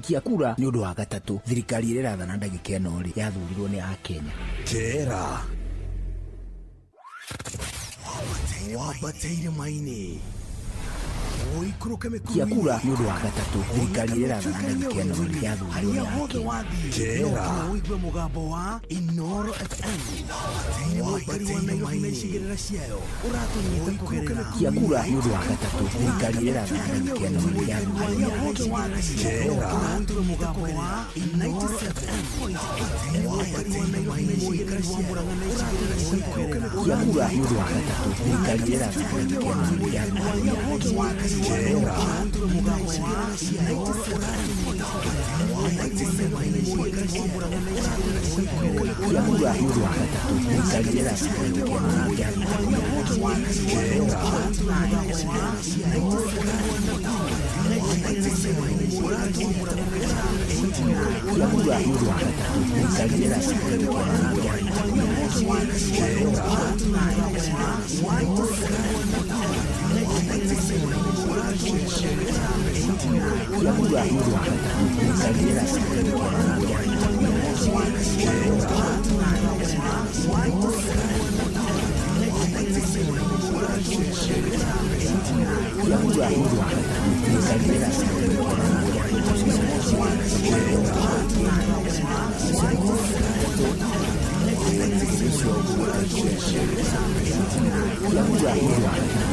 Gũikia kura nĩ ũndũ wa gatatũ. Thirikari ĩrĩa ĩrathana ndagĩka ĩno rĩ, yathurirwo nĩ Akenya. Tera wambate irĩma-inĩ ũikũrũke Ikia mĩkuru-inĩ kura nĩ ũndũ wa gatatũ. Thirikari ĩrĩa ĩrathana ndagĩka ĩno rĩ, yathurirwo harĩa nĩ hothe Akenya. wathiĩ Tera. no nginya ũigue mũgambo wa Inoro FM mũikari wa Nairobi na icigĩrĩra ciayo ũratũnyita kũgerera Ikia kura nĩ ũndũ wa gatatũ. Thirikari ĩrĩa ĩrathana ndagĩka ĩno rĩ, yathurirwo nĩ harĩa hothe Akenya. wathiĩ no nginya ũigue mũgambo wa Inoro FM mũikari wa Nairobi na icigĩrĩra ciayo ũratũnyita kũgerera Ikia kura nĩ ũndũ wa gatatũ. Thirikari ĩrĩa ĩrathana ndagĩka ĩno rĩ, yathurirwo nĩ Akenya. Ikia kura nĩ ũndũ wa gatatũ. Thirikari ĩrĩa ĩrathana ndagĩka ĩno rĩ, yathurirwo nĩ Akenya. Ikia kura nĩ ũndũ wa gatatũ. Thirikari ĩrĩa ĩrathana ndagĩka ĩno rĩ, yathurirwo nĩ Akenya. Ikia kura nĩ ũndũ wa gatatũ. Thirikari ĩrĩa ĩrathana ndagĩka ĩno rĩ, yathurirwo nĩ Akenya. Ikia kura nĩ ũndũ wa gatatũ. Thirikari ĩrĩa ĩrathana ndagĩka ĩno rĩ, yathurirwo nĩ Akenya. Ikia kura nĩ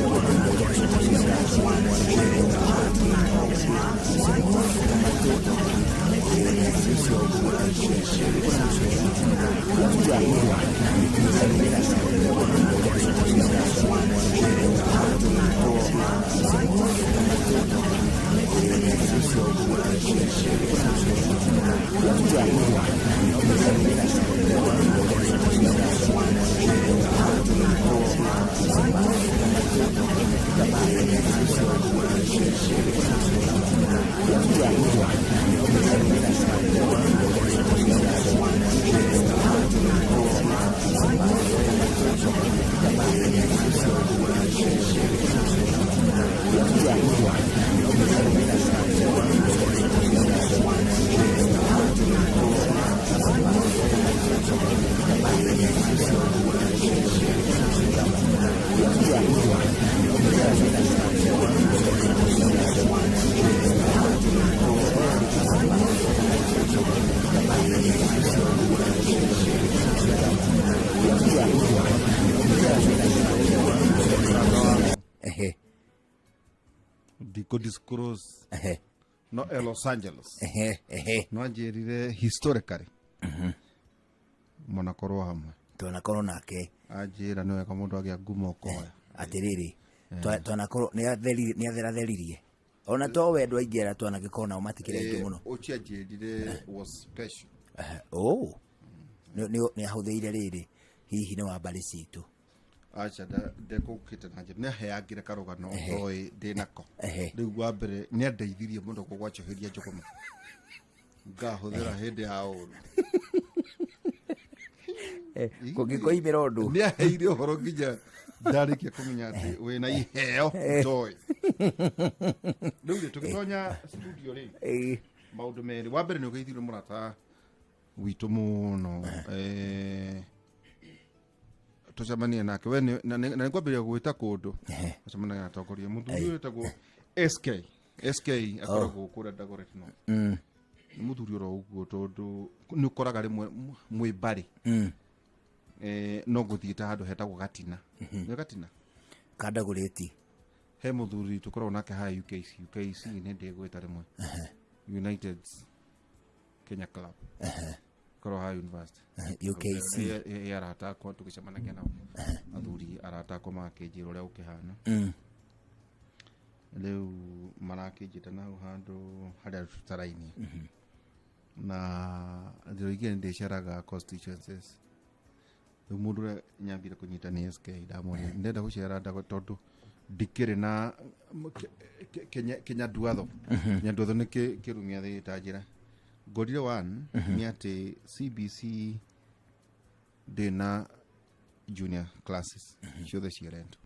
ũndũ wa gatatũ. Thirikari ĩrĩa ĩrathana ndagĩka ĩno rĩ, yathurirwo nĩ Akenya. Ikia kura nĩ ũndũ wa gatatũ. Thirikari ĩrĩa ĩrathana ndagĩka ĩno rĩ, yathurirwo nĩ Akenya. Ikia kura nĩ ũndũ wa gatatũ. Thirikari ĩrĩa ĩrathana ndagĩka ĩno rĩ, yathurirwo nĩ Akenya. Ikia kura nĩ ũndũ wa gatatũ. Thirikari ĩrĩa ĩrathana ndagĩka ĩno rĩ, yathurirwo nĩ Akenya. Ikia kura nĩ ũndũ wa gatatũ. Thirikari ĩrĩa ĩrathana ndagĩka ĩno rĩ, yathurirwo nĩ Akenya. Ikia kura nĩ ũndũ wa gatatũ. Thirikari ĩrĩa ĩrathana ndagĩka ĩno rĩ, yathurirwo nĩ Akenya. Ikia kura nĩ ũndũ wa gatatũ. Thirikari ĩrĩa ĩrathana ndagĩka ĩno rĩ, yathurirwo nĩ Ehe, ndikũ disclose ehe, no e Los Angeles ehe, ehe. no anjĩrire historically mwanakorwo hamwe Twanakorwo nake anjĩra nĩ wega mũndũ agĩa ngumo ũkoya atĩrĩrĩ, twanakorwo nĩ atheratheririe ona to we andũ aingĩ arĩa twanagĩkorwo nao matikĩrĩ aingĩ mũno. Ũcio anjĩrire was special. Ehe, oh nĩ ahũthĩire rĩrĩ, hihi nĩ wa mbarĩ citũ? Aca, ndekũkĩte na njĩra nĩ aheangire karũgano ndoĩ ndĩnako. Rĩu wa mbere nĩ andeithirie mũno kũgwacũhĩria njũgũma ngahũthĩra hĩndĩ ya ũru. Kũngĩkoimĩra ũndũ. Nĩ aheire ũhoro nginya ndarĩkia kũmenya atĩ wĩna iheo ndoĩ. Rĩu rĩ, tũgĩtonya studio rĩ, maũndũ merĩ. Wa mbere nĩ ũgeithirio mũrata witũ mũno, tũcemanie nake we na nĩngwambĩrĩria gwĩta kũndũ tũcemania na atongoria, mũthuri ũyũ wĩtagwo SK. SK akoragwo kũrĩa Dagoretti North. Nĩ mũthuri oro ũguo, tondũ nĩ ũkoraga rĩmwe mwĩ mbarĩ, no ngũthiĩte handũ hetagwo Gatina. Nĩ Gatina. Kandagũrĩti. He mũthuri tũkoragwo nake haha UKC. UKC nĩ ndĩgwĩta rĩmwe United Kenya Club, korwo haha university. UKC. Ĩ arata akwa tũgĩcemanagia nao, athuri arata akwa magakĩnjĩra ũrĩa ũkĩhana. Rĩu marakĩnjĩta na hau handũ harĩa tũtaraini na ndĩroigire nĩ ndĩceraga constituencies. Rĩu mũndũ ũrĩa nyambire kũnyita nĩ SK. Ndamwĩrire ndenda gũcera ndago tondũ ndikĩrĩ na Kĩnyanduatho. Kĩnyanduatho nĩ kĩrumia thĩ ta njĩra ngorire one nĩ atĩ CBC ndĩ na junior classes ciothe ciĩrento.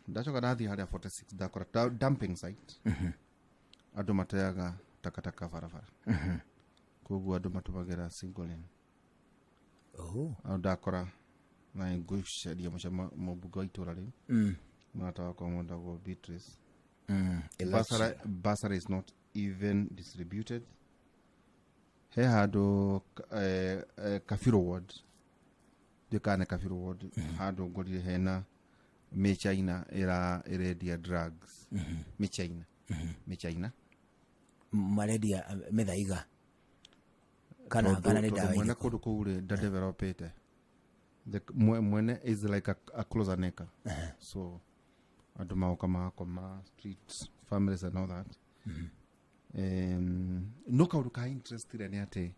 Ndacoka ndathiĩ harĩa 46 ndakora dumping site. Andũ mateaga takataka barabara. Koguo andũ matũmagĩra single lane. Oh. Andũ ndakora na ngũcaria mũmbunge wa itũra rĩu. Mũrata wakwa mwendagwo Beatrice. Bursary is not even distributed. He handũ Kabiru ward, ndiũĩ kana nĩ Kabiru ward, handũ ngorire hena mĩchaina ĩrendia drugs. Mĩchaina. Mĩchaina. Marendia mĩthaiga kana kana nĩ Tondũ ndawa mwene irĩkũ? Kũndũ kũu rĩ ndadevelopĩte. The mwene is like a closer necker, so andũ magoka magakoma street families and all that. No kaũndũ ka interest rĩ nĩ atĩ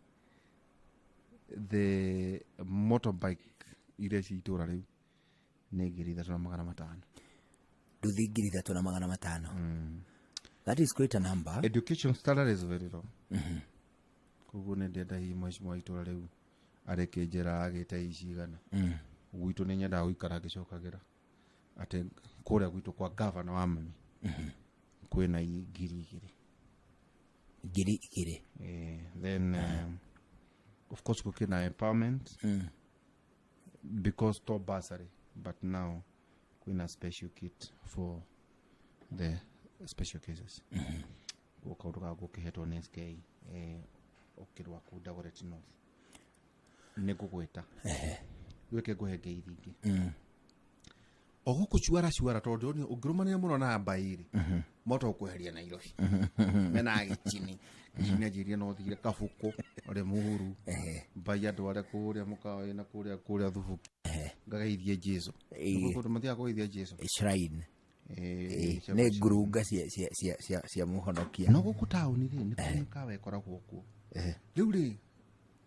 the motorbike iria ci itũra rĩu nĩ 3500. Nduthi 3500. That is quite a number. Education standard is very low. Koguo nĩ ndĩrenda hihi mheshimiwa wa itũra rĩu arĩkĩnjĩra agĩte icigana. Gwitũ nĩ nyendaga gũikara ngĩcokagĩra atĩ kũrĩa gwitũ kwa gavana wa mami kwĩna 2000. 2000. Then of course gũkĩna empowerment because to bursary, but now kwĩna special kit for the special cases. Gũ kaũndũ ga gũkĩhetwo nĩ SK ũkĩrwa kũu Dagoretti North nĩ ngũgwĩta gwĩke ngũhe ngeithi ingĩ o gũkũ cuara cuara tondũ ndĩronire ũngĩrũmanĩra mũno na mbaĩ rĩ mahota gũkweheria Nairobi mena gĩchini gĩchini anjĩrire no thire Kabũkũ Rĩmuru mbai andũ arĩa kũrĩa mũkawa na kũrĩa kũrĩa Thubuki ngageithie Jesu. Kũndũ mathiaga kũgeithia Jesu. Shrine. Nĩ ngurunga cia mũhonokia. No gũkũ taũni rĩ nĩ kũrĩ mĩkawa ĩkoragwo kuo rĩu rĩ,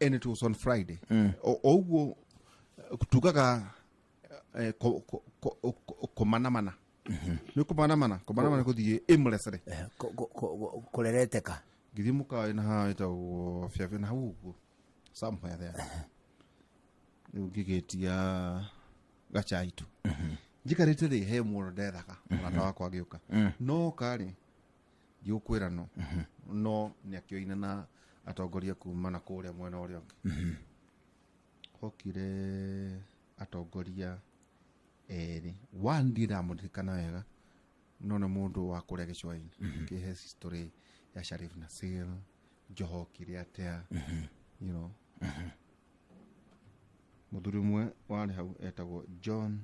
and it was on Friday. O ũguo tugaga kũmanamana nĩ kũmanamana kũmanamana gũthiĩ aimlessly. Kũrereteka. Ngĩthiĩ mũkawa na haha wĩtagwo Fiafi na hau ũguo somewhere there rĩu ngĩgĩtia gacai tu njikarĩte rĩ he mũndũ ndethaga mũrata wakwa agĩũka no karĩ ndigũkwĩra no nĩ akĩoina na atongoria kuma na kũrĩa mwena ũrĩa ũngĩ hokire atongoria erĩ. One ndiramũririkana wega no nĩ mũndũ wa kũrĩa gĩcũa-inĩ kĩhe history ya Sharif Nasir Joho okire atĩa. Mũthuri ũmwe warĩ hau etagwo John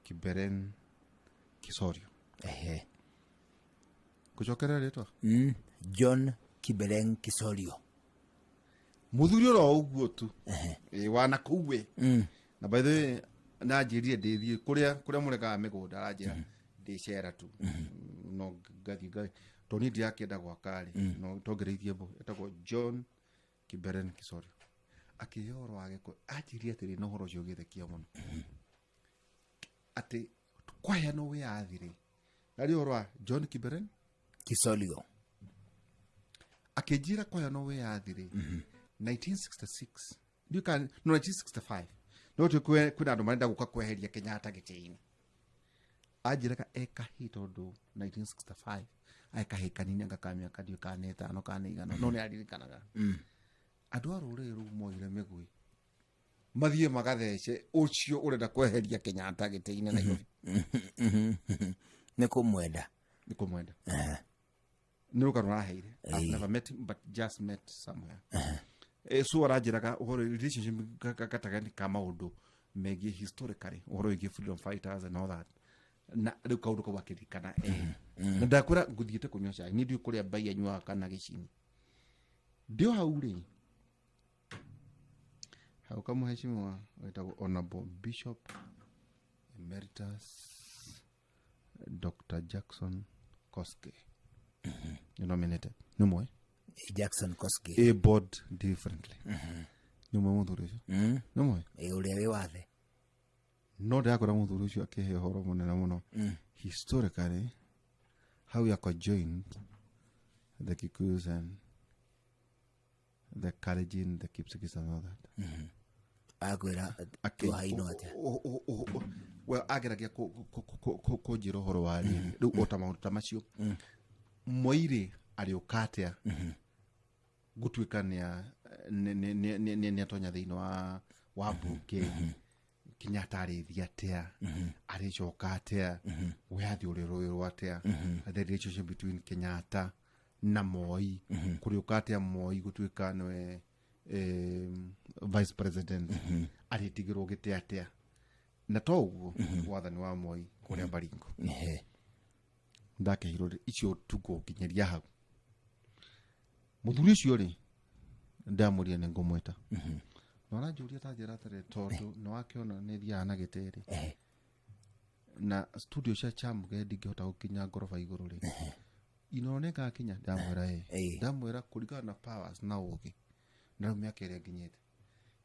Kiberen Kisorio. Ngũcokerera rĩtwa. John Kiberen Kisorio. Mũthuri oro ũguo tu. Ĩ, wana kũu we na by the way nanjĩrire ndĩthiĩ kũrĩa kũrĩa mũrekaga mĩgũnda aranjĩra ndĩcera tu no ngathiĩ tondũ niĩ ndirakĩenda gwaka rĩ no tongereithie mbu etagwo John Kiberen Kisorio akĩhe ũhoro wa gĩkũ anjĩrire atĩrĩ na ũhoro ũcio ũgĩthekia mũno atĩ kwaheanwo wĩyathi rĩ narĩ ũhoro wa John Kiberen Kisorio. Akĩnjĩra kwaheanwo wĩyathi rĩ 1966 ndiũĩ kana no 1965 no tũ kwĩna andũ marenda gũka kweheria Kenyatta gĩtĩ-inĩ anjĩraga ekahĩ tondũ 1965 ekahĩ kanini anga ka mĩaka ndiũĩ kana nĩ ĩtano kana nĩ igana no nĩ aririkanaga andũ a rũrĩrĩ rũu moire mĩgwĩ mathiĩ magathece ũcio ũrenda kweheria Kenyatta gĩtĩ-inĩ Nairobi. Nĩ kũmwenda. Nĩ kũmwenda nĩ rũgano raheire. I've never met him but just met somewhere. So aranjĩraga ũhoro relationship gatagatĩ ka maũndũ megiĩ historically ũhoro wĩgiĩ freedom fighters and all that na rĩu kaũndũ kau akĩririkana na ndakwĩra ngũthiĩte kũnyua cai niĩ ndiũĩ kũrĩa mbai anyuaga kana gĩcini ndĩ o hau rĩ hau kamũheshimiwa wĩtagwo Honorable Bishop Emeritus Dr. Jackson Koske nĩ nominated nĩ mwe. Jackson Koskei. A board differently nĩ mwe mũthuri ũcio nĩ mwe. Ũrĩa wĩ wathe. No ndĩrakora mũthuri ũcio akĩhe ũhoro mũnene mũno historically how we joined the Kikuyus and the Kalenjin, the Kipsigis and all that. Akwĩra tuhainwo atĩa. Well, ageragia kũnjĩra ũhoro wa rĩrĩ rĩu o ta maũndũ ta macio Moi-rĩ arĩũka atĩa gũtuĩka nĩatonya thĩinĩ wa mbunge. Kenyatta arĩthiĩ atĩa, arĩcoka atĩa, we athiĩ ũrĩrũĩrwo atĩa, the relationship between Kenyatta na Moi kũrĩũka atĩa, Moi gũtuĩka nĩwe vice president, arĩtigĩrwo gĩtĩ atĩa, na to ũguo wathani wa Moi kũrĩa Baringo. Ndakehirwo icio tungũkinyĩria hau. Mũthuri ũcio rĩ, ndamũria nĩ ngũmwĩta na aranjũria ta njĩra atĩrĩ, tondũ nĩ wakĩona nĩ thiaga na gĩtĩ rĩ, na studio cia Chamge ndingĩhota gũkinya ngoroba igũrũ rĩ, Inooro nĩ ngakinya. Ndamwĩra ĩ. Ndamwĩra kũringana na powers na ũgĩ na rĩu mĩaka ĩrĩa nginyĩte,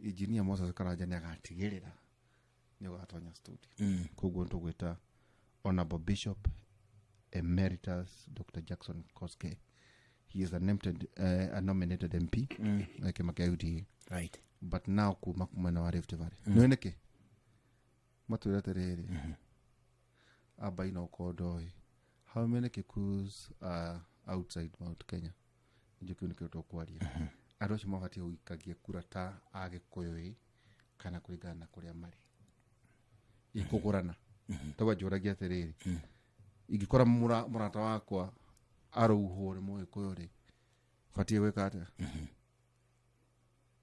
engineer Moses Karanja nĩ agatigĩrĩra nĩ ũgatonya studio. Koguo tũgwĩta Honorable Bishop Emeritus Dr. Jackson Koskei. He is a nominated MP kĩama kĩa UDA, but now kuma mwena wa Rift Valley. Nĩ nĩkĩ matwĩra atĩrĩrĩ, amba ino ndoĩ how many Kikuyus are outside Mount Kenya? Nĩkĩo kĩu nĩkĩo tũkwaria. Andũ acio mabatiĩ gũikagia kura ta Agĩkũyũ ĩ kana kũringana na kũrĩa marĩ ikũgũrana? Tauga njũragia atĩrĩrĩ, ingĩkora mũrata wakwa arauhwo nĩ Mũgĩkũyũ rĩ, batiĩ gwĩka atĩa?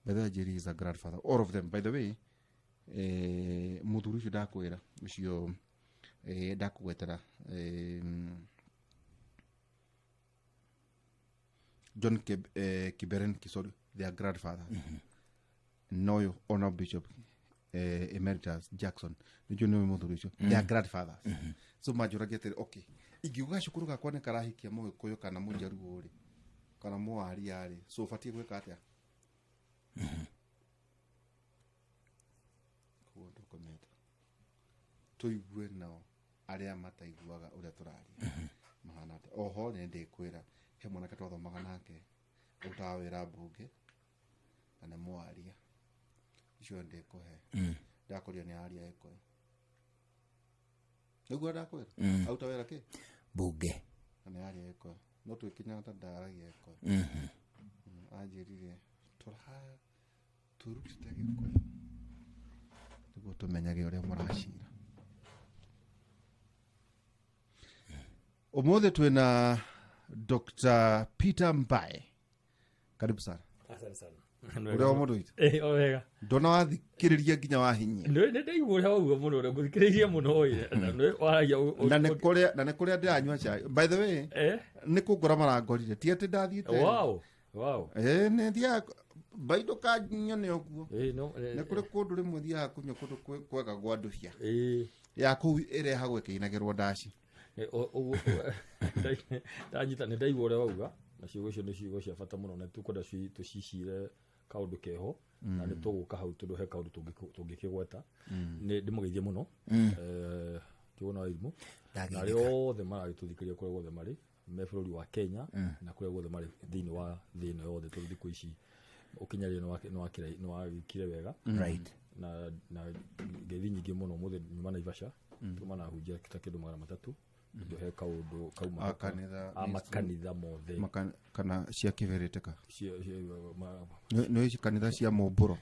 By the way, Jerry is a grandfather, all of them, by the way. Mũthuri ũcio ndakwĩra ũcio, ndakũgwetera John Kiberen Kisori, their grandfather. Noyo Honor Bishop Emeritus Jackson nĩkĩo nĩwe mũthuri ũcio, their grandfathers. So manjũragia atĩrĩ, okay, ingiuga gacukuru gakwa nĩ karahikia Mũgĩkũyũ kana Mũjaruo rĩ, kana Mũwaria rĩ, so ũbatiĩ gwĩka atĩa? Koguo ndũkũmeta tũigue nao arĩa mataiguaga ũrĩa tũraria mahana atĩa. Oho nĩ ndĩkwĩra he mwanake twathomaga nake ũrutaga wĩra mbunge na nĩ mwaria icio ndĩkũhe. Ndakũria nĩ aria Gĩkũyũ nĩguo ndakwĩra aruta wĩra kĩ Bunge. Na nĩ aria Gĩkũyũ, no twĩ Kenyatta ndaragia Gĩkũyũ. Anjĩrire tũra twĩrutĩte Gĩkũyũ nĩguo tũmenyage ũrĩa mũracira. Ũmũthĩ twĩna Dr. Peter Mbae, karibu sana. Asante sana. Ũrĩa wa mũndũ witũ. O wega. Ndona wathikĩrĩria nginya wahinyia. Nĩ ndaigua ũrĩa wauga mũno, ũrĩa ngũthikĩrĩirie mũno ĩ, na nĩ waragia Na nĩ kũrĩa ndĩranyua cai, by the way. Nĩ kũngora marangorire, ti atĩ ndathiĩte. Wow. Nĩ thiaga bai, ndũkanyone ũguo. No Nĩ kũrĩ kũndũ rĩmwe thiaga kũnyua kũndũ kwega gwa ndũhia ya kũu ĩrehagwo ĩkĩinagĩrwo ndaci. Ũguo ndanyita, nĩ ndaigua ũrĩa wauga, na ciugo icio nĩ ciugo cia bata mũno, na tũkwenda tũcicire kaũndũ keho, na nĩ tũgũka hau tondũ he kaũndũ tũngĩkĩgweta. Nĩ ndĩmũgeithie mũno, Kĩgũna wa Irimũ, na Ndagĩthika. arĩa othe maragĩtũthikĩrĩria kũrĩa guothe marĩ me bũrũri wa Kenya na kũrĩa guothe marĩ thĩinĩ wa thĩ ĩno yothe, tondũ thikũ ici ũkinyanĩria nĩ wagĩkire wega. Na ngeithi nyingĩ mũno. Mũthĩ nyuma Naivasha, tuma na hunjia ta kĩndũ 300, tondũ he kaũndũ kauma A kanitha. A makanitha mothe. Kana cia kĩbĩrĩtĩka. Cia Nĩ ici kanitha cia mũmbũro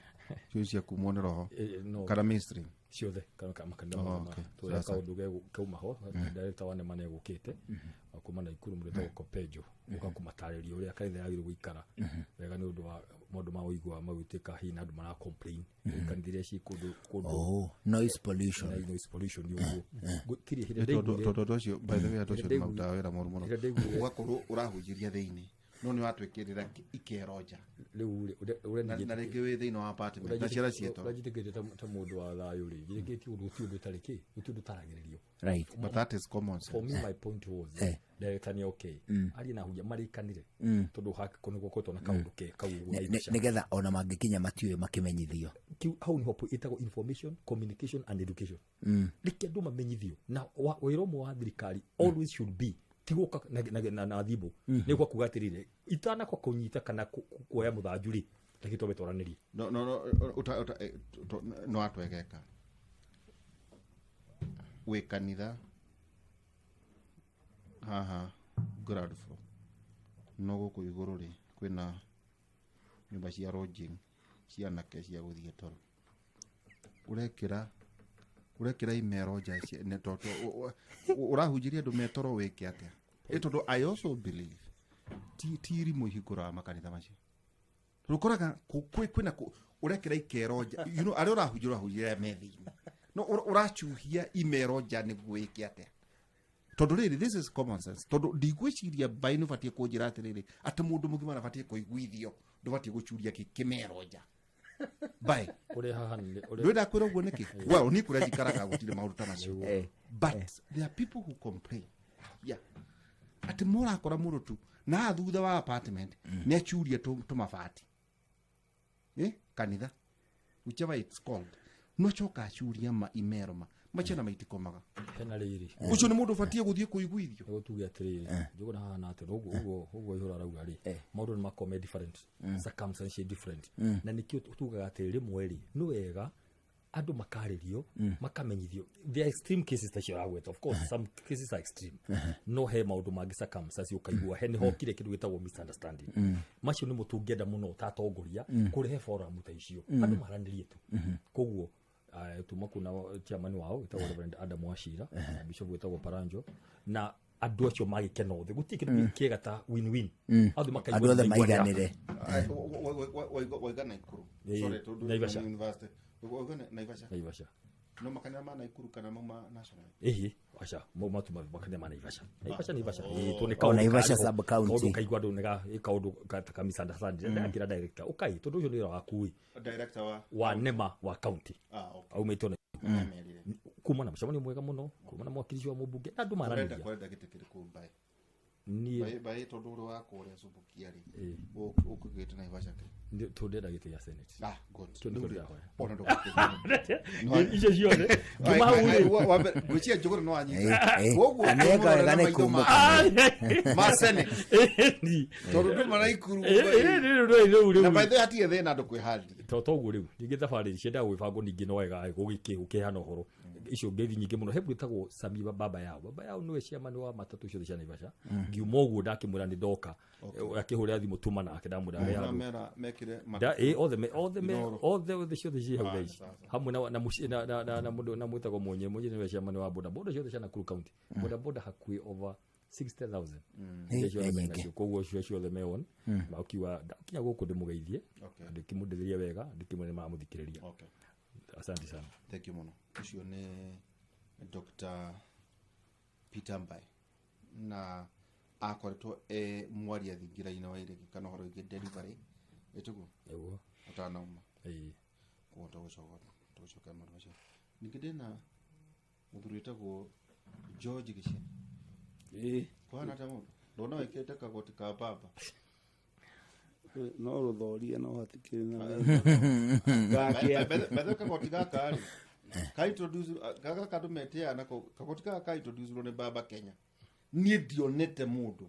cio cia kumwo nĩ roho no kana mainstream? Ciothe, kana makanitha Oh, mothe. okay. Tũrĩa Sasa. kaũndũ kauma ho, director wa nema nĩegũkĩte wa kuma Naikuru, mũretagwo Kopejo, gũka kũmatarĩria ũrĩa kanitha yagĩrĩirwo gũikara wega nĩ ũndũ wa maũndũ ma ũigua magũtuĩka hihi na andũ mara complain kanitha iria ciĩ kũndũ kũndũ. Oh, noise pollution. Na noise pollution nĩ ũguo gũtirĩ hĩndĩ Tondũ ndaiguire. tondũ andũ acio, by the way, andũ acio nĩ Hĩndĩ marutaga wĩra moru mũno. hĩndĩ ndaiguire. Ũgakorwo ũrahunjĩria thĩinĩ no nĩ watwĩkĩrĩra ikero nja. Rĩu rĩ, ũrĩa Na rĩngĩ wĩ thĩinĩ wa apartment na ciana ciĩtoro. Ũrĩa njĩtĩkĩtie ta mũndũ wa thayũ rĩ, njĩtĩkĩtie ũndũ gũtirĩ ũndũ ũtarĩ kĩ, gũtirĩ ũndũ ũtaragĩrĩrio. But that is common sense. For me, my point was, director nĩ okay arie na hunjia marĩkanire, tondũ hakiko nĩ gũkoretwo na kaũndũ ke kau ũguo Naivasha. Nĩgetha ona mangĩkinya matiũĩ makĩmenyithio. Kiu hau niho ĩtagwo information, communication and education. Reke andũ mamenyithio na wĩra ũmwe wa thirikari always should be ti gũka na thimũ nĩ gwa kuga atĩrĩrĩ, itanakwa kũnyita kana kuoya mũthanju rĩ, reke twambe twaranĩrie. No, no, no, uta, uta, no atwegeka. Wĩ kanitha haha ground floor, no gũkũ igũrũ rĩ kwĩna nyũmba cia lodging cia anake cia gũthiĩ toro. Ũrekĩra imero nja tondũ ũrahunjĩria andũ me toro, wĩke atĩa? Ĩ tondũ I also believe ti irimũ ihingũraga makanitha macio. Rũkoraga kwĩna ũrekĩra ikero nja, arĩa ũrahunjĩra me thĩinĩ, no ũracuhia imero nja nĩguo wĩke atĩa? Tondũ rĩrĩ, this is common sense, tondũ ndigwĩciria mbaĩ nĩ ũbatiĩ kũnjĩra atĩrĩrĩ atĩ mũndũ mũgima nabatiĩ kũiguithio, ndũbatiĩ gũcuria kĩmero nja mbaĩ. Ũrĩa haha nĩ ũrĩa Ndwenda kwĩra ũguo nĩkĩ? Well, niĩ kũrĩa njikaraga gũtirĩ maũndũ ta macio, but there are people who complain, yeah, atĩ mũrakora mũndũ tu na thutha wa apartment nĩ acuria tũmabati, kanitha, whichever it's called, no coka acuria ma imero ma maciana maitikomaga. Hena rĩrĩ. Ũcio nĩ mũndũ ũbatiĩ gũthiĩ kũiguithio. Nĩguo tuge atĩrĩrĩ, njũgũna hahana atĩ ũguo ihũra arauga rĩ, maũndũ nĩ makorwo me different, circumstances different, na nĩkĩo tugaga atĩ rĩmwe rĩ nĩ wega andũ makarĩrio, makamenyithio. There are extreme cases ta icio aragweta. Of course some cases are extreme, no he maũndũ mangĩ circumstances ũkaigua he nĩ hokire kĩndũ gĩtagwo misunderstanding. Macio nĩmo tũngĩenda mũno ta atongoria kũrehe forum ta icio, andũ maranĩrie tu. Koguo tuma kuna chairman wao wĩtagwo Reverend Adam Wachira na bishop wĩtagwo Paranjo na andũ acio magĩkena othe. Gũtirĩ kĩndũ kĩega ta win-win, othe makaigua Andũ othe nĩmaiguanĩra. maiganĩre. Waiga Naikuru? Ĩĩ, Sorry, tondũ Naivasha. University. Waiga Naivasha? Naivasha. No makanitha ma Naikuru kana mauma national? Ĩhĩ, aca, mau matuma makanitha ma Naivasha, Naivasha, Naivasha. Ĩĩ, tondũ nĩ Oh, kaũndũ Naivasha karĩ ho, sub county. kaũndũ kaigua andũ nĩ kaũndũ ta misunderstanding. Ndakĩra director ũkai, tondũ ũcio nĩ wĩra waku ĩ. Director wa? Wa nema wa county. Ah, okay. Aumĩte ona Nĩamerire. Kuma na mũcemanio mwega mũno, kuma na mwakilishi wa mũmbunge na andũ Ũrenda maranĩria. Kũrenda gĩtĩ kĩrĩkũ mbaĩ? Niĩ? Mbaĩ tondũ ũrĩ wa kũrĩa Subukia rĩ, Ĩĩ. ũkũgĩte Naivasha kĩ? Tondũ ndĩrenda gĩtĩ gĩa senate. Ah, good. Kĩu nĩkĩo ndĩrahoya. Ona ndũgakĩgĩe. Icio ciothe ngiuma hau rĩ. Ngwĩciria njũgũna no anyita. Koguo Na nĩeka wega nĩ maitho kumũka. ma senate, Ĩni. tondũ nduma Naikuru. Ĩ, rĩu rĩu rĩu Na rĩu by the way hatirĩ thĩna andũ kwĩhandia. To toguo rĩu ningĩ thabarĩ ciendaga gwĩbangwo ningĩ no wega gũkĩheana ũhoro icio ngeithi nyingĩ mũno. He mũndũ wĩtagwo Sami baba yao, baba yao nĩwe chairman wa matatũ ciothe cia Naivasha. Ngiuma ũguo ndakĩmwĩra nĩ ndoka, akĩhũrĩra thimũ tuma nake ndamwĩra he handũ. Mera mekire Da, othe me othe me Inoro. othe ciothe ciĩ hau thaa ici. Sawa. Hamwe na mũndũ na mwĩtagwo Mũnye nĩwe chairman wa boda boda ciothe cia Nakuru County, boda boda hakuhĩ over 60,000. Iria ciothe Nĩ me nyingĩ. nacio. Koguo cio ciothe me on makiuga ndakinya gũkũ ndĩmũgeithie, ndĩkĩmũndĩrĩrie wega, ndĩkĩmwĩre nĩmaramũthikĩrĩria. Asante sana. Thank you mũno. Ũcio nĩ Dr. Peter Mbae na akoretwo e mwaria thingira-inĩ wa iregi kana ũhoro wĩgiĩ delivery, ĩtiguo? Nĩguo. Ũtanauma. Ĩĩ. Koguo tũgũcokera maũndũ macio. Ningĩ ndĩna mũthuri wĩtagwo George Gĩcene. Kũhana atĩa mũndũ? Ndona wĩkĩrĩte kagoti ka baba. No rũthoria no hatikĩrĩ na thĩna. Gake atĩ. Bethe kagoti gaka rĩ ka introduce gaka kandũ metĩaga nako kagoti gaka ka introduce nĩ baba Kenya. Niĩ ndionete mũndũ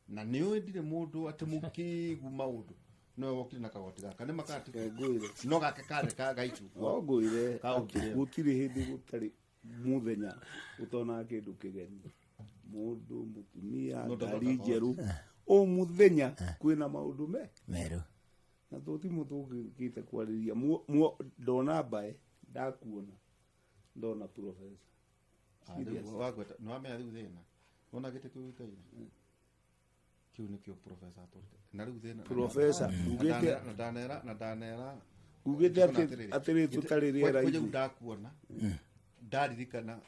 na nĩ ũĩ ndirĩ mũndũ atĩ mũkĩgu maũndũ nowe wokire na kagoti gaka nĩ makati. Ngwĩre. No gake karĩ ka gaicungwa. No ngwĩre Kaũntĩ atĩ ĩyo. gũtirĩ hĩndĩ gũtarĩ mũthenya ũtonaga kĩndũ kĩgeni, mũndũ mũtumia, No ngari ndagota. njerũ o mũthenya kwĩna maũndũ me Meru. Na tũtimũ tũkĩte kwarĩria ndona mbae ndakuona ndona professor. Ah, rĩu wagweta nĩ wamenya rĩu thĩna wona gĩtĩ kĩu gĩikaire kĩu nĩkĩo professor atũrĩte na rĩu thĩna. Professor, ugĩte Na ndanera ugĩte atĩrĩ tũtarĩ rĩera rĩera-inĩ. Ndakuona ndaririkana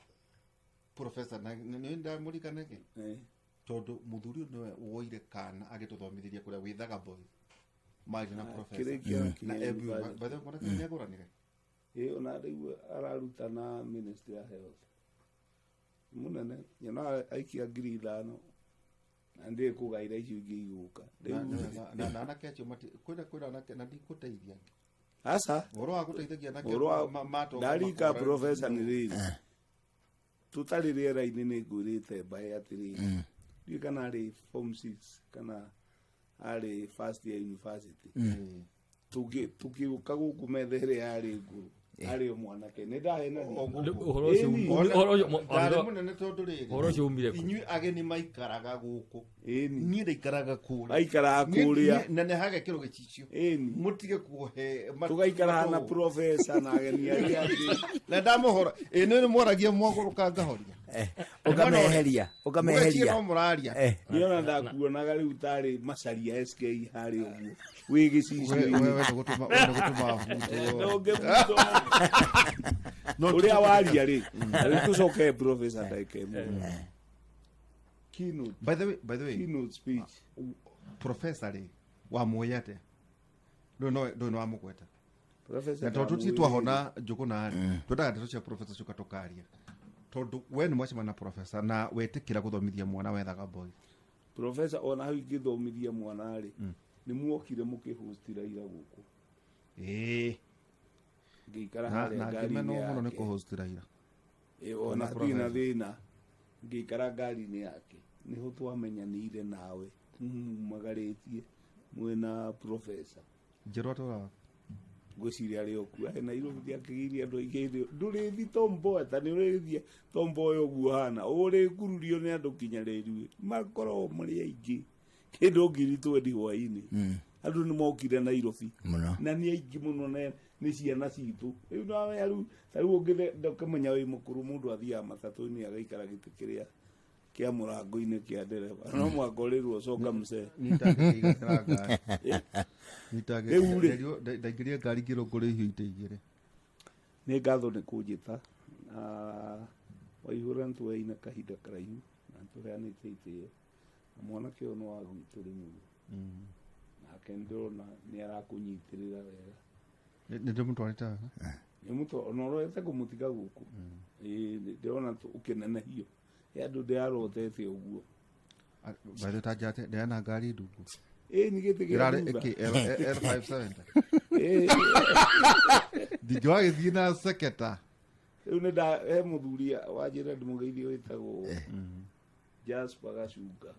professor na nĩ ndamũririkana kĩ, tondũ mũthuri ũyũ nĩwe woire kana agĩtũthomithĩria kũrĩa wĩthaga boys marĩ na professor. Kĩrĩkia na kinya university. By the way, mwanake nĩ agũranire. Ĩ, ona rĩu ararutana ministry ya health mũnene nyona aikia 5,000 na ndĩ kũgaira icio ingĩ igũka. Rĩu Na anake acio kwĩna anake na ndikũteithia aca. Ũhoro wa gũteithagia anake Ũhoro wa matonga ndarika makora- professor nĩ rĩrĩ tũtarĩ rĩera-inĩ nĩ ngwĩrĩte mbae atĩrĩrĩ, ndiũĩ kana arĩ form 6 kana arĩ first year university, tũgĩũka gũkũ metha ĩrĩa yarĩ ngũrũ. Arĩ o mwanake nĩ ndahenania. Ũhoro ũcio Ĩni. ũhoro ũcio Ndarĩ mũnene tondũ rĩrĩ, Ũhoro ũcio umire kũ? Inyuĩ ageni maikaraga gũkũ. Ĩni. Niĩ ndaikaraga kũrĩa. Maikaraga Niĩ- kũrĩa. niĩ- Na nĩ hagekĩrwo gĩcicio. Ĩni. Mũtige kuohe Tũgaikara na profesa na ageni arĩa angĩ. Na ndamũhora. Ĩ nĩ mwaragia mwagũrũka ngahoria. Ũkameheria. Mũgaciĩ Ũkameheria. no mũraria. Niĩ ona ndakuonaga rĩu tarĩ macaria SK harĩ ũguo wĩ We gĩcicio-inĩ. we nĩgũtũma we nĩgũtũma butwo. Ndũngĩbutwo. No Ũrĩa waria rĩ, na rĩu tũcoke profesa ndagĩka ĩmwe. Keynote, By the way, keynote speech. Professor rĩ, wamũĩ atĩa? Ndũĩ no ndũĩ no wamũgweta. Professor Na tondũ tũtirĩ ndamũĩ. twahona njũgũna rĩ, twendaga ndeto cia professor cioka tũkaria. Tondũ we nĩ mwacemania na professor na wetĩkĩra gũthomithia mwana wethaga boy. Professor ona hau ingĩthomithia mwana rĩ, nĩ muokire mũkĩhũstira ira gũkũ. Ĩĩ. Ngĩikara Na harĩa na ngari-inĩ ngĩmenwo mũno nĩ yake. kũhostira ira. Ĩ, ona hatirĩ na thĩna, ngĩikara ngari-inĩ yake nĩho twamenyanĩire nawe mumagarĩtie mwĩna professor. Njerũ atũraga. Ngwĩciria arĩ okuo arĩ Nairobi, ndiakĩgĩirie andũ aingĩ hĩndĩ ĩyo. Ndũrĩthi Tomboya ta nĩ ũrĩthia Tomboya ũguo hana ũrĩkururio nĩ andũ kinya rĩrue makoragwo marĩ aingĩ kĩndũ 20,000 hwainĩ. Andũ nĩ mokire Nairobi Mũno. na nĩ aingĩ mũno na nĩ ciana citũ rĩu namenya rĩu ta rĩu ũngĩenda ũkĩmenya wĩ mũkũrũ, mũndũ athiaga matatũ-inĩ agaikara gĩtĩ kĩrĩa kĩa mũrango-inĩ kĩa ndereba, no mũhaka ũrĩrwo coka mzee. Niĩ itangĩkĩigatĩra ngari. Rĩu rĩ. Ndaingĩria ngari ngĩrwo ngũrĩ irio ite igĩrĩ. Nĩ ngatho nĩ kũnjĩta na Waihũra, nĩ tuoyaine kahinda karaihu na nĩ tũheanĩte itĩo, na mwanake ũyũ nĩ wa gwitũ rĩmwe nake nĩ ndĩrona nĩ arakũnyitĩrĩra wega. Nĩ ndĩmũtwarĩte wega. Nĩ mũtũ ona ũrorete kũmũtiga gũkũ. Ĩĩ, ndĩrona ũkĩnenehio he andũ ndĩrarotete ũguo. By the way, njate ndeana ngari ndungu. Ĩĩ, nĩ gĩtĩ gĩa Ĩrarĩ thutha. ĩkĩ L570. Ĩĩ. Ndingĩwagĩthiĩ na seketa. Rĩu nĩ nda he mũthuri wanjĩra ndĩmũgeithie wĩtagwo Jasper Gacunga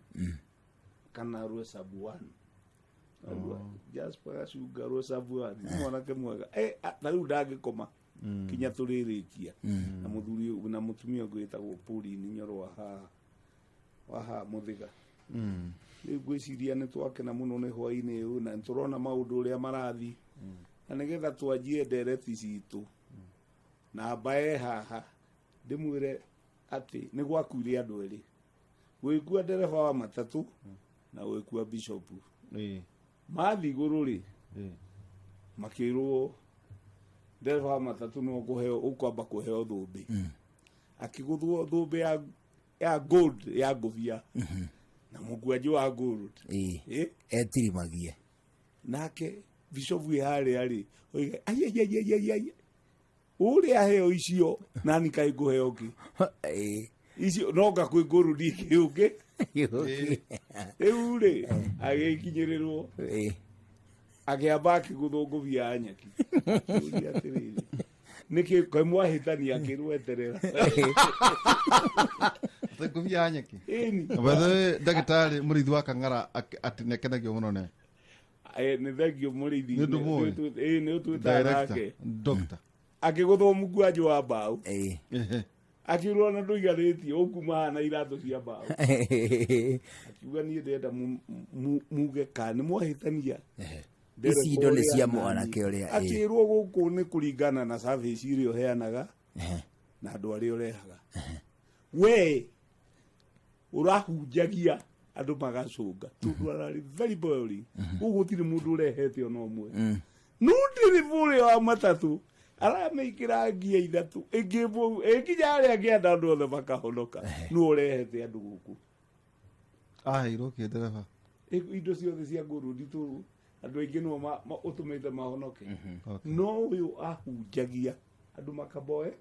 kana Rwesabu one. Jasper Gacunga Rwesabu one nĩ mwanake mwega. Ta rĩu ndangĩkoma kinya tũrĩrĩkia na mũthuri na mũtumia ũngĩ wĩtagwo Pauline Nyoro wa haha wa haha Mũthĩga. Rĩu ngwĩciria nĩ twakena mũno nĩ hwainĩ ũyũ na nĩ tũrona maũndũ ũrĩa marathiĩ, na nĩgetha twanjie ndereti citũ na mbae haha ndĩmwĩre atĩ nĩ gwakuire andũ erĩ, gwĩkua ndereba wa matatũ na gwĩkua bishop. Mathiĩ igũrũ rĩ, makĩrwo ndereba wa matatũ no kũheo ũkwamba kũheo thũmbĩ, akĩgũthwo thũmbĩ ya gold ya ngũbia na mũkwanjũ wa gold. Ĩĩ. Ĩ? Etirimagie. Nake bishop wĩ harĩa rĩ oiga, "Ai, ũrĩa aheo icio nani kaĩ ngũheo kĩ?" Icio no ngakwĩ gold ĩngĩ ũngĩ. Rĩu rĩ agĩkinyĩrĩrwo, akĩamba akĩgũthwo ngũbia ya nyeki. Akĩũria atĩrĩrĩ, nĩkĩ kaĩ mwahĩtania? Akĩrwo eterera. Ngũbia ya nyeki. Ĩni. By the way, ndagĩtarĩ mũrĩithi wa Kang'ara atĩ nĩakenagio mũno ne. Nĩ thengio mũrĩithi. Nĩ ũndũ mũĩ. Ĩ, nĩ ũtwĩtaga Director, nake. doctor. Akĩgũthwo mũkwanjũ wa mbaũ. Akĩrwo ona ndũiganĩtie ũkuma haha na iratũ cia mbaũ. Akiuga niĩ ndĩrenda muge kana nĩ mwahĩtania. Ici indo nĩ cia mwanake ũrĩa, ĩ. Akĩrwo gũkũ nĩ kũringana na service iria ũheanaga na andũ arĩa ũrehaga. We ũrahunjagia andũ magacũnga tondũ ararĩ very boring, gũkũ gũtirĩ mũndũ ũrehete ona ũmwe, no ndirĩbũ ũrĩa wa matatũ aramĩikĩra ngia ithatũ ĩngĩ ĩkinya harĩa ngĩenda andũ othe makahonoka, nĩ ũrehete andũ gũkũ. Aheirwo kĩ ndereba? Indo ciothe cia ngũrũndi tũ andũ aingĩ nĩo ũtũmĩte mahonoke, no ũyũ ahunjagia andũ makaboe.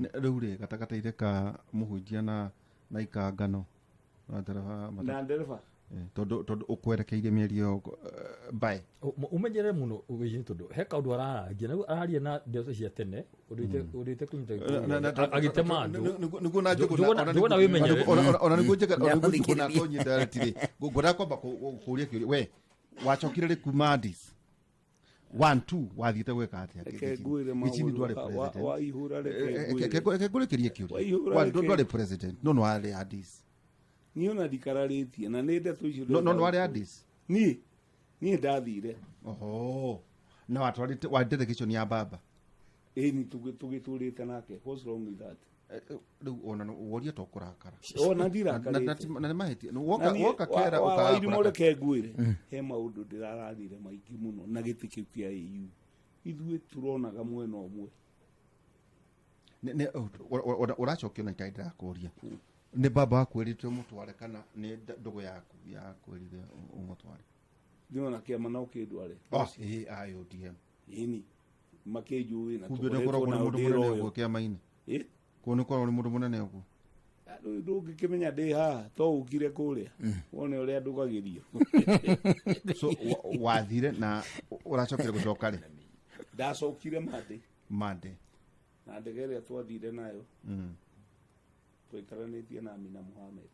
Rĩu rĩ gatagatĩ-inĩ ka mũhunjia na ikangano na ndereba matatũ. Na ndereba. Tondũ ũkwerekeirie mĩario ĩyo mbae. Umenyerere mũno wĩici tondũ he kaũndũ ararangia na rĩu araria na ndeto cia tene ũndũ ĩtekũnyita agĩtema andũ. Nĩguo na Njũgũna wĩmenyerere. Ona nĩguo njega ona nĩguo Njũgũna Ndĩrathikĩrĩria. atonye nderetirĩ ngwendaga kwamba kũria kĩũria, we wacokire rĩ kuma Addis? One, two, wathiĩte gwĩka atĩa? Reke ngwĩre Gĩchini maũndũ ndwarĩ president. wa ihũra, reke ngwĩre. Reke ngũrĩkĩrie kĩũria. Waihũra Wa- reke- Ndwarĩ president, no nĩwarĩ Addis. Niĩ ona ndikararĩtie na nĩ ndeto icio. No nĩwarĩ Addis. Niĩ ndathire. Oho. Na watwarĩte wa delegation ya baba. Ĩni, tũgĩtũrĩte nake. What's wrong with that? Rĩu ona woria to kũrakara. Ona Na- na- ndirakarĩte. na nĩ mahĩtia. Na Woka niĩ- woka kera wa- Wairimu, ũkaga. reke ngwĩre, he maũndũ ndĩrararire maingĩ mũno na gĩtĩ kĩu kĩa AU. Ithuĩ turonaga mwena ũmwe. Ũracokio na itarĩ ndĩrakũria. Nĩ baba wakwĩrĩte ũmũtware kana nĩ ndũgũ yaku yakwĩrire ũmũtware? Ndĩrona kĩama no kĩndware. Oh, ĩĩ, IODM. Ĩni, makĩnjũĩ na Kumbe nĩ tũkoretwo ũkoragwo nĩ nao mũndũ ndĩ mũnene royal. ũguo kĩama-inĩ. Ĩ? Kũu nĩ ũkoragwo nĩ mũndũ mũnene ũguo. Rĩu ndũngĩkĩmenya ndĩ haha to ũkire kũrĩa wone ũrĩa ndũgagĩrio. So wathire na ũracokire gũcoka rĩ? Ndacokire Monday. Monday. Na ndege ĩrĩa twathire nayo twaikaranĩtie na Amina Mohamed.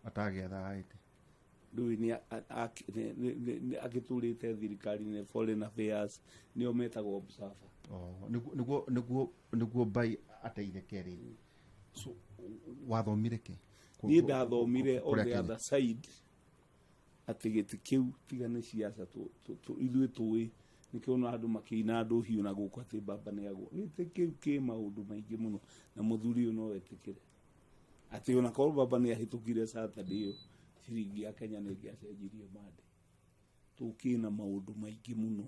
Atagĩatha ĩte. Rĩu nĩ agĩtũrĩte thirikari-inĩ, foreign affairs, nĩo metagwo observer. Oh, nĩguo bai ateithĩke rĩ. So wathomire kĩ? Niĩ ndathomire on Kũrĩa the Kenya. other side atĩ gĩtĩ kĩu tiga nĩ ciaca ithuĩ tũĩ nĩkĩo ona andũ makĩina ndũhiũ na gũkũ atĩ baba nĩ agwa. Gĩtĩ kĩu kĩ maũndũ maingĩ mũno, na mũthuri ũyũ no etĩkĩre atĩ ona korwo baba nĩ ahĩtũkire Saturday ĩyo, ciringi ya Kenya nĩ ĩngĩacenjirie mande. Tũkĩna maũndũ maingĩ mũno,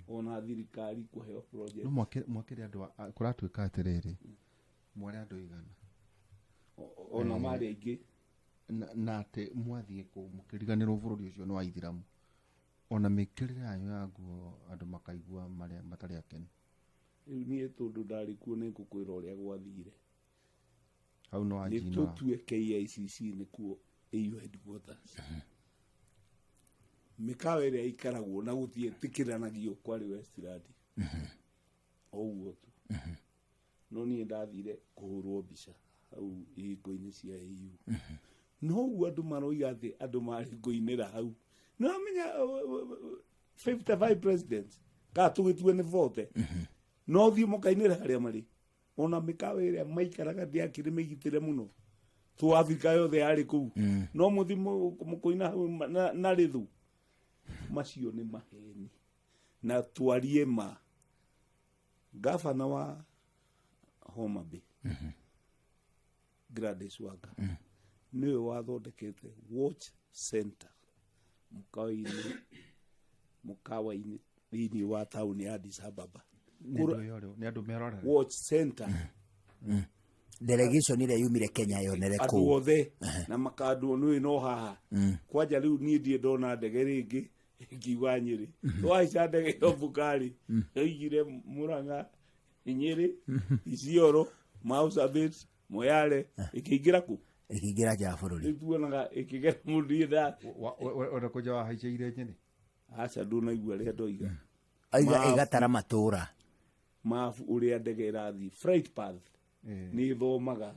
ona thirikari kũheo project. No mwakĩrĩ andũ kũratuĩka atĩrĩrĩ, mwarĩ andũ igana? Ona marĩ aingĩ. Na atĩ mwathiĩ kũu mũkĩriganĩrwo bũrũri ũcio nĩ wa ithiramu, ona mĩkĩrĩre yanyu ya nguo andũ makaigua marĩa matarĩ akenu. Rĩu niĩ tondũ ndarĩ kuo, nĩ ngũkwĩra ũrĩa gwathire. Hau no Nĩ anjina. tũtue KICC nĩkuo AU headquarters, mĩkawa ĩrĩa ĩikaragwo na gũtiĩtĩkĩranagio kwarĩ Westland o ũguo tu. No niĩ ndathire kũhũrwo mbica hau ihingo-inĩ cia AU, no ũguo andũ maroiga atĩ andũ marĩ kũinĩra hau. Nĩ wamenya 55 presidents kana tũgĩtue nĩ 40, no thiĩ mũkainĩra harĩa marĩ. Ona mĩkawa ĩrĩa maikaraga ndĩakĩrĩ mĩgitĩre mũno tu, Afrika yothe yarĩ kũu, no mũthi mũkũina hau na rĩthu. Macio nĩ maheni na twarie ma. Gavana wa Homa Bay, Gladys Wanga, nĩwe wathondekete Watch Center mũkawa-inĩ thĩinĩ wa taũni ya Addis Ababa. Nĩ andũ ĩyo nĩ andũ merorera. Watch Center. Delegation ĩrĩa yumire Kenya yonere andũ kũu. Othe na makandwo nĩ no haha kwanja. Rĩu niĩ ndirĩ ndona ndege rĩngĩ ĩkiuga Nyĩrĩ. Twahaica ndege ĩyo Bukari, yoigire Mũrang'a, Nyĩrĩ, Isiolo, Marsabit, Moyale, ĩkĩingĩra kũ? Ĩkĩingĩra nja ya bũrũri. Rĩu tuonaga ĩkĩgera mũndũ ĩnda. Ona kũnja wahaicaire Nyĩrĩ? Aca, ndũnaigua rĩa ndoiga. Aiga Mabu. ĩgatara matũra. Mabu ũrĩa ndege ĩrathiĩ, flight path, nĩ thomaga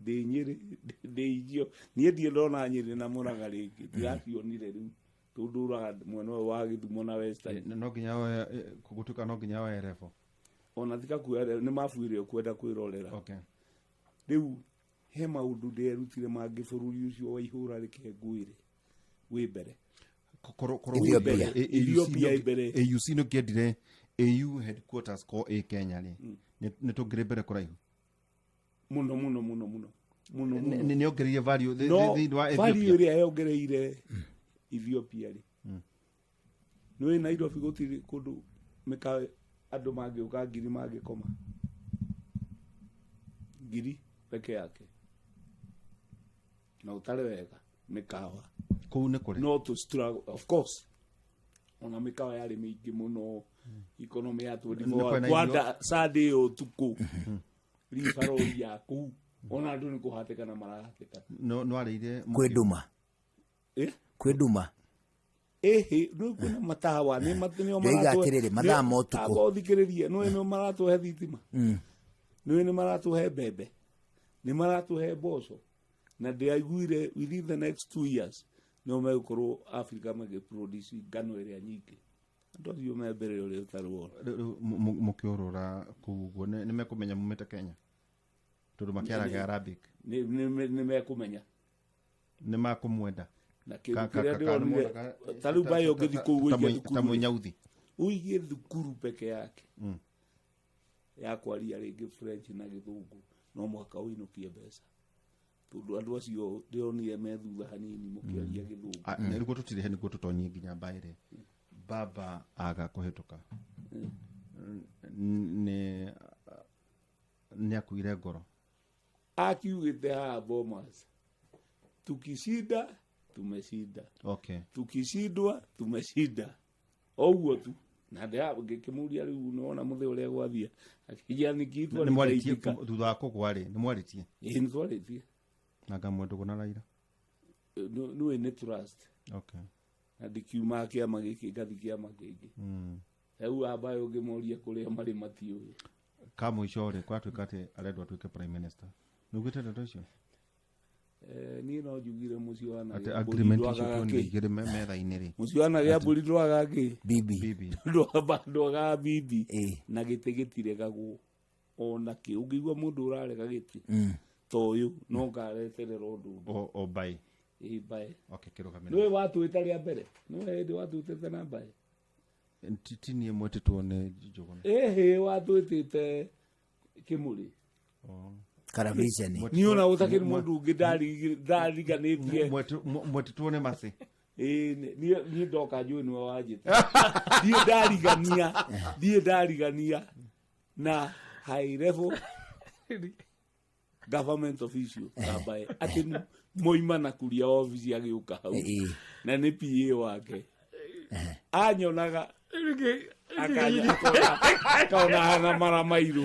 ndĩ Nyĩrĩ, ndĩ icio. Niĩ ndirĩ ndona Nyĩrĩ na Mũrang'a rĩngĩ, ndiracionire rĩu tũndũraga mwena ũyũ wa Gĩthumo na Western. No nginya woe gũtuĩka no nginya woe revo. Ona tika kuoya, nĩ mabu ĩrĩa ũkwenda kwĩrorera. Rĩu he maũndũ nderutire mangĩ bũrũri ũcio wa ihũra. Reke ngwĩre wĩ mbere. Ethiopia. Ethiopia ĩ mbere. AUC nĩ kĩendire AU headquarters ko ĩ Kenya rĩ, nĩ tũngĩrĩ mbere kũraihu. Mũno mũno mũno mũno mũno mũno. Nĩ ongereire value No thĩinĩ wa value Ethiopia. Ĩrĩa yongereire Ethiopia rĩ, nĩ Nairobi gũtirĩ kũndũ mĩkawa andũ mangĩũka 1,000 mangĩkoma 1,000 peke yake na ũtare wega mĩkawa. Kũu nĩ kũrĩ. No to struggle, of course. Ona mĩkawa yarĩ mĩingĩ mũno, economy ya Nĩ kwĩna 24 irio. kwanda Sunday ũtukũ ribarori ya kũu, ona andũ nĩ kũhatĩkana marahatĩkana. No no arĩire. Kwĩ nduma. Eh? Kwĩ nduma. Ĩhĩ, nĩ kwĩna matawa nĩ nĩo Ndoiga atĩrĩrĩ, mathaa ma ũtukũ. Amba ũthikĩrĩrie. Nĩwe nĩo maratũhe thitima, nĩwe nĩ maratũhe mbembe, nĩ maratũhe mboco, na ndĩraiguire within the next 2 years nĩo megũkorwo Africa magĩproduce ngano ĩrĩa nyingĩ. Andũ acio me mbere ũrĩa ũtarĩ wona. Rĩu mũkĩũrũra kũu ũguo nĩ mekũmenya mumĩte Kenya tondũ makĩaragia Arabic. Nĩ mekũmenya. Nĩ makũmwenda. Na kĩndũ kĩrĩa ndĩronire ta rĩu mbayo ũngĩthiĩ kũu ũige ta thukuru mũnyauthi. Ũige thukuru peke yake ya kwaria rĩngĩ French na Gĩthũngũ no mũhaka ũinũkie mbeca tondũ andũ acio ndĩronire me thutha hanini mũkĩaria Gĩthũngũ. Nĩguo tũtirĩhe nĩguo tũtonyie nginya mbaĩrĩ baba aga kũhĩtũka nĩ akuire ngoro. Akiugĩte haha Bomas, tukishinda tumeshinda. Okay. Tukishindwa tumeshinda. Oguo tu. Na ngĩkĩmũria rĩu nĩwona mũthĩ ũrĩa gwathiĩ akĩnjĩra nĩkĩitwa Nĩ mwarĩtie thutha wa kũgwa rĩ nĩ mwarĩtie? Ĩĩ nĩ twarĩtie. Na ngamwendũgũ na Raila? Nĩũĩ nĩ trust. Okay. Na ndikiuma kĩama gĩkĩ ngathi kĩama kĩngĩ. Rĩu ambayo ũngĩmoria kũrĩa marĩ matiũĩ. Ka mũico rĩ kwatuĩka atĩ arendwo atuĩke prime minister. Nĩugĩte ndeto icio? Niĩ no njugire mũciĩ wa Atĩ na agreement icio tuonire igĩrĩ metha-inĩ rĩ. Mũciĩ wa na mbũri ndwaga kĩ? Bibi. Bibi. Ndwagaga bibi. Na gĩtĩ gĩtiregagwo ona kĩ. Ũngĩigua mũndũ ũrarega gĩtĩ ta ũyũ no ngareterera ũndũ ũngĩ. O mbaĩ. Ĩ mbaĩ. Okay, kĩrũgamĩrĩra. Nĩwe watwĩta rĩa mbere. Nĩwe hĩndĩ watwĩtĩte na mbaĩ. Ti niĩ mwetĩtwo nĩ Njũgũna. Ĩhĩ watwĩtĩte Kĩmũrĩ. Karavisheni. Niĩ ona gũtakĩrĩ mũndũ ũngĩ ndariganĩtie. Mwetĩtwo nĩ Mercy. Ĩĩ, niĩ ndoka njũĩ nĩwe wanjĩta. Ndiĩ ndarigania na high level government official kambae atĩ moima na kuria office agĩũka hau na nĩ PA wake anyonaga akaona hana mara mairũ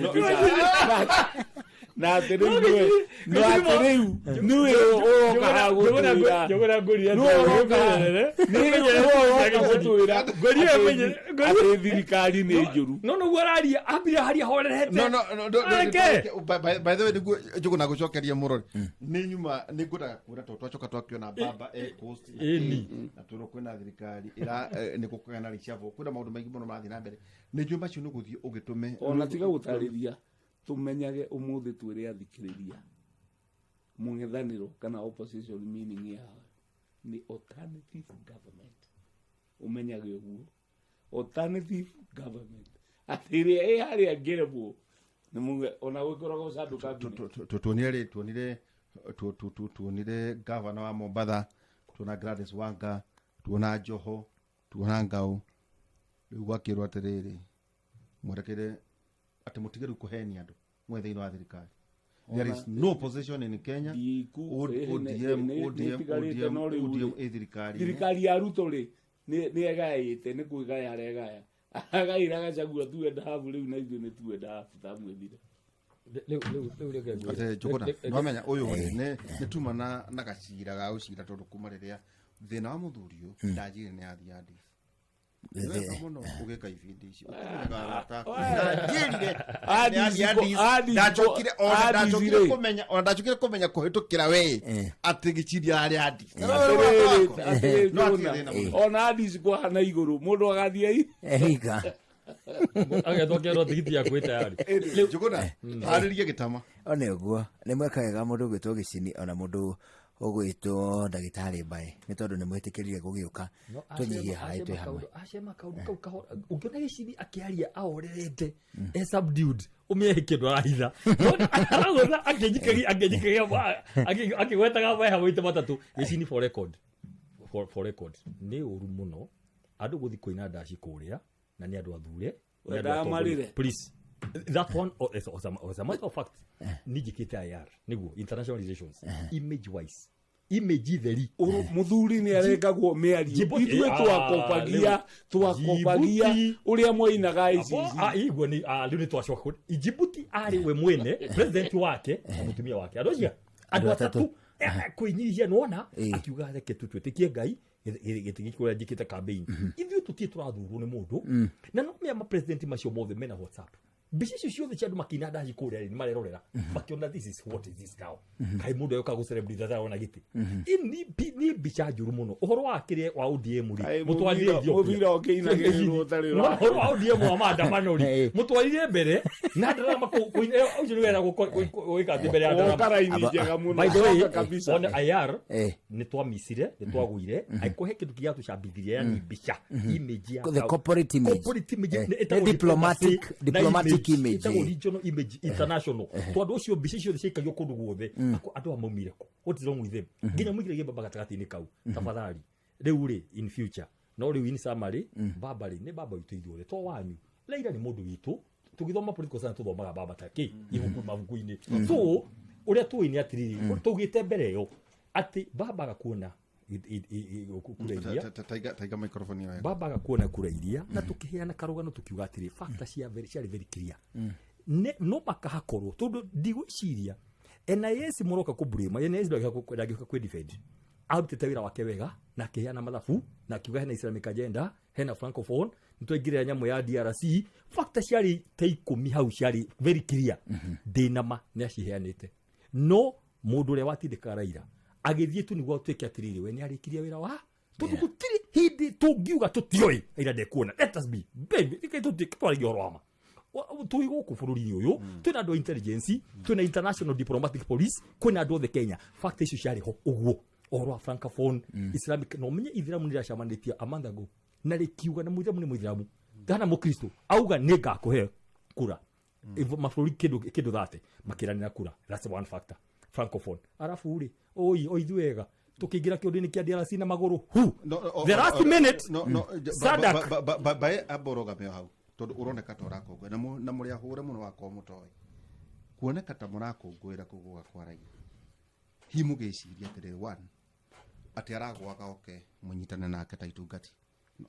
na atĩ rĩu nĩwe nĩwe ũroka haha gũtwĩra nĩwe ũroka gũtwĩra atĩ thirikari nĩ njũru. No nĩguo araria ambire haria horerete. No, no, no, by the way nĩguo Njũgũna gũcokeria mũrori nĩ nyuma nĩ ngwendaga kuona tondũ twacoka twakĩona baba e coast na twĩrwo kwĩna thirikari ĩra nĩ gũkũgĩa na reshuffle kwĩna maũndũ maingĩ mũno marathiĩ na mbere nĩ njũĩ macio nĩ gũthiĩ ũgĩtũme ona tiga gũtarĩria tũmenyage ũmũthĩ twĩre athikĩrĩria mũng'ethanĩro kana opposition meaning yao nĩ alternative government. Ũmenyage ũguo alternative government atĩ ĩrĩa ĩ harĩa ngerebwo nĩ muge ona gwĩkoragwo shadow cabinet. Tuonire tuonire tuonire gavana wa Mombatha, tuona Gladys Wanga, tuona Joho, tuona Ngau. Rĩu gwakĩrwo atĩrĩrĩ mwerekere atĩ mũtige rĩu kũhenia andũ mwe thĩinĩ wa thirikari. There is no opposition in Kenya. ODM, ODM, ODM, ODM ĩ thirikari. Thirikari ya Ruto rĩ nĩ ĩgaĩte nĩ kwĩgaya aregaya agaira Gachagua 2.5 rĩu na ithuĩ nĩ 2.5 tamwethire. Atĩ Njũgũna nĩwamenya ũyũ rĩ nĩ tuma na gacira ga gũcira tondũ kuma rĩrĩa thĩna wa mũthuri ũyũ ndanjire nĩ athiĩ Addis. Nĩwega mũno ũgĩka ibindi ici ũkĩmenyaga arata aku. Ndanjĩrire nĩ athiĩ Addis. Ndacokire ona ndacokire kũmenya ona ndacokire kũmenya kũhĩtũkĩra we atĩ gĩciri arĩ Addis. Atĩrĩrĩ No atige thĩna mũno. ona Addis kwahana igũrũ mũndũ agathiĩ Erika. Agetwo kerwo tigiti yaku ĩ tayari. Njũgũna harĩria gĩtama. One ũguo nĩ mweka wega mũndũ ũgwĩtwo Gĩcini ona mũndũ ũgwĩtwo ndagĩtarĩ Mbae nĩ tondũ nĩ mwĩtĩkĩrire gũgĩũka tũnyihie haĩ twĩ hamwe. Acema kaũndũ kau kahora ũngĩona Gĩcini akĩaria ahorerete e subdued ũmĩehe kĩndũ arahitha aragũtha akĩnjikagia akĩgwetaga Mbae hamwe maita matatũ. Gĩcini for record for record nĩ ũru mũno andũ gũthiĩ kũina ndaci kũrĩa na nĩ andũ athure Wendaga marĩre. Please that one as a matter of fact nĩ njĩkĩte IR nĩguo international relations image wise image theri Mũthuri nĩ arengagwo mĩario ithuĩ twakobagia twakobagia ũrĩa mwainaga ICC. Igua nĩ rĩu nĩ twacoka Djibouti arĩ we mwene president wake na mũtumia wake andũ acio andũ atatũ kwĩnyihia nĩwona akiuga reke tu twĩtĩkie Ngai gĩtĩ gĩkĩ kũrĩa njĩkĩte campaign ithuĩ tũtirĩ tũrathurwo nĩ mũndũ na no mĩa ma president macio mothe mena WhatsApp. Mbica icio ciothe cia andũ makĩina ndaci kũrĩa rĩ, nĩ marerorera makĩona, "This is, what is this now?" Kaĩ mũndũ ayoka gũ celebrate atarona gĩtĩ? Ĩ nĩ mbica njũru mũno. Ũhoro wa kĩrĩa wa ODM rĩ, Kaĩ mũtwarire Ethiopia. Mũbira ũkĩinagĩrĩrwo ũtarĩ Ũhoro wa ODM wa maandamano rĩ, mũtwarire mbere na ndarama ũcio nĩ wera gwĩka atĩ mbere ya ndarama. Woka raini njega mũno. By the way, Coka kabisa. on IR nĩ twamicire, nĩ twagũire angĩkorwo he kĩndũ kĩrĩa tũcambithirie, yani mbica, image ya The corporate image. Corporate image nĩ ĩtagwo Nĩ diplomatic diplomacy na diplomatic image, ĩtagwo regional image international, tondũ ũcio mbica ciothe ciaikagio kũndũ guothe. Andũ aya maumire kũ? What is wrong with them? Nginya mũingĩre gĩmbamba gatagatĩ-inĩ kau, tafadhali. Rĩu rĩ, in future, no rĩu in summary, baba rĩ, nĩ baba witũ ithuothe, to wanyu. Raila nĩ mũndũ witũ. Tũgĩthoma political science tũthomaga baba ta kĩ ibuku mabuku-inĩ. So ũrĩa tũĩ nĩ atĩrĩrĩ, tũgĩte mbere ĩyo atĩ baba agakuona kura iria. Taiga microphone ĩyo wega. Baba agakuona kura iria, na tũkĩheana karũgano tũkiuga atĩrĩ, factor ciarĩ very clear. No makahakorwo tondũ ndigwĩciria NIS mũroka kũ blame NIS. Ndangĩũka kwĩ defend, arutĩte wĩra wake wega na akĩheana mathabu na akiuga hena Islamic agenda, hena francophone, nĩtwaingĩrĩra nyamũ ya DRC. Factor ciarĩ ta 10 hau, ciarĩ very clear. Ndĩna ma nĩ aciheanĩte, no mũndũ ũrĩa watindĩkaga Raila agĩthiĩ tu nĩguo atuĩke atĩrĩrĩ, we nĩ arĩkirie wĩra wa, tondũ gũtirĩ hĩndĩ tũngiuga tũtioĩ Raila ndekuona. Let us be baby, reke twaragie ũhoro wa ma. Twĩ gũkũ bũrũri-inĩ ũyũ, twĩna andũ a intelligence, twĩna international diplomatic police, kwĩna andũ othe Kenya. Fact icio ciarĩ ho ũguo, ũhoro wa francophone, Islamic, na ũmenye ithiramu nĩ rĩracemanĩtie a month ago na rĩkiuga, na mũithiramu nĩ mũithiramu kana mũkristo, auga nĩ ngakũhe kura. Mabũrũri kĩndũ thate makĩranĩra kura. That's one factor, francophone. Arabu rĩ, oi oithu wega, tũkĩingĩra kĩũndũ-inĩ kĩa DRC na magũrũ hu. No, The last minute. No, SADC. Bae amba ũrũgame o hau, tondũ ũroneka ta ũrakũngũĩra na mũrĩ ahũre mũno wakorwo mũtoĩ kuoneka ta mũrakũngũĩra kũgũa kwa Raila, hi mũgĩciria atĩrĩrĩ, one, atĩ aragũaga oke mũnyitane nake ta itungati.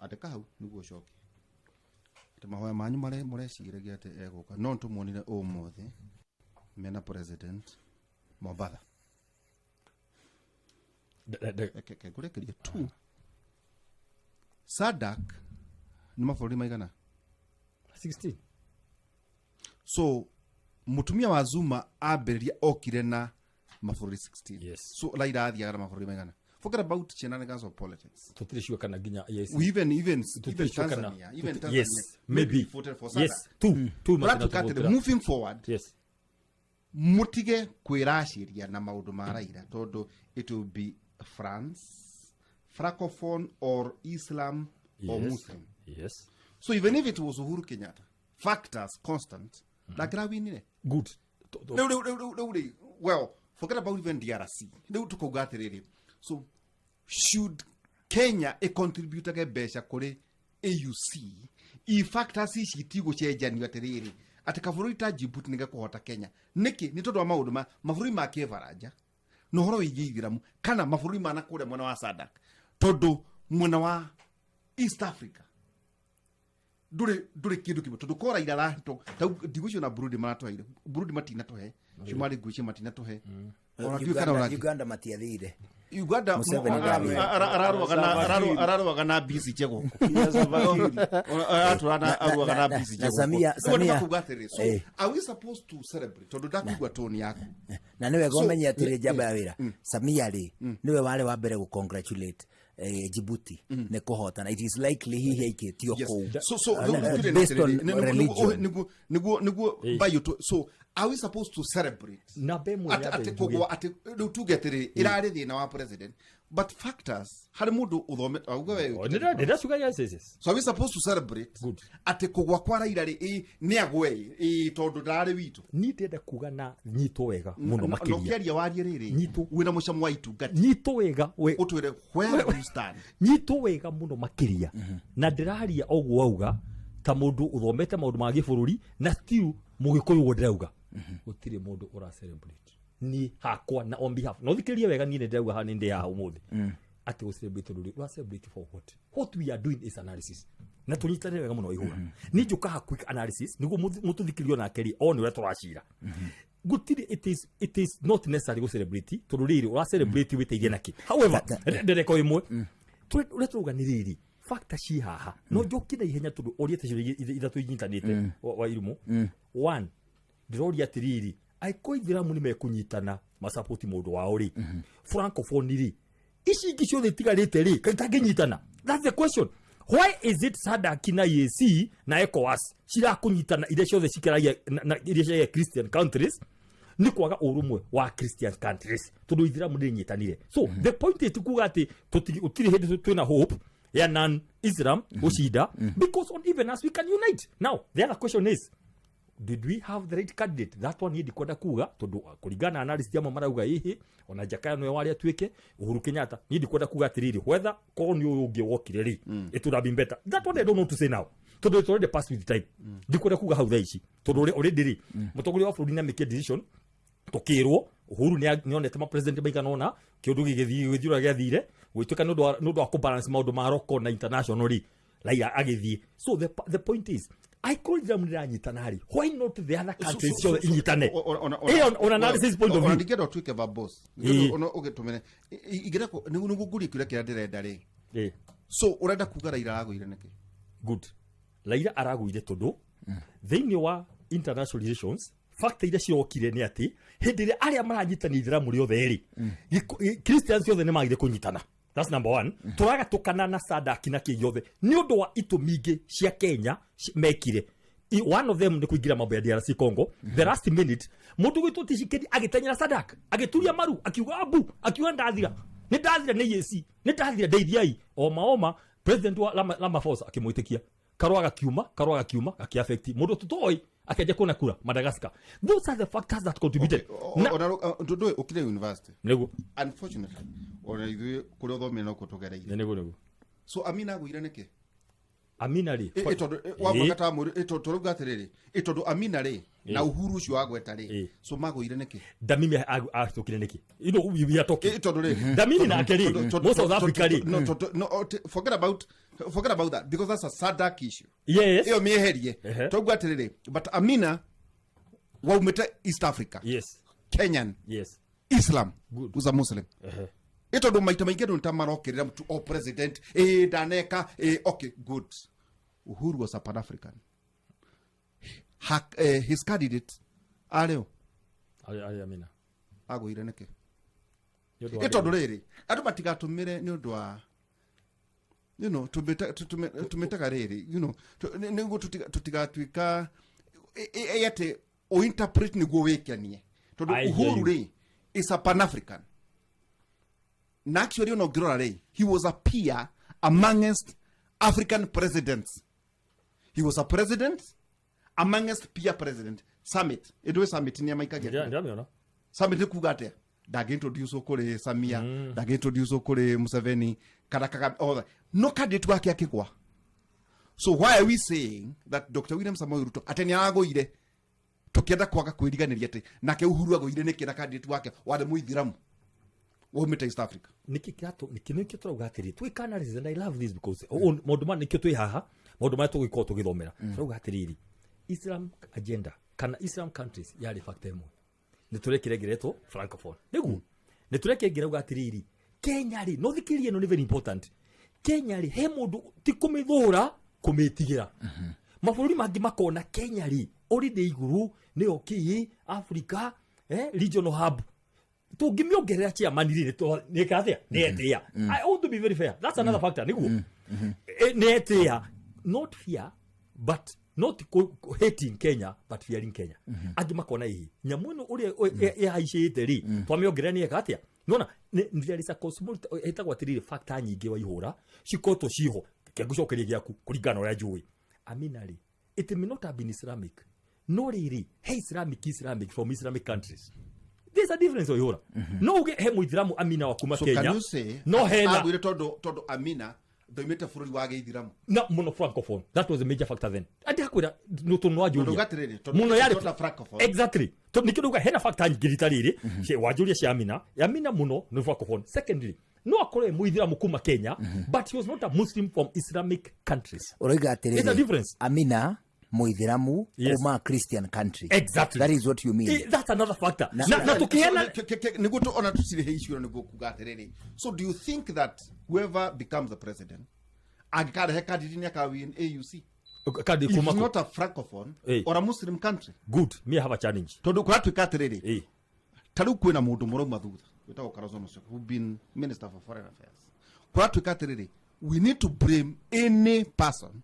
Andĩka hau nĩguo ũcoke atĩ mahoya manyu marĩa mũreciragia atĩ egũka, no nĩtũmuonire ũmũthĩ mena president Mombatha. Reke ngũrĩkĩrie tu. SADC nĩ mabũrũri maigana? 16. So mũtumia wa Zuma ambĩrĩria okire na mabũrũri 16. So Raila athiaga na mabũrũri maigana? Forget about shenanigans of politics. Tũtirĩ sure kana nginya, yes. We even Tũtirĩ even sure kana Tanzania, even Tanzania yes, maybe voted for SADC. Yes, two. Ũratuĩka atĩrĩ, moving forward, mutige kwĩracĩria na maũndũ ma Raila, tondũ it will be France, francophone or Islam or Muslim. So even if it was Uhuru Kenyatta, factors constant, ndangĩrawinire. Good. Rĩu rĩ, well, forget about even DRC. Rĩu tũkauga atĩrĩrĩ, so should Kenya ĩcontributage mbeca kũrĩ AUC i factors ici itigũcenjanio, atĩrĩrĩ, atĩ kabũrũri ta Djibouti nĩ gakũhota Kenya nĩkĩ? Nĩ tondũ wa maũndũ ma mabũrũri ma kĩbaranja na ũhoro wĩgiĩ ithiramu kana mabũrũri ma nakũrĩa mwena wa SADC, tondũ mwena wa East Africa ndũrĩ kĩndũ kĩmwe, tondũ ko Raila ndigũcio na Burundi maratũheire, Burundi matinatũhe, Cumarĩ ngwĩcie matinatũhe. Ona ndiũĩ kana Uganda matiathire. Uganda Museveni ndathire. Ararũaga na mbisi gũkũ, aratũra arũaga na mbisi. Na Kuga atĩrĩ, so are we supposed to celebrate? Tondũ ndakugua tone yaku. Na nĩ wega ũmenye atĩrĩ, njamba ya wĩra Samia rĩ, nĩwe warĩ wa mbere gũ congratulate Djibouti nĩ kũhotana. It is likely hihi aikĩtio kũu So rĩu based on nĩ religion. Nĩguo bayũ so are we supposed to celebrate Namba ĩmwe atĩ ya atĩ mbere. Kũgũa atĩ rĩu tuge atĩrĩ, ĩrarĩ thĩna wa president, but factors harĩ mũndũ ũthome auga we. Ndĩracuga yes. So are we supposed to celebrate Good. atĩ kũgwa kwa Raila rĩ, ĩ, nĩ agwe ĩ, tondũ ndararĩ witũ? Niĩ ndĩrenda kuga na nyitwo wega mũno Na makĩria. ũkĩaria warie rĩrĩ Nyitwo. wĩna mũcamo wa itungati. Nyitwo wega we. Ũtwĩre where do you stand. Nyitwo wega mũno makĩria, na ndĩraria ũguo auga ta mũndũ ũthomete maũndũ ma gĩbũrũri na still mũgĩkũyũ. Ũguo ndĩrauga gũtirĩ mũndũ ũra celebrate niĩ hakwa na on behalf, no thikĩrĩrie wega, niĩ nĩ ndĩrauga haha nĩ ndĩ haha ũmũthĩ atĩ gũ celebrate, tondũ ũra celebrate for what? What we are doing is analysis, na tũnyitanĩre wega mũno ihũra. Niĩ njũkaga quick analysis nĩguo mũtũthikĩrĩrie onake rĩ one ũrĩa tũracira. Gũtirĩ, it is not necessary gũ celebrate, tondũ rĩrĩ ũra celebrate wĩteithie nakĩ? However, ndereko ĩmwe ũrĩa tũrauga nĩ rĩrĩ. Factor ci haha no njokie na ihenya tondũ ũrĩte ciũria ithatũ inyitanĩte wa irumu. One, ndĩroria atĩrĩrĩ, angĩkorwo ithĩramu nĩ mekũnyitana masapoti mũndũ wao rĩ, francophone rĩ, ici ingĩ ciothe itigarĩte rĩ, kaĩ itangĩnyitana? That's the question. Why is it SADC na EAC na ECOWAS cirakũnyitana iria ciothe cikaragia na iria ciaragia Christian countries? Nĩ kwaga ũrũmwe wa Christian countries, tondũ ithiramu nĩ So the point is kuga atĩ gũtirĩ hĩndĩ twĩna hope ya non Islam gũcinda, because on even us we can unite. Now the other question is, did we have the right candidate? That one niĩ ndikwenda kuga, tondũ kũringana na analyst amwe marauga ĩhĩ ona Jakaya nĩwe warĩ atuĩke Uhuru Kenyatta. Niĩ ndikwenda kuga atĩrĩrĩ, whether korwo nĩ ũyũ ũngĩ wokire rĩ, it would have been better. That one I don't know to say now, tondũ it's already passed with time. Ndikwenda kuga hau thaa ici, tondũ already rĩ, mũtongoria wa bũrũri nĩ amĩke decision. Tukirwo Uhuru nĩ onete ma president maigana ũna, kĩũndũ gĩgĩthiĩ gĩgĩthiĩ ũrĩa gĩathire gwĩtuĩka nĩ ũndũ wa kũbalance maũndũ ma roko na international rĩ, Raila agĩthiĩ. So the point is, angĩkorwo Ithiramu nĩranyitana rĩ, why not the other countries ciothe inyitane? Ĩyo on analysis point of Ona view. Ndingĩenda ũtuĩke verbose. Ona ũgĩtũmĩre ingĩenda nĩguo ngũrie kĩũria kĩrĩa ndĩrenda rĩ. So ũrenda kuga Raila aragũire nĩkĩ? Good. Raila aragũire tondũ thĩinĩ wa international relations, factor iria cirokire nĩ atĩ hĩndĩ ĩrĩa arĩa maranyitania ithiramu rĩothe rĩ, Christians othe nĩ magire kũnyitana. That's number one. Tũragatũkana na SADC na kĩ gĩothe nĩ ũndũ wa itũmi ingĩ cia Kenya mekire. One of them nĩ kũingĩra mambo ya DRC Congo the last minute. Mũndũ gwĩtwo Tshisekedi agĩtenyera SADC, agĩturia maru, akiuga abu, akiuga ndathira, nĩ ndathira nĩ EAC, nĩ ndathira, ndeithiai. Oma oma president wa Ramaphosa akĩmwĩtĩkia, Karũa gakiuma, Karũa gakiuma, gakĩaffect mũndũ tũtoĩ, akĩanjia kuona kura Madagascar. Those are the factors that contributed. Na ona ndũĩ ũkire university. Nĩguo. Unfortunately, ona ithuĩ kũrĩa ũthomire no tũgereire. Nĩguo. So Amina agũire nĩkĩ? Amina rĩ, Tondũ wa ta mwĩrĩ tondũ atĩrĩrĩ, tondũ Amina rĩ na Uhuru ũcio wagweta rĩ, so magũire nĩkĩ? Dlamini ahĩtũkire nĩkĩ? You know, we are talking. Tondũ rĩ, Dlamini nake rĩ, mo South Africa rĩ. No, no, forget about that, because that's a SADC issue. Ĩyo mĩeherie. Tauga atĩrĩrĩ, but Amina waumĩte East Africa, Kenyan, Islam, was a Muslim. Tondũ maita maingĩ andũ nĩ ta marokĩrĩra mtu o president ndaneka. Okay, good. Uhuru was a Pan African. His candidate arĩ ũ? Arĩ Amina. Agũire nĩkĩ? Nĩ ũndũ wa Tondũ rĩrĩ, andũ matigatũmĩre nĩ ũndũ wa tũmĩtaga rĩrĩ, nĩguo tũtigatuĩka atĩ ũinterpret nĩguo wĩkenie, tondũ I hear Uhuru you. rĩ is a Pan African, na actually ona ũngĩrora rĩ, he was a peer amongst African presidents. He was a president amongst peer president. Summit ĩndũĩ, summit nĩ amaikagia. Ndiramĩona. Summit nĩ kuga atĩa? Ndangĩintroduce kũrĩ Samia, ndangĩintroduce kũrĩ Museveni kana Kagame, all that. No candidate wake akĩgwa. So why are we saying that Dr. William Samoei Ruto atĩ nĩ aragũire, tũkĩenda kwaga kwĩriganĩria atĩ nake Uhuru agũire nĩkĩ na candidate wake warĩ mũithiramu waumĩte East Africa? Nĩkĩ kĩratũ nĩkĩ nĩkĩo tũrauga atĩrĩ twĩka analysis, and I love this because maũndũ maya nĩkĩo twĩ haha, maũndũ maya tũgĩkorwo tũgĩthomera. Tũrauga atĩrĩrĩ, Islam agenda kana Islam countries yarĩ factor ĩmwe. Nĩ tũrekire ngeretwo francophone, nĩguo nĩ tũrekire ngĩrauga atĩrĩrĩ, Kenya rĩ, no thikĩrĩria, ĩno nĩ very important. Kenya rĩ, he mũndũ ti kũmĩthũra, kũmĩtigĩra mabũrũri mangĩ makona Kenya rĩ already igũrũ nĩyo kĩ Africa, regional hub, tũngĩmĩongerera chairman rĩ, nĩka atĩa? Nĩ etĩa. I want to be very fair. That's another factor. Nĩguo nĩ etĩa, not fear, but not hating Kenya but fearing Kenya. Angĩ makona ĩhĩ nyamũ ĩno ũrĩa ĩhaicĩte rĩ, twamĩongerera nĩ eka atĩa? Nona there is a cosmopolitan ĩtagwo atĩrĩrĩ, factor nyingĩ waihũra cikoretwo ciho. Kengũcokeria gĩaku kũringana na ũrĩa njũĩ Amina rĩ, it may not have been Islamic, no rĩrĩ he Islamic from Islamic countries. There's a difference waihũra. No uge he mũithiramu Amina wa kuma So Kenya. Can you say no hena agũire tondũ Amina ndoimĩte bũrũri wa gĩithiramu? Na mũno francophone. That was a major factor then. Andihakwĩra no tondũ Tondũ wanjũria gatĩrĩrĩ, tondũ mũno yarĩ not a francophone. Exactly. Tondũ nĩkĩo ndauga hena factor nyingĩ rita rĩrĩ wanjũria cia Amina. Amina mũno nĩ francophone. Secondly, no akorwo e mũithiramu kuma Kenya, but he was not a Muslim from Islamic countries. Ũroiga There's a atĩrĩrĩ, difference. Amina mũithiramu kuma Christian country. Exactly. That is what you mean. That's another factor. Na tukiena Nĩguo ona tũcirĩhe icio, nĩguo kuga atĩrĩrĩ, so do you think that whoever becomes the president Angĩkarehe candidate nĩ akawin AUC. Kandi If kuma it's kũ? not a francophone Eh. or a Muslim country. Good, me I have a challenge. Tondũ kũratuĩka atĩrĩrĩ, ta rĩu kwĩna mũndũ mũrauma thutha wĩtagwo Kalonzo Musyoka, who been minister for foreign affairs. Kũratuĩka atĩrĩrĩ, we need to blame any person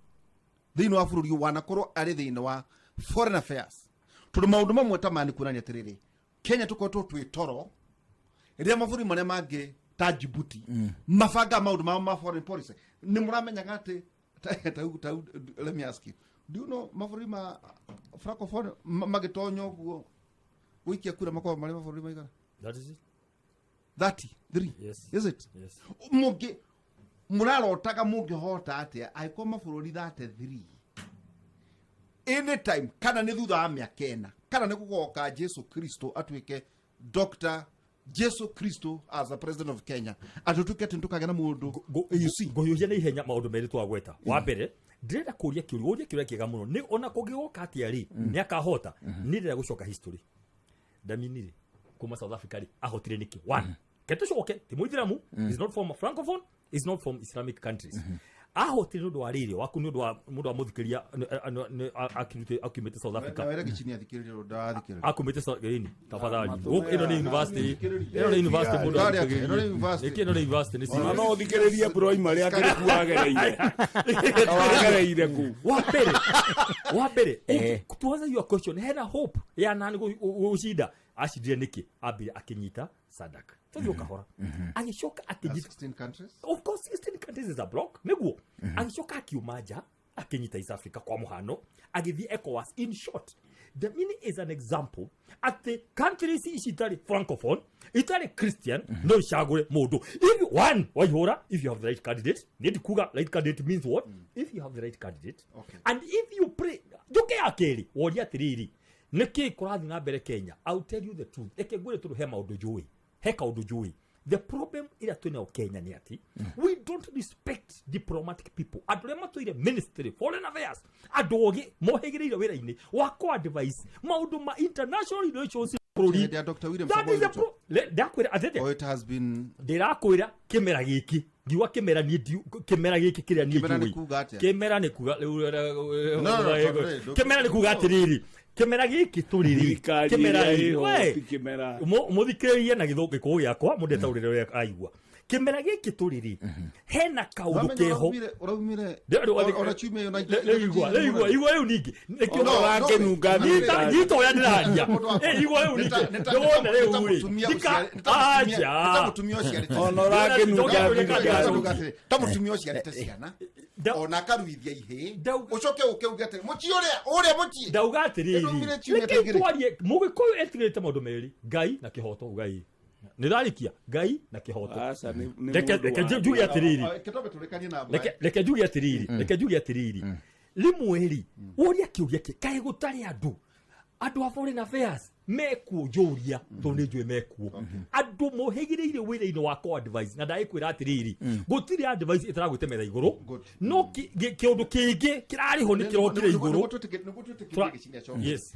thĩinĩ wa bũrũri ũyũ wanakorwo arĩ thĩinĩ wa foreign affairs, tondũ maũndũ mamwe ta maya nĩ kuonania atĩrĩrĩ, Kenya tũkoretwo twĩ toro rĩrĩa mabũrũri marĩa mangĩ ta Djibouti mabangaga maũndũ mao ma foreign policy. Nĩ mũramenyaga atĩ let me ask you, do you know mabũrũri ma francophone magĩtonya ũguo gũikia kura makoragwo marĩ mabũrũri maigana? That is it. 33? Yes. Is it? Yes. Mũngĩ mũrarotaga mũngĩhota atĩa angĩkorwo mabũrũri 33 anytime, kana nĩ thutha wa mĩaka 4, kana nĩ gũgoka Jesu Kristo atuĩke Dr. Jesu Kristo as a president of Kenya, atũtuĩke atĩ nĩtũkagĩa na mũndũ AUC? Ngũhiũhia na ihenya maũndũ merĩ twagweta. Wa mbere ndĩrenda kũria kĩũria, ũrie kĩũria kĩega mũno, nĩ ona kũngĩgoka atĩa rĩ, nĩ akahota. Nĩ ndĩrenda gũcoka history. Dlamini rĩ, kuma South Africa rĩ, ahotire nĩkĩ? One, ke tũcoke, ti mũithĩramu, is not from francophone, is not from Islamic countries. Ahotire nĩ ũndũ wa rĩrĩ waku, nĩ ũndũ wa mũndũ wa mũthikĩria akiumĩte South Africa. Na wĩre gĩchini athikĩrĩrie ũndũ ndathikĩrĩria. Akumĩte South ĩni tafadhali. Matũme Gũkũ ĩno nĩ university, ĩno nĩ university mũndũ Ndari atĩ, athikĩrĩrie. ĩno nĩ university. Ĩkĩ ĩno nĩ university nĩ Ona serious. no ũthikĩrĩrie primary akĩrĩ kuo agereire. Wagereire kũ? Wa mbere to answer your question, hena hope ya nani gũcinda. Acindire nĩkĩ? Ambire akĩnyita SADC, tũthiĩ kahora, agĩcoka akĩnyita 16 countries. Of course, 16 countries is a block, nĩguo. Agĩcoka akiuma nja, akĩnyita East Africa kwa mũhano, agĩthiĩ ECOWAS. In short, Dlamini is an example atĩ countries ici itarĩ francophone, itarĩ Christian, no icagũre mũndũ if you, one waihũra, if you have the right candidate. Nĩ ndikuga right candidate means what? If you have the right candidate and if you pray. Njuke ya kerĩ, woria atĩrĩrĩ, nĩkĩ kũrathiĩ na mbere Kenya? I'll tell you the truth. Reke ngwĩre, tondũ he maũndũ njũĩ, he kaũndũ njũĩ. The problem ĩrĩa twĩnayo Kenya nĩ atĩ we don't respect diplomatic people, andũ arĩa matũire ministry foreign affairs, andũ ogĩ mohĩgĩrĩire wĩra-inĩ wa kũ-advise maũndũ ma international relations bũrũri. Hĩndĩ ya Dr. William That Samoei is the Ruto. Ndakwĩra atĩrĩ, Or it has been ndĩrakwĩra kĩmera gĩkĩ, ngiuga kĩmera niĩ kĩmera gĩkĩ kĩrĩa niĩ Kĩmera nĩ njũĩ. kuga atĩa? Kĩmera nĩ kuga No, no, no, tondũ rĩ, kĩmera nĩ kuga atĩrĩrĩ, kĩmera gĩkĩ tũrĩ rĩ, Thirikari kĩmera ĩrĩa rĩ, ĩho we, ti kĩmera. Mũthikĩrĩrie na gĩthũngũ gĩkũyũ gĩakwa, mũndũ etaũrĩre ũrĩa aigua. Kĩmera gĩkĩ tũrĩ rĩ, hena kaũndũ Ũramenya keho. Ũraumire ona kiumia ĩyo na Rĩu igua, rĩu igua, igua rĩu ningĩ. Nĩkĩo No, Ona no, ũrakĩnunga no, thirikari. Nyita ũrĩa ndĩraria. Mũndũ wakwa. Eh, igua rĩu Nĩ ta- ningĩ. nĩ ta- Ndĩwone nĩ ta rĩu rĩ. mũtumia Aja. nĩ ta mũtumia ũciarĩte Ona ũrakĩnunga thirikari. ta mũtumia ũciarĩte ciana ona akaruithia ihĩĩ, ũcoke ũke uge atĩrĩ, mũciĩ ũrĩa ũrĩa mũciĩ Ndauga atĩrĩrĩ, Ĩno kiumia reke tũingĩre. twarie. Mũgĩkũyũ etigĩrĩte maũndũ merĩ, Ngai na kĩhoto. Ngai nĩ ndarĩkia, Ngai na kĩhoto. Aca, nĩ Reke mũndũ reke njuge atĩrĩrĩ, Kĩtombe tũrĩkanie na reke njuge atĩrĩrĩ, reke njuge atĩrĩrĩ, rĩmwe rĩ ũria kĩũria kĩ kaĩ gũtarĩ andũ a foreign affairs mekuo? Njũria tondũ nĩ njũĩ mekuo, andũ mohĩgĩrĩire wĩra-inĩ wa co advice, na ndagĩkwĩra atĩrĩrĩ, gũtirĩ advice ĩtaragwĩte metha igũrũ. Good. No kĩũndũ kĩngĩ kĩrarĩho nĩ kĩrokire igũrũ. Nĩguo twĩtĩkĩrie gĩciria coke. Yes.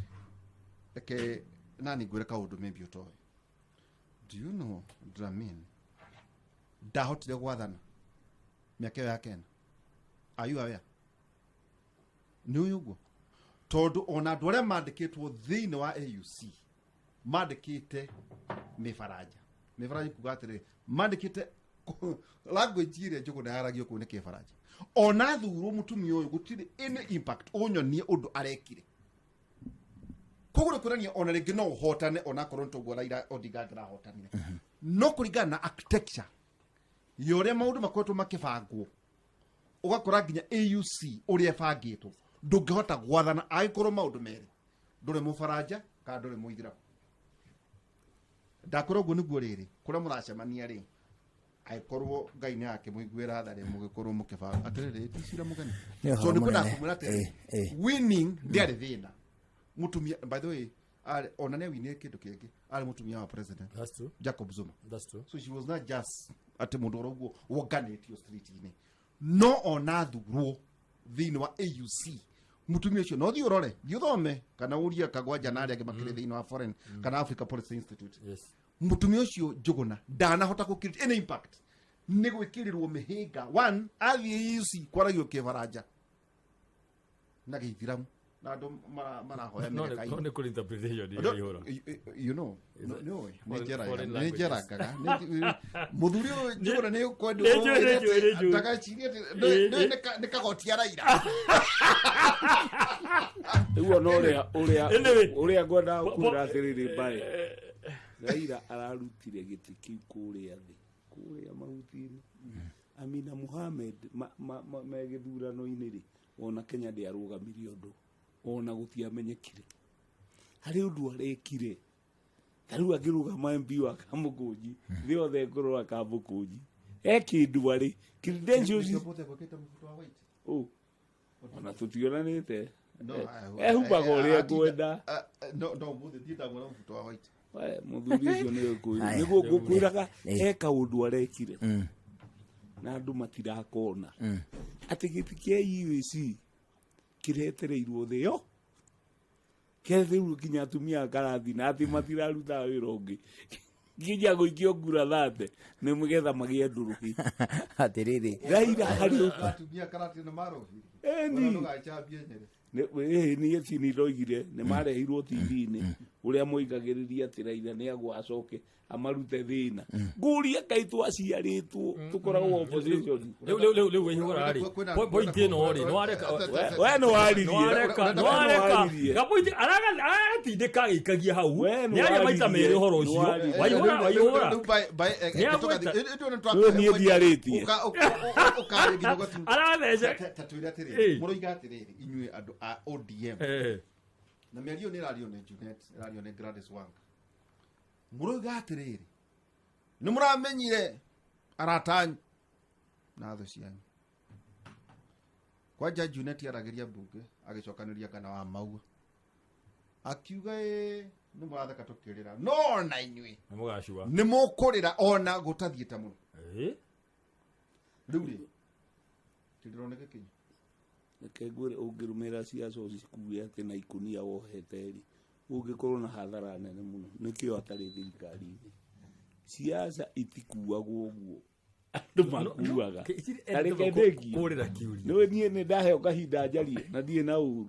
Reke nani ngwĩre kaũndũ maybe ũtoĩ. Do you know Dlamini ndahotire gwathana mĩaka ĩyo ya kena? Are you aware? Nĩ ũyũ ũguo, tondũ ona andũ arĩa mandĩkĩtwo thĩinĩ wa AUC mandĩkĩte mĩbaranja. Mĩbaranja kuga atĩrĩrĩ, mandĩkĩte language ĩrĩa Njũgũna yaragio kũu nĩ kĩbaranja. Ona thurwo mũtumia ũyũ, gũtirĩ any impact ũnyonie ũndũ arekire. Koguo nĩ kuonania ona rĩngĩ no ũhotane onakorwo nĩ toguo Raila Odinga angĩrahotanire, no kũringana na architecture ya ũrĩa maũndũ makoretwo makĩbangwo, ũgakora nginya AUC ũrĩa ĩbangĩtwo ndũngĩhota gwathana angĩkorwo maũndũ merĩ, ndũrĩ mũbaranja kana ndũrĩ mũithĩramu. Ndakwĩra ũguo nĩguo rĩrĩ kũrĩa mũracemania rĩ, angĩkorwo Ngai nĩ akĩmũiguĩra tha rĩ, mũgĩkorwo mũkĩbanga atĩrĩrĩ, ti cira mũgeni. Nĩ ũhoro So nĩ kwenda mũnene. kũmwĩra atĩrĩ, winning ndĩarĩ thĩna. Mũtumia, by the way, ona nĩ awinire kĩndũ kĩngĩ, arĩ mũtumia wa president That's true. Jacob Zuma. That's true. So she was not just atĩ mũndũ ũrĩa ũguo wonganĩtio street-inĩ, no ona thurwo thĩinĩ wa AUC mũtumia ũcio, no thiĩ ũrore, thiĩ ũthome kana ũrie Kagwanja na arĩa angĩ makĩrĩ thĩinĩ wa foreign kana Africa Policy Institute. Mũtumia ũcio Njũgũna ndanahota kũ create any impact. Nĩ gwĩkĩrĩrwo mĩhĩnga. One, athiĩ EUC kwaragio Kĩbaranja na Gĩithiramu na andũ marahoya No mĩgeka. No nĩ kũrĩ interpretation No, ĩihũra. You know, nĩũĩ, nĩ Foreign njerangaga nĩ languages. njerangaga. Mũthuri ũyũ Njũgũna nĩ ũkwenda. Nĩ njũĩ, nĩ njũĩ, nĩ njũĩ. Ndagacirie atĩ nĩ kagoti araira. Rĩu ona ũrĩa ũrĩa Anyway. Ũrĩa ngwendaga kwĩra atĩrĩrĩ, mbaĩ Raila ararutire gĩtĩ kĩu kũrĩa thĩ, kũrĩa mahuti-inĩ. Amina Mohamed me gĩthurano-inĩ rĩ, ona Kenya ndĩarũgamirie ũndũ, ona gũtiamenyekire harĩ ũndũ arekire. Ta rĩu angĩrũgama MP wa Kamũkũnji, thĩ yothe ĩkũrora Kamũkũnji he kĩndũ arĩ credentials. Nĩkĩo Mbote gwĩkĩte mũbuto wa white. Oh, ona tũtionanĩte. No, Ehumbaga ũrĩa ngwenda. No, mũthĩ ndiĩ ndamuona mũbuto wa white. We, mũthuri ũcio nĩ ũkũĩ Aya. nĩguo ngũkwĩraga Eh. he kaũndũ arekire na andũ matirakona atĩ gĩtĩ kĩa EAC kĩretereirwo thĩ yo, kĩretereirwo nginya atumia a karathi na atĩ matiraruta wĩra ũngĩ nginya gũikio ngura thate nĩ mũgetha magĩe ndũrũhĩ. Atĩrĩrĩ. Raila harĩ Atumia karati nĩ marohire. Eni. Ndũgacambie Nyerere. Niĩ tini ndoigire nĩ marehirwo TV-inĩ ũrĩa moigagĩrĩria atĩ Raila nĩ agwa acoke amarute thĩna. Ngũria, kaĩ twaciarĩtwo tũkoragwo opposition? Rĩu waihũra rĩ, point ĩno rĩ, nĩ wareka. We nĩ waririe. Nĩwareka. We nĩ Nĩwareka waririe. gapoint aragatindĩka agĩikagia hau. We nĩ Nĩ aria maita waririe. merĩ ũhoro Nĩ ũcio. waririe. Waihũra, waihũra. Nĩ Rĩu niĩ ndiarĩtie. Ũkaria nginya ũgatu. Aratheca. Ta twĩre atĩrĩrĩ, mũroiga atĩrĩrĩ, inyuĩ andũ a ODM, na mĩario nĩ ĩrario nĩ Junet, ĩrario nĩ Gladys Wanga, mũroiga atĩrĩrĩ, nĩ mũramenyire arata anyu na thũ cianyu. Kwanja Junet aragĩria mbunge agĩcokanĩria kana wa maua akiuga, ĩ nĩ mũratheka tũkĩrĩra, no na inyuĩ Nĩ mũgacua. Nĩ mũkũrĩra ona gũtathiĩte mũno. Rĩu rĩ, kĩrĩro nĩ gĩkinyu. Reke ngwĩre, ũngĩrũmĩrĩra ciaca ũcikue atĩ na ikũnia wohete rĩ, ũngĩkorwo na hathara nene mũno. Nĩkĩo atarĩ thirikari-inĩ. Ciaca itikuagwo ũguo andũ makuaga. Ta reke ndĩkie. Kũrĩra kĩũria. Nĩ niĩ nĩ ndaheo kahinda njarie na ndirĩ na ũru.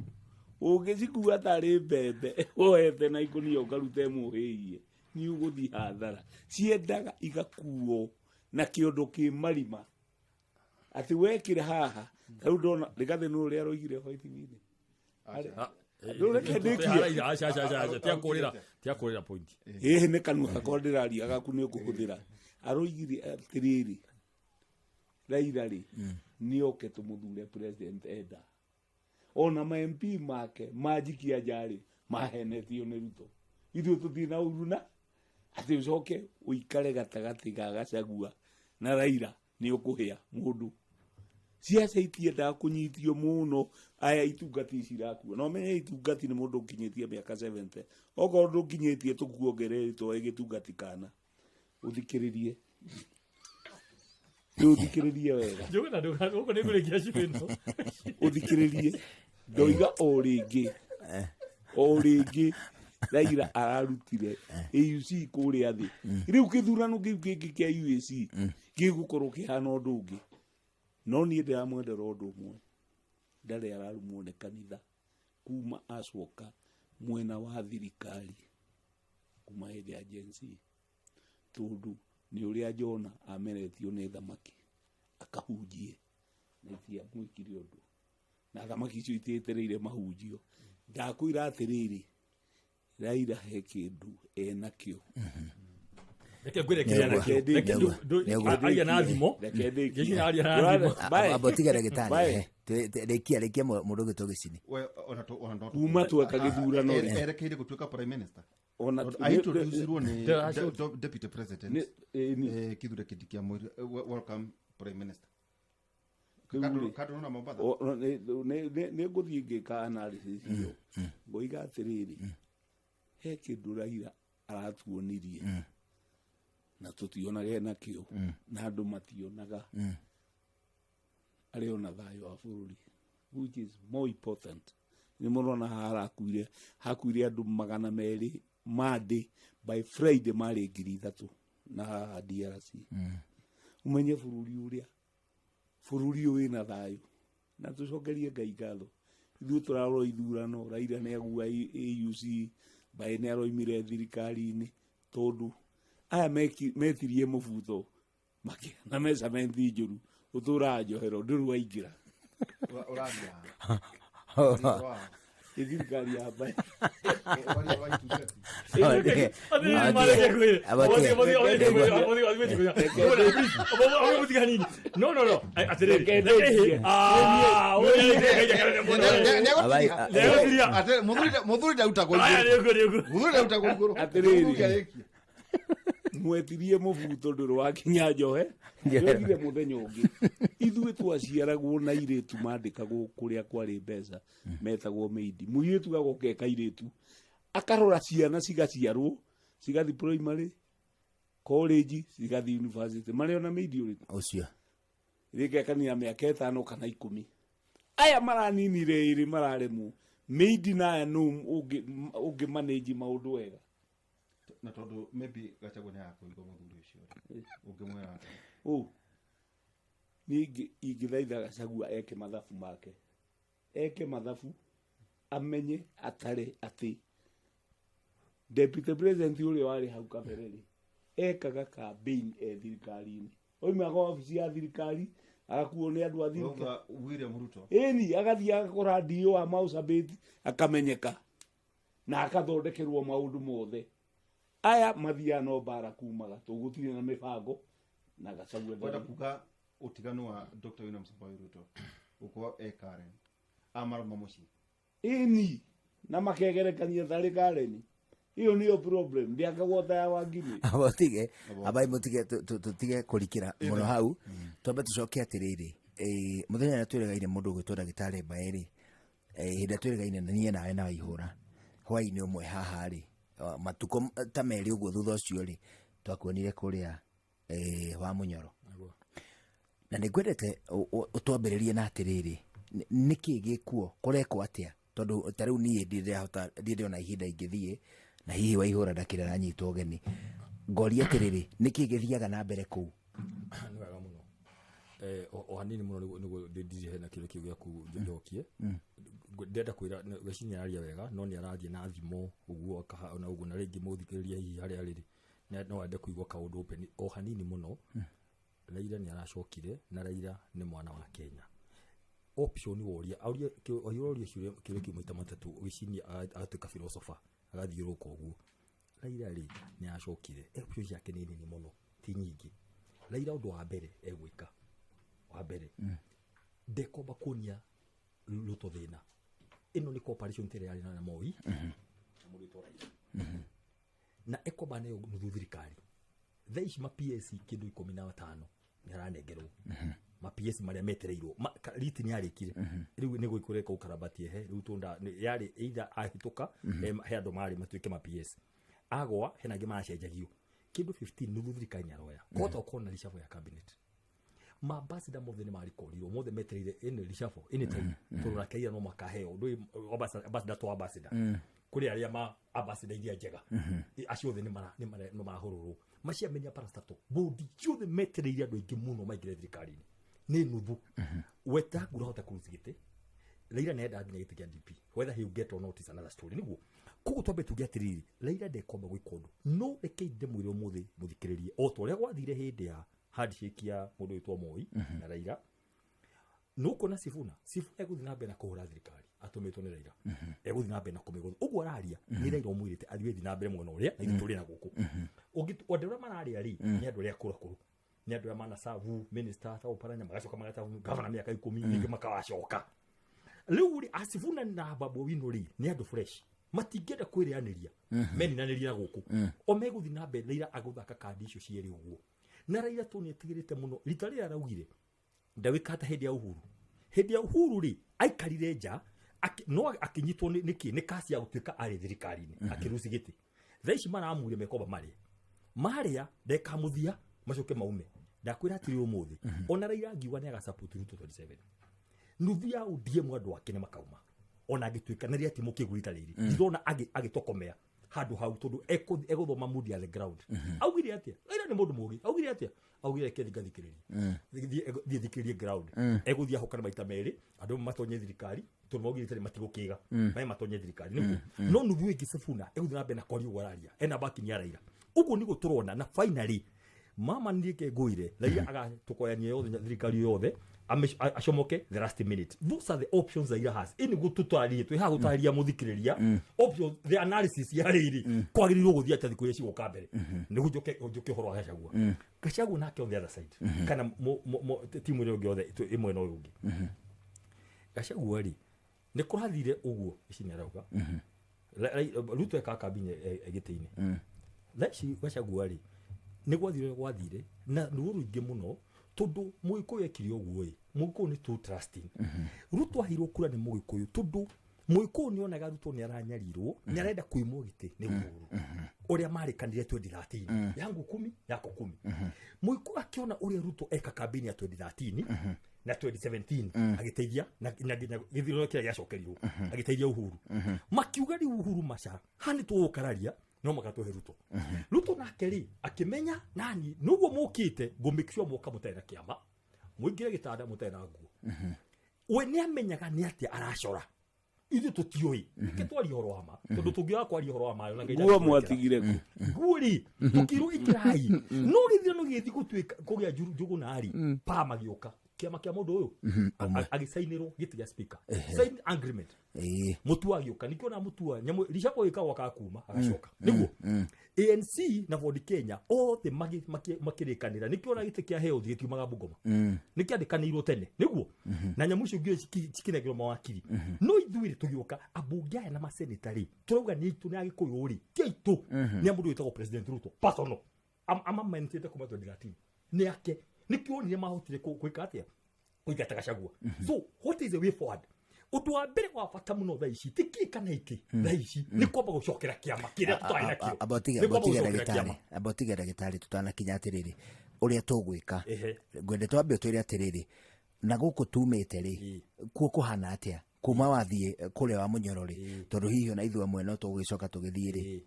Ũngĩcikua tarĩ mbembe wohete na ikũnia ũkaruta ĩmwe ũhĩhie, nĩ ũgũthiĩ hathara. Ciendaga igakuo na kĩondo kĩ marima atĩ wekĩra haha. Ta rĩu ndona Rigathĩ nĩ ũrĩa aroigire white-inĩ. Rĩu reke ndĩkie. Aca, aca, aca, aca, tia kũrĩra, tia kũrĩra point. Ĩhĩ, nĩ kanua gakwa ndĩraria, gaku nĩ ũkũhũthĩra. Aroigire atĩrĩrĩ, Raila rĩ, nĩ oke tũmũthure president enda ona ma MP make manjikia nja rĩ, mahenetio nĩ Ruto. Ithuĩ tũtirĩ na ũru na atĩ ũcoke ũikare gatagatĩ ga Gachagua na Raila, nĩ ũkũhĩa mũndũ. Ciaca itiendaga kũnyitio mũno. Aya itungati ici irakua, no menye itungati nĩ mũndũ ũkinyĩtie mĩaka 70. Okorwo ndũkinyĩtie, tũkuongerere rĩtwa gĩtungati kana ũthikĩrĩrie. Rĩu ũthikĩrĩrie wega. Njũgũna, gũkũ nĩ ngũrĩkia cibu ĩno. Ũthikĩrĩrie, ndoiga o rĩngĩ, o rĩngĩ, Raila ararutire AUC kũrĩa thĩ. Rĩu kĩthurano kĩu kĩngĩ kĩa UAC gĩgũkorwo kĩhana ũndũ ũngĩ. No niĩ ndĩramwendera ũndũ ũmwe, ndarĩ ararumwo nĩ kanitha kuma acoka mwena wa thirikari, kuma hĩndĩ ya Gen Z, tondũ nĩ ũrĩa Jona ameretio nĩ thamaki akahunjie na itiamwĩkire ũndũ, na thamaki icio itietereire mahunjio. Ndakwĩra atĩrĩrĩ, Raila he kĩndũ enakĩo. Reke ngwĩre kĩrĩa Nĩguo. nakĩo. Reke Nĩguo. Nĩguo. aria na thimo. Reke ndĩkie. Ngĩciria aria na thimo. Bye. Amba ũtige ndagĩtarĩ. Bye. Rĩkia, rĩkia, mũndũ ũgĩtwo Gĩcini. We, ona ona no Kuma tweka gĩthurano rĩ. Erekeire gũtuĩka prime minister. Ona Aintroducirwo nĩ deputy president Kithure Kindiki, amwĩrire, "Welcome, prime minister." Rĩu rĩ, Kando na Mombatha. Nĩ ngũthiĩ ngĩka analysis ĩyo, ngoiga atĩrĩrĩ, he kĩndũ Raila aratuonirie na tũtionaga nakĩo na andũ mationaga, arĩ ona thayũ wa bũrũri, which is more important. Nĩ mũrona haha harakuire, hakuire andũ 200 Monday, by Friday marĩ 3,000, na haha DRC. Umenye bũrũri ũrĩa bũrũri ũyũ wĩna thayũ na tũcokerie Ngai ngatho. Ithuĩ tũrarora ithurano, Raila nĩ agua AUC, Mbaĩ nĩ aroimire thirikari-inĩ tondũ aya metirie mũbuto makĩona measurement njũru, ũtũraga njohero ndũrĩ waingĩra. Ũraria. Ĩ thirikari ya Mbaĩ. Ũraria wa itungati. No, no, no. Atĩrĩrĩ. Atĩrĩ, mũthuri ndautagwo igũrũ. Mũthuri ndautagwo igũrũ. Atĩrĩrĩ. Mũthuri arĩkia. Mwetirie mũbuto ndũrĩ wakinya njohe, yoigire mũthenya ũngĩ. Ithuĩ twaciaragwo na airĩtu mandĩkagwo kũrĩa kwarĩ mbeca metagwo maid. Mũirĩtu agoka e kairĩtu akarora ciana cigaciarwo cigathi primary, college, cigathi university, marĩ ona maid ũrĩkũ Ũcio. rĩngekania mĩaka 5 kana 10. Aya maraninire ĩrĩ mararemwo maid na aya nũ ũngĩ manage maũndũ wega. Na tondũ maybe Gachagua nĩ agakũigua mũthuri ũcio rĩ, ũngĩmwĩra atĩa? Ũ niĩ ingĩthaitha Gachagua eke mathabu make, eke mathabu amenye atare atĩ deputy president ũrĩa warĩ hau kabere rĩ ekaga campaign e thirikari-inĩ, oimaga obici ya thirikari agakuo nĩ andũ a thirikari. Ũrauga William Ruto. Ĩni agathiĩ agakora DO wa Marsabit akamenyeka na akathondekerwo maũndũ mothe. Aya mathiaga no mbara kumaga tũgũtirĩ na mĩbango na Gachagua Wenda ndarĩ. kuga ũtiganu wa Dr. William Samoei Ruto gũkorwo e Karen amarũma mũciĩ. Ĩni na makegerekania tarĩ Karen. Ĩyo nĩyo problem, ndĩakagwo ta ya Wangigĩ. Mũtige, abai mũtige tũtige kũrikĩra mũno hau. Twambe tũcoke atĩrĩrĩ, mũthenya ũrĩa twĩrĩgaine mũndũ ũgwĩtwo ndagĩtarĩ Mbaĩ rĩ, hĩndĩ ĩrĩa twĩrĩgaine na niĩ nawe na Waihũra hwaĩ-inĩ ũmwe haha rĩ, matukũ ta merĩ ũguo thutha ũcio rĩ, twakuonire kũrĩa wa Mũnyoro. Na nĩ ngwendete ũtwambĩrĩrie na atĩrĩrĩ, nĩkĩ gĩkuo, kũrekwo atĩa? Tondũ ta rĩu niĩ ndirahota, ndirĩ ndĩrona ihinda ingĩthiĩ, na hihi Waihũra ndakĩrĩ aranyitwo ũgeni. Ngoria atĩrĩrĩ, nĩkĩ gĩthiaga na mbere kũu? Nĩ wega mũno. O hanini mũno nĩguo ndirihe na kĩũria kĩu gĩaku njokie. Ndĩrenda kwĩra, Gachini araria wega, no nĩ arathiĩ na thimo ũguo na ũguo, na rĩngĩ mũthikĩrĩria hihi harĩa arĩ rĩ, no ende kũigua kaũndũ open o hanini mũno. Raila nĩ aracokire, na Raila nĩ mwana wa Kenya. Option woria, aurie, aurie kĩũria kĩu maita matatũ, Gachini agatuĩka philosopher, agathiũrũrũka ũguo. Raila rĩ nĩ aracokire, option ciake nĩ nini mũno, ti nyingĩ. Raila ũndũ wa mbere egwĩka, wa mbere, ndekwamba kuonia Ruto thĩna. Ĩno nĩ cooperation tĩrĩa yarĩ na Moi, na mũrĩtwo Raila. Na ekwamba nayo nuthu thirikari. Thaa ici ma PS kĩndũ 15 nĩ aranengerwo. Ma PS marĩa metereirwo. Riti nĩ arĩkire. Rĩu nĩ gwĩkũreka ũkarabati ehe. Rĩu tũnda, nĩ, yarĩ either ahĩtũka, he andũ marĩ matuĩke ma PS. Agwa, hena angĩ maracenjagio. Kĩndũ 15 nuthu thirikari nĩ aroya. Kũhota gũkorwo na reshuffle ya cabinet. Ma ambassador mothe nĩ marikorirwo, mothe metereire ĩnĩ reshuffle, any time. Tondũ nake Raila no makaheo. Ndũĩ, ambassador to ambassador. Kũrĩ arĩa ma ambassador iria njega. Acio othe nĩ marahũrũrwo. Maciamenya parastatal. Bodi ciothe metereire andũ aingĩ mũno maingĩre thirikari-inĩ. Nĩ nuthu. Wetangula hota kũruta gĩtĩ. Raila nĩ endaga nginya gĩtĩ kĩa DP. Whether he will get or not is another story. Nĩguo. Koguo twambe tuge atĩrĩrĩ, Raila ndekwamba gwĩka ũndũ. No reke ndĩmwĩre ũmũthĩ mũthikĩrĩrie. O ta ũrĩa gwathire hĩndĩ ya handshake ya mũndũ wĩtwo Moi na Raila. Nũkuona Sifuna, Sifuna egũthiĩ na mbere na kũhũra thirikari atũmĩtwo nĩ Raila. Egũthiĩ na mbere na kũmĩgũtha. Ũguo araria nĩ Raila ũmwĩrĩte athiĩ thiĩ na mbere mwena ũrĩa na ithuĩ tũrĩ na gũkũ. Ũngĩ andũ arĩa mararĩa rĩ, nĩ andũ arĩa akũrũ akũrũ. Nĩ andũ arĩa manasavu minister ta Oparanya, magacoka magacabu governor mĩaka 10, ningĩ makawacoka. Rĩu rĩ, Asifuna na Babu Owino rĩ, nĩ andũ fresh. Matingĩenda kwĩrĩanĩria. Meninanĩria na gũkũ. O megũthiĩ na mbere, Raila agũthaka kandi icio cierĩ ũguo. Na Raila tu nĩ etigĩrĩte mũno. Rita rĩrĩa araugire, ndawĩka ta hĩndĩ ya Uhuru. Hĩndĩ ya Uhuru rĩ, aikarire nja, no akĩnyitwo nĩ kĩ? Nĩ kasi ya gũtuĩka arĩ thirikari-inĩ, akĩruci gĩtĩ. Thaa ici maramwĩra mekomba marĩe. Marĩa, ndekamũthia, macoke maume. Ndakwĩra atĩrĩ ũmũthĩ, ona Raila angiuga nĩ agasupport Ruto 27. Nuthu ya ODM andũ ake nĩ makauma. Ona angĩtuĩka na rĩrĩa ti mũkĩgu rita rĩrĩ, ndirona agĩtokomea. Handũ hau tondũ egũthoma mood ya the ground. Augire atĩa? Raila nĩ mũndũ mũgĩ. Augire atĩa? Augire reke thiĩ ngathikĩrĩrie. Thiĩ thikĩrĩrie ground. Egũthiĩ ahũkane maita merĩ, andũ amwe matonye thirikari, tondũ maugire tene matigũkĩga. Maĩ matonye thirikari nĩguo. No nuthu ĩngĩ Sifuna egũthiĩ na mbere na kwaria ũguo araria. Ena backing ya Raila. Ũguo nĩguo tũrona na finally mama niĩ ngũire Raila agatũkoyania yothe thirikari yothe acomoke the last minute. Those are the options Raila has. Ĩ nĩguo tũtarĩrie, twĩ haha gũtarĩria mũthikĩrĩria options, the analysis ya rĩrĩ kwagĩrĩirwo gũthiĩ atĩa thikũ iria cigũka mbere, nĩguo njoke ũhoro wa Gachagua. Gachagua nake on the other side, kana timu ĩrĩa ĩngĩ yothe ĩ mwena ũyũ ũngĩ, Gachagua rĩ, nĩ kũrathire ũguo ici nĩ arauga Ruto ekaga kambini gĩtĩ-inĩ. Thaa ici Gachagua rĩ, nĩ gwathire ũrĩa gwathire na ruo rũingĩ mũno, tondũ Mũgĩkũyũ ekire ũguo ĩ, Mũgĩkũyũ nĩ too trusting. Ruto aheirwo kura nĩ Mũgĩkũyũ tondũ Mũgĩkũyũ nĩ onaga Ruto nĩ aranyarirwo, nĩ arenda kuimwo gĩtĩ nĩ Uhuru ũrĩa marĩkanire 2013, yangu kumi yako kumi. Mũgĩkũyũ akĩona ũrĩa Ruto eka kambini ya 2013 na 2017, agĩteithia na nginya gĩthurano kĩrĩa gĩacokerirwo agĩteithia Uhuru, makiuga rĩu Uhuru maca haha nĩ tũgũkararia no makatũhe Ruto. Ruto nake rĩ, akĩmenya nani nĩguo mũkĩte ngũ make sure mwoka mũtarĩ na kĩama, mũingĩre gĩtanda mũtarĩ na nguo. We nĩ amenyaga nĩ atĩa aracora, ithuĩ tũtiũĩ. Nĩkĩ twaria ũhoro wa ma? Tondũ tũngĩaga kwaria ũhoro wa ma ona Ngai Nguo ndangĩtwĩkĩra. Mwatigire kũ? Nguo rĩ, tũkĩrwo ĩkĩrai, no gĩthurano gĩgĩthiĩ gũtuĩka kũgĩa njũgũna rĩ, pa magĩũka kĩama kĩa mũndũ ũyũ agĩcainĩrwo gĩtĩ gĩa speaker, sign agreement. Mutua agĩũka, nĩkĩo na Mutua nyamũ ricakwo gĩkagwa ka kuma agacoka nĩguo ANC na Ford Kenya othe makĩrĩkanĩra. Nĩkĩo na gĩtĩ kĩa health gĩtiumaga Bungoma, nĩkĩandĩkanĩirwo tene nĩguo na nyamũ icio ngĩ cikinagĩrwo mawakiri. No ithuĩ rĩ, tũgĩũka ambunge aya na maseneta rĩ, tũrauga nĩ aitũ, nĩ Agĩkũyũ rĩ, ti aitũ, nĩ a mũndũ wĩtagwo President Ruto personal. Amamenĩtĩte kuma 2013, nĩ ake. Nĩkĩo onire mahotire gwĩka atĩa, kũingata Gachagua. So what is the way forward? Ũndũ wa mbere wa bata mũno thaa ici ti kĩ kana ikĩ, thaa ici nĩ kwamba gũcokera kĩama kĩrĩa tũtarĩ nakĩo. Amba ũtige. Nĩ kwamba Amba ũtige. gũcokera Ndagĩtarĩ, kĩama. amba ũtige ndagĩtarĩ, tũtanakinya atĩrĩrĩ ũrĩa tũgwĩka. Ngwende twambe ũtwĩre atĩrĩrĩ, na gũkũ tumĩte rĩ, kuo kũhana atĩa kuma wathiĩ kũrĩa wa Mũnyoro rĩ? Tondũ hihi ona ithuĩ amwe no tũgũgĩcoka tũgĩthiĩ rĩ,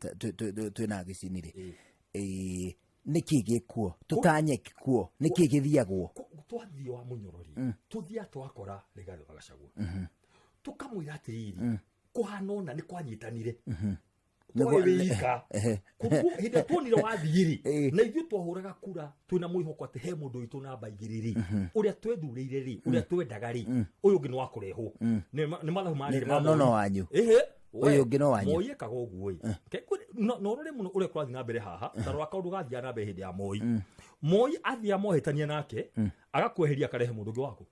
twĩna gĩcini rĩ, nĩkĩ gĩkuo tũtanye kuo, nĩkĩ gĩthiagwo? Twathiĩ wa Mũnyoro rĩ, tũthiaga twakora Rigathĩ wa Gachagua, tũkamwĩra atĩrĩrĩ, kũhana ũna nĩ kwanyitanire twarĩ wĩika. Hĩndĩ ĩrĩa tuonire wathiĩ rĩ, na ithuĩ twahũraga kura twĩna mwĩhoko atĩ he mũndũ witũ namba 2 rĩ, ũrĩa twethurĩire rĩ, ũrĩa twendaga rĩ, ũyũ ũngĩ nĩ wa kũrehwo. Nĩ mathabu marĩ ma No, no Moi. wanyu. Ehe. Ũyũ ũngĩ no wanyu. Moi ekaga ũguo ĩ. Na ũrore mũno ũrĩa kũrathiĩ na mbere haha, ta rora kaũndũ gathiaga na mbere hĩndĩ ya Moi. Moi athiaga mohĩtania nake, agakweheria, akarehe mũndũ ũngĩ waku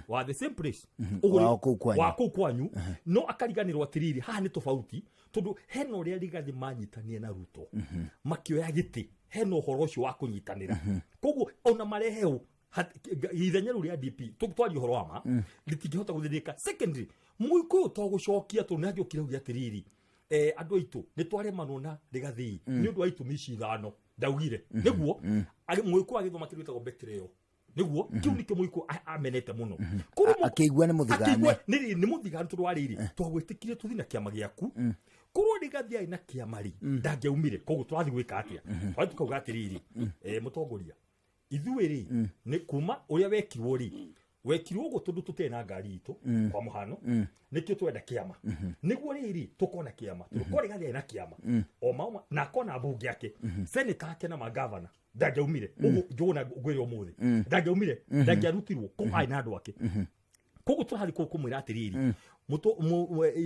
wa the same place. Ũguo Wa kũu kwanyu. Wa kũu kwanyu, no akariganĩrwo atĩrĩrĩ, haha nĩ tofauti, tondũ hena ũrĩa Rigathĩ manyitanire na Ruto makĩoya gĩtĩ, hena ũhoro ũcio wa kũnyitanĩra. Koguo ona marehe ũ ithenya rĩu rĩa DP, twarie ũhoro wa ma, rĩtingĩhota gũthĩnĩka. Secondly, Mũgĩkũyũ to gũcokia, tondũ nĩ angĩokire auge atĩrĩrĩ, andũ aitũ nĩ twaremanwo na Rigathĩ nĩ ũndũ wa itũmi ici ithano ndaugire nĩguo. Mũgĩkũyũ agĩthoma kĩndũ gĩtagwo betrayal, nĩguo kĩu nĩkĩo Mũgĩkũyũ amenete mũno. Koguo Akĩigua nĩ mũthigane. Akĩigua nĩ mũthiganu, tondũ wa rĩrĩ twagwĩtĩkire tũthiĩ na kĩama gĩaku, korwo Rigathĩ arĩ na kĩama rĩ, ndangĩaumire. Koguo tũrathiĩ gwĩka atĩa? Tũrathiĩ tukauga atĩrĩrĩ, mũtongoria, ithuĩ rĩ, nĩ kuma ũrĩa wekirwo rĩ, wekirwo ũguo tondũ tũtirĩ na ngari itũ kwa mũhano, nĩkĩo twenda kĩama, nĩguo rĩrĩ tũkona kĩama, tondũ kwa Rigathĩ arĩ na kĩama o mauma na akona mbunge ake, seneta ake na magavana, ndangĩaumire ũguo. Njũgũna ngwĩre ũmũthĩ ndangĩaumire, ndangĩarutirwo kũ arĩ na andũ ake. Koguo tũrathiĩ kũu kũmwĩra atĩrĩrĩ,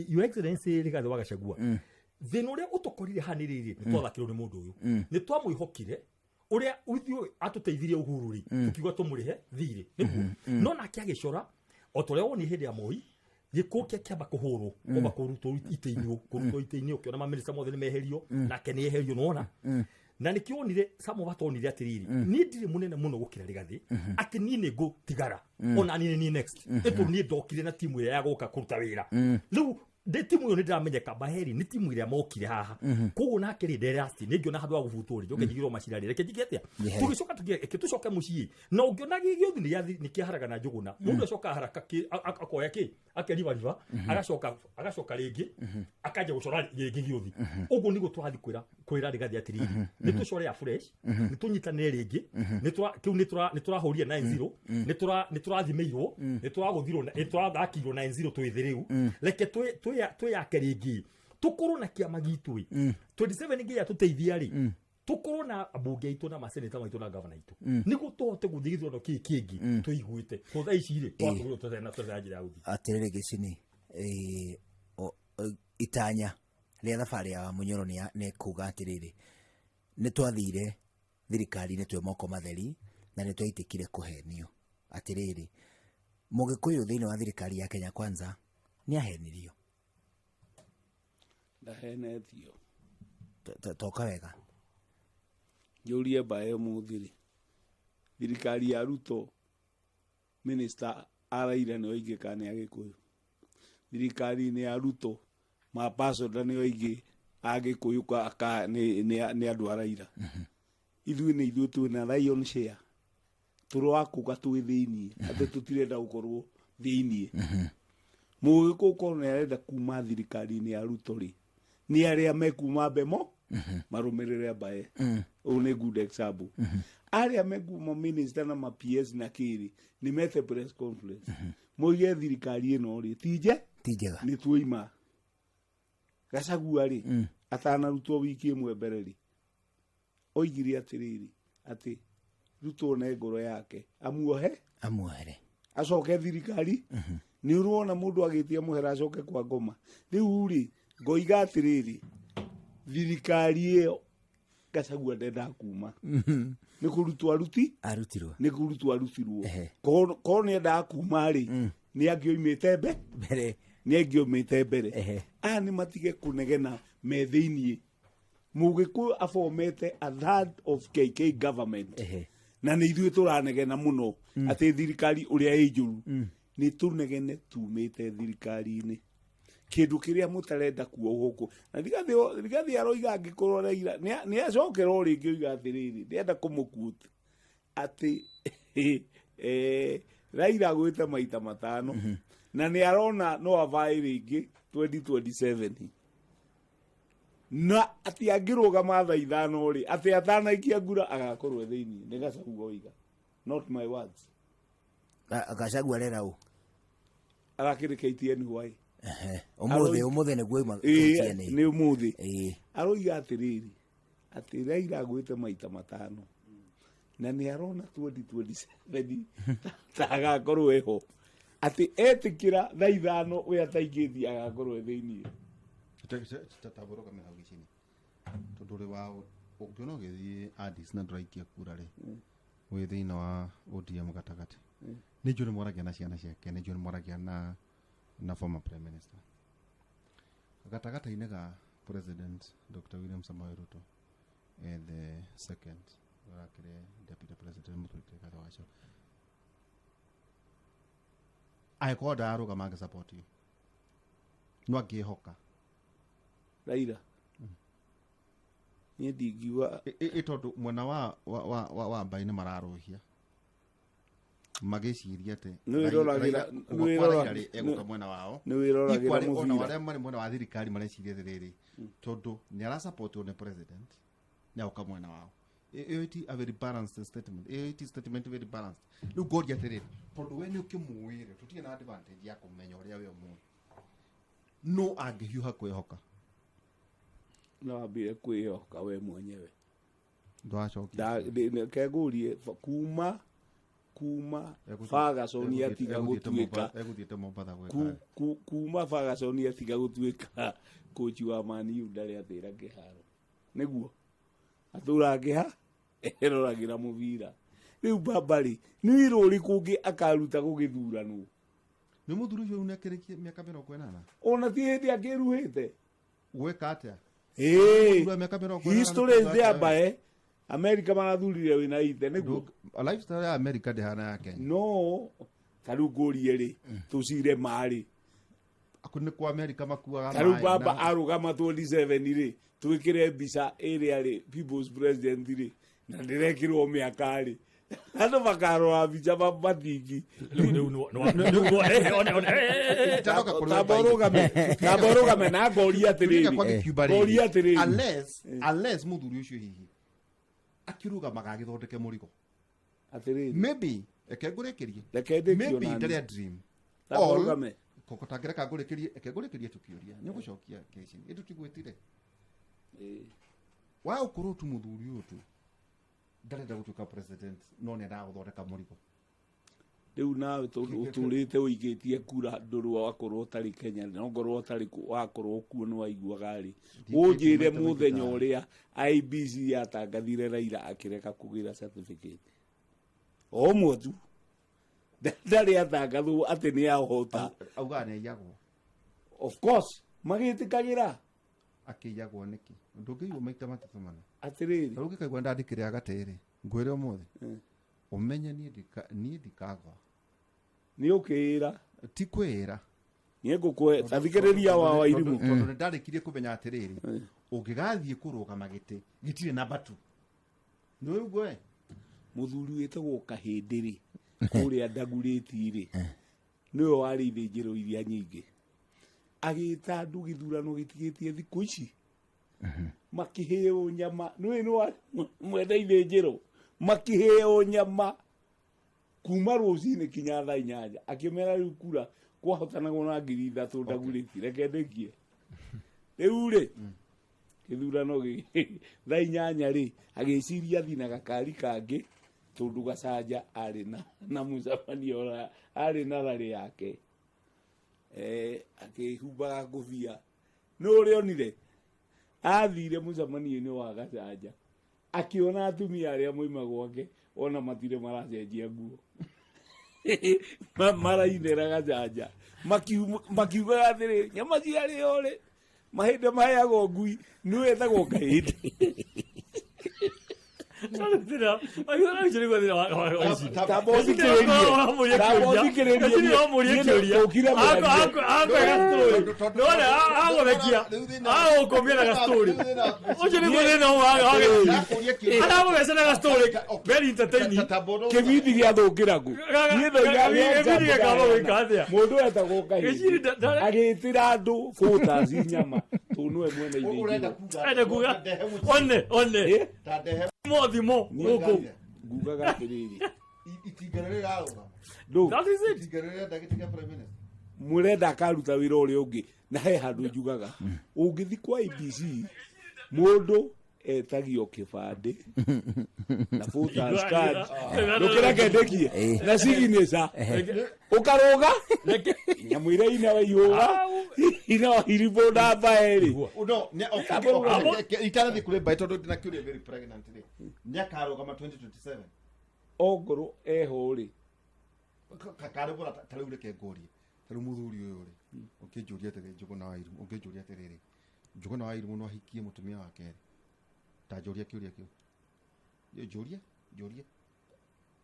Your Excellency Rigathĩ wa Gachagua, thĩna ũrĩa ũtũkorire haha nĩ rĩrĩ, nĩ twathakĩrwo nĩ mũndũ ũyũ, nĩ twamwĩhokire ũrĩa ithuĩ atũteithirie Uhuru rĩ, tũkiuga tũmũrĩhe thirĩ nĩguo, no nake agĩcora o ta ũrĩa wonire hĩndĩ ya Moi, gĩkũ kĩa kĩamba kũhũrwo, kwamba kũrutwo itĩ-inĩ, kũrutwo itĩ-inĩ, ũkĩona mamĩnĩsta mothe nĩ meherio, nake nĩ eherio, nĩwona. Na nĩkĩo wonire Samuel atonire atĩrĩrĩ, niĩ ndirĩ mũnene mũno gũkĩra Rigathĩ atĩ niĩ nĩ ngũtigara, ona niĩ nĩ niĩ next, ĩtũ niĩ ndokire na timu ĩrĩa ya gũka kũruta wĩra rĩu. Ndĩ timu ĩyo nĩ ndĩramenyeka Baheri nĩ timu ĩrĩa mokire haha. Koguo nake rĩ nderasti nĩ ngĩona handũ ha gũbutwo rĩ, njoke njigĩrwo macira rĩ, reke njige atĩa? Njehere. Tũgĩcoka tũkĩ reke tũcoke mũciĩ. Na ũngĩona gĩũthi nĩ kĩaharaga na njũgũna. Mũndũ acoka haraka akoya kĩ? Akeribariba, agacoka rĩngĩ, akanjia gũcora rĩngĩ gĩũthi. Ũguo nĩguo tũrathiĩ kwĩra Rigathi atĩrĩrĩ, nĩ tũcore afresh, nĩ tũnyitanĩre rĩngĩ, kĩu nĩ tũrahũrire 9-0, nĩ tũrathimĩirwo, nĩ tũragũthirwo, nĩ tũrathakirwo 9-0 twĩ thĩ rĩu. Reke twĩyake rĩngĩ, tũkorwo na kĩama gitũ ĩ. 27 nginya tũteithia rĩ, tũkorwo na ambunge aitũ na maseneta maitũ na gavana aitũ, nĩguo tũhote gũthiĩ gĩthurano kĩĩ kĩngĩ tũiguĩte. Tondũ thaa ici rĩ, twatũgĩrwo tũtarĩ na njĩra ya gũthiĩ. Atĩrĩrĩ Gĩcini, itanya rĩa thabarĩ ya Wamunyoro nĩ kuga atĩrĩrĩ, nĩ twathire thirikari-inĩ twĩ moko matheri na nĩ twaitĩkire kũhenio. Atĩrĩrĩ, Mũgĩkũyũ thĩinĩ wa thirikari ya Kenya Kwanza nĩ ahenirio? Ndahenetio. Toka wega. Njũrie mbae ũmũthĩ rĩ, thirikari ya Ruto minister araira nĩ aingĩ kana nĩ Agĩkũyũ? Thirikari-inĩ ya Ruto maambassador nĩ aingĩ Agĩkũyũ ka nĩ andũ a Raila? Ithuĩ nĩ ithuĩ twĩna lion share, tũrakuga twĩ thĩiniĩ atĩ tũtirenda gũkorwo thĩiniĩ. Mũgĩkũyũ korwo nĩ arenda kuma thirikari-inĩ ya Ruto rĩ, nĩ arĩa mekuma mbemo marũmĩrĩre mbae. Ũyũ nĩ good example. Arĩa mekuma minister na ma PS na kĩrĩ nĩ mete press conference moige thirikari ĩno rĩ ti nje, ti njega, nĩ tuoima. Gachagua rĩ, atanarutwo wiki ĩmwe mbere rĩ, oigire atĩrĩrĩ, atĩ Ruto ne ngoro yake amuohe, amuohere, acoke thirikari. Nĩ ũrona mũndũ agĩtia mũhera acoke kwa ngoma. Rĩu rĩ, ngoiga atĩrĩrĩ, thirikari ĩyo Gachagua ndendaga kuma, nĩ kũrutwo aruti, arutirwo, nĩ kũrutwo arutirwo. Korwo nĩ endaga kuma rĩ, nĩ angĩoimĩte mbere, nĩ angĩoimĩte mbere. Aya nĩ matige kũnegena me thĩiniĩ. Mũgĩkũyũ abomete a third of KK government. Na nĩ ithuĩ tũranegena mũno atĩ thirikari ũrĩa ĩ njũru. Nĩ tũnegene tumĩte thirikari-inĩ, kĩndũ kĩrĩa mũtarenda kuohwo kũ na Rigathi aroiga angĩkorwo Raila nĩ acokera o rĩngĩ oiga atĩrĩrĩ, ndĩrenda kũmũkuti atĩ Raila agwĩte maita matano na nĩ arona no avae rĩngĩ 2027, na atĩ angĩrũgama thaa 5 rĩ, atĩ atanaikia ngura agakorwo e thĩiniĩ. Nĩ Gachagua oiga, not my words. Gachagua arera ũ? Arakĩrĩ KTN why? Ũmũthĩ, ũmũthĩ nĩguo ima KTN. Nĩ ũmũthĩ. Aroiga atĩrĩrĩ, atĩ Raila agwĩte maita matano na nĩ arona 2027 ta agakorwo eho, atĩ etĩkĩra thaa 5 we ataikĩtie agakorwo e thĩiniĩ. Tambũrũka hau gĩcini, tondũ ũrĩ wa ũngĩona ũgĩthiĩ Addis na ndũraikia kura rĩ, wĩ thĩinĩ wa ODM gatagatĩ, nĩ njũĩ nĩ mwaragia na ciana ciake, nĩ njũĩ nĩ mwaragia na former prime minister, gatagatĩ-inĩ ga President Dr. William Samoei Ruto and the second ũrakĩrĩ deputy president Mũthuri Rigathĩ wa Gachagua, angĩkorwo ndararũgama angĩ support you, no angĩhoka Raila, niĩ ndingiuga. Ĩ tondũ mwena wa mbaĩ nĩ mararũhia magĩciria atĩ Nĩ wĩroragĩra- Raila- nĩ kũgwa kwa Raila rĩ, egũka mwena wao. Nĩ wĩroragĩra Equally, ona mũbira. arĩa marĩ mwena wa thirikari mareciria atĩrĩrĩ, tondũ nĩ arasupportwo nĩ president, nĩ agoka mwena wao. Ĩyo ti a very balanced statement, ĩyo ti statement very balanced. Rĩu ngoria atĩrĩrĩ, tondũ we nĩ ũkĩmũĩ rĩ, tũtirĩ na advantage ya kũmenya ũrĩa we ũmũĩ, no angĩhiũha kwĩhoka? No wambire kwĩhoka we mwenyewe. Ndwacokia. Kengũrie kuma Ferguson atiga gũtuĩka Egũthiĩte Mombatha gwĩka kuma Ferguson atiga gũtuĩka coach wa Man U, ndarĩ atĩra kĩharo, nĩguo atũraga kĩha eroragĩra mũbira. Rĩu baba rĩ, nĩ wĩra ũrĩkũ ũngĩ akaruta gũgĩthuranwo? Nĩ mũthuri ũcio rĩu nĩakĩrĩkie mĩaka 80. Ona ti hĩndĩ akĩruhĩte. Gwĩka atĩa? Ĩĩ. Mũthuri wa mĩaka 80 History is there. nĩ Bae America marathurire wĩna ithe nĩguo. Lifestyle ya America ndĩhana ya Kenya. No ta rĩu ngũrie rĩ, tũcire marĩ Nĩ kwa America makuaga ta rĩu maĩ baba na- arũgama 27 rĩ, twĩkĩre mbica ĩrĩa rĩ people's president rĩ, na ndĩrekĩrwo mĩaka rĩ, andũ makarora mbica matingi. Rĩu nĩ Itanoka kũrĩ Tamba Mbai. ũrũgame, tamba ũrũgame na ngoria Tuliga kwa atĩrĩrĩ, gĩkiumba ngoria rĩrĩ. atĩrĩrĩ. Unless mũthuri ũcio hihi akĩrũgamaga agĩthondeke mũrigo. Atĩrĩrĩ. Maybe reke ngũrĩkĩrie. Reke ndĩkio Maybe nani. ndarĩ a dream. Tamba All- ũrũgame. Koko tangĩreka ngũrĩkĩrie, reke ngũrĩkĩrie tũkĩũria. Nĩ ũgũcokia keci. Ĩndũ tigwĩtire. Wa ũkũrũ tu mũthuri ũyũ tu ndarenda gũtuĩka president no nĩendaga gũthondeka mũrigo. Rĩu nawe tondũ ũtũrĩte ũigĩtie kura ndũrũ wakorwo ũtarĩ Kenya, no ngorwo ũtarĩ wakorwo kuo nĩ waiguaga rĩ, ũnjĩre maita maingĩ mũthenya ũrĩa IBC yatangathire Raila akĩreka kũgĩra certificate o ũmwe tu, ndarĩ atangathwo atĩ nĩ ahota. Augaga nĩ aiyagwo. Of course magĩtĩkagĩra. Akĩiyagwo nĩkĩ? Ndũngĩiywo maita matatũ mana. Atĩrĩrĩ. Ta rĩu ũngĩkaigua ndandĩkĩre agatĩ rĩ, ngwĩre ũmũthĩ ũmenye niĩ ndikagwa. Nĩ ũkĩĩra. Ti kwĩra. Niĩ ngũkũhe tathikĩrĩria wa Wairimũ. Tondũ nĩ ndarĩkirie kũmenya atĩrĩrĩ, ũngĩgathiĩ kũrũgama gĩtĩ gĩtirĩ namba tu, nĩ ũguo we. Mũthuri wĩtagwo Kahĩndĩ rĩ, kũrĩa Ndagurĩti rĩ, nĩwe warĩ ithĩnjĩro iria nyingĩ, agĩta andũ gĩthurano gĩtigĩtie thikũ ici, makĩheo nyama. Nĩwe nĩ wa mwene ithĩnjĩro, makĩheo nyama kuma rũcinĩ kinya thaa 8, akĩmera rĩu kura kwahotanagwo na 3,000 Ndagurĩti. Reke ndĩkie rĩu rĩ, gĩthurano thaa 8 rĩ, agĩciria athi na gakari kangĩ tondũ Gacanja arĩ na mũcemanio arĩ na rarĩ yake, akĩhumbaga ngũbia. Nĩ ũrĩa onire athire mũcemanio-inĩ wa Gacanja, akĩona atumia arĩa moima gwake ona matirĩ maracenjia nguo, marainĩra Gacanja, makiugaga atĩrĩ, nyama ciarĩo rĩ, mahĩndĩ maheagwo ngui. Nĩ wetagwo Kahĩndĩ. Tamba ũthikĩrĩrie, tamba ũthikĩrĩrie, ũkire mĩario. Kĩbindi gĩathũkĩra kũ? Niĩ ndoiga Gĩbindi gĩkamba gwĩka atĩa? Mũndũ wetagwo Kahĩndĩ agĩtĩra andũ voters nyama tondũ nĩwe mwene Ũrenda ithĩnjĩro. kuga Ende kuga one one ta ndehe mothimo gũkũ. Ngugaga atĩrĩrĩ, Itinga rĩrĩa rĩrarũgama. ndũ That is it. Itinga rĩrĩa rĩrenda gĩtĩ kĩa prime minister. Mũrenda akaruta wĩra ũrĩa ũngĩ, na he handũ njugaga ũngĩthi kwa IBC, mũndũ etagio kĩbandĩ na voters card, ndũkĩreke ndĩkie, na signature, ũkarũga nyamũ iria ina waihũra ina Wairimũ namba ĩrĩ. No, nĩ okay, okay, okay, itanathiĩ kũrĩ mbaĩ tondũ ndĩna kĩũria very pregnant rĩ, nĩ akarũgama 2027? Ongorwo eho rĩ. Karĩ ta rĩu reke ngũrie, ta rĩu mũthuri ũyũ rĩ, ũngĩnjũria atĩrĩ, Njũgũna wa Irimũ, ũngĩnjũria atĩrĩrĩ, Njũgũna wa Irimũ no ahikie mũtumia wa kerĩ? Ta njũria kĩũria kĩu, njũria, njũria.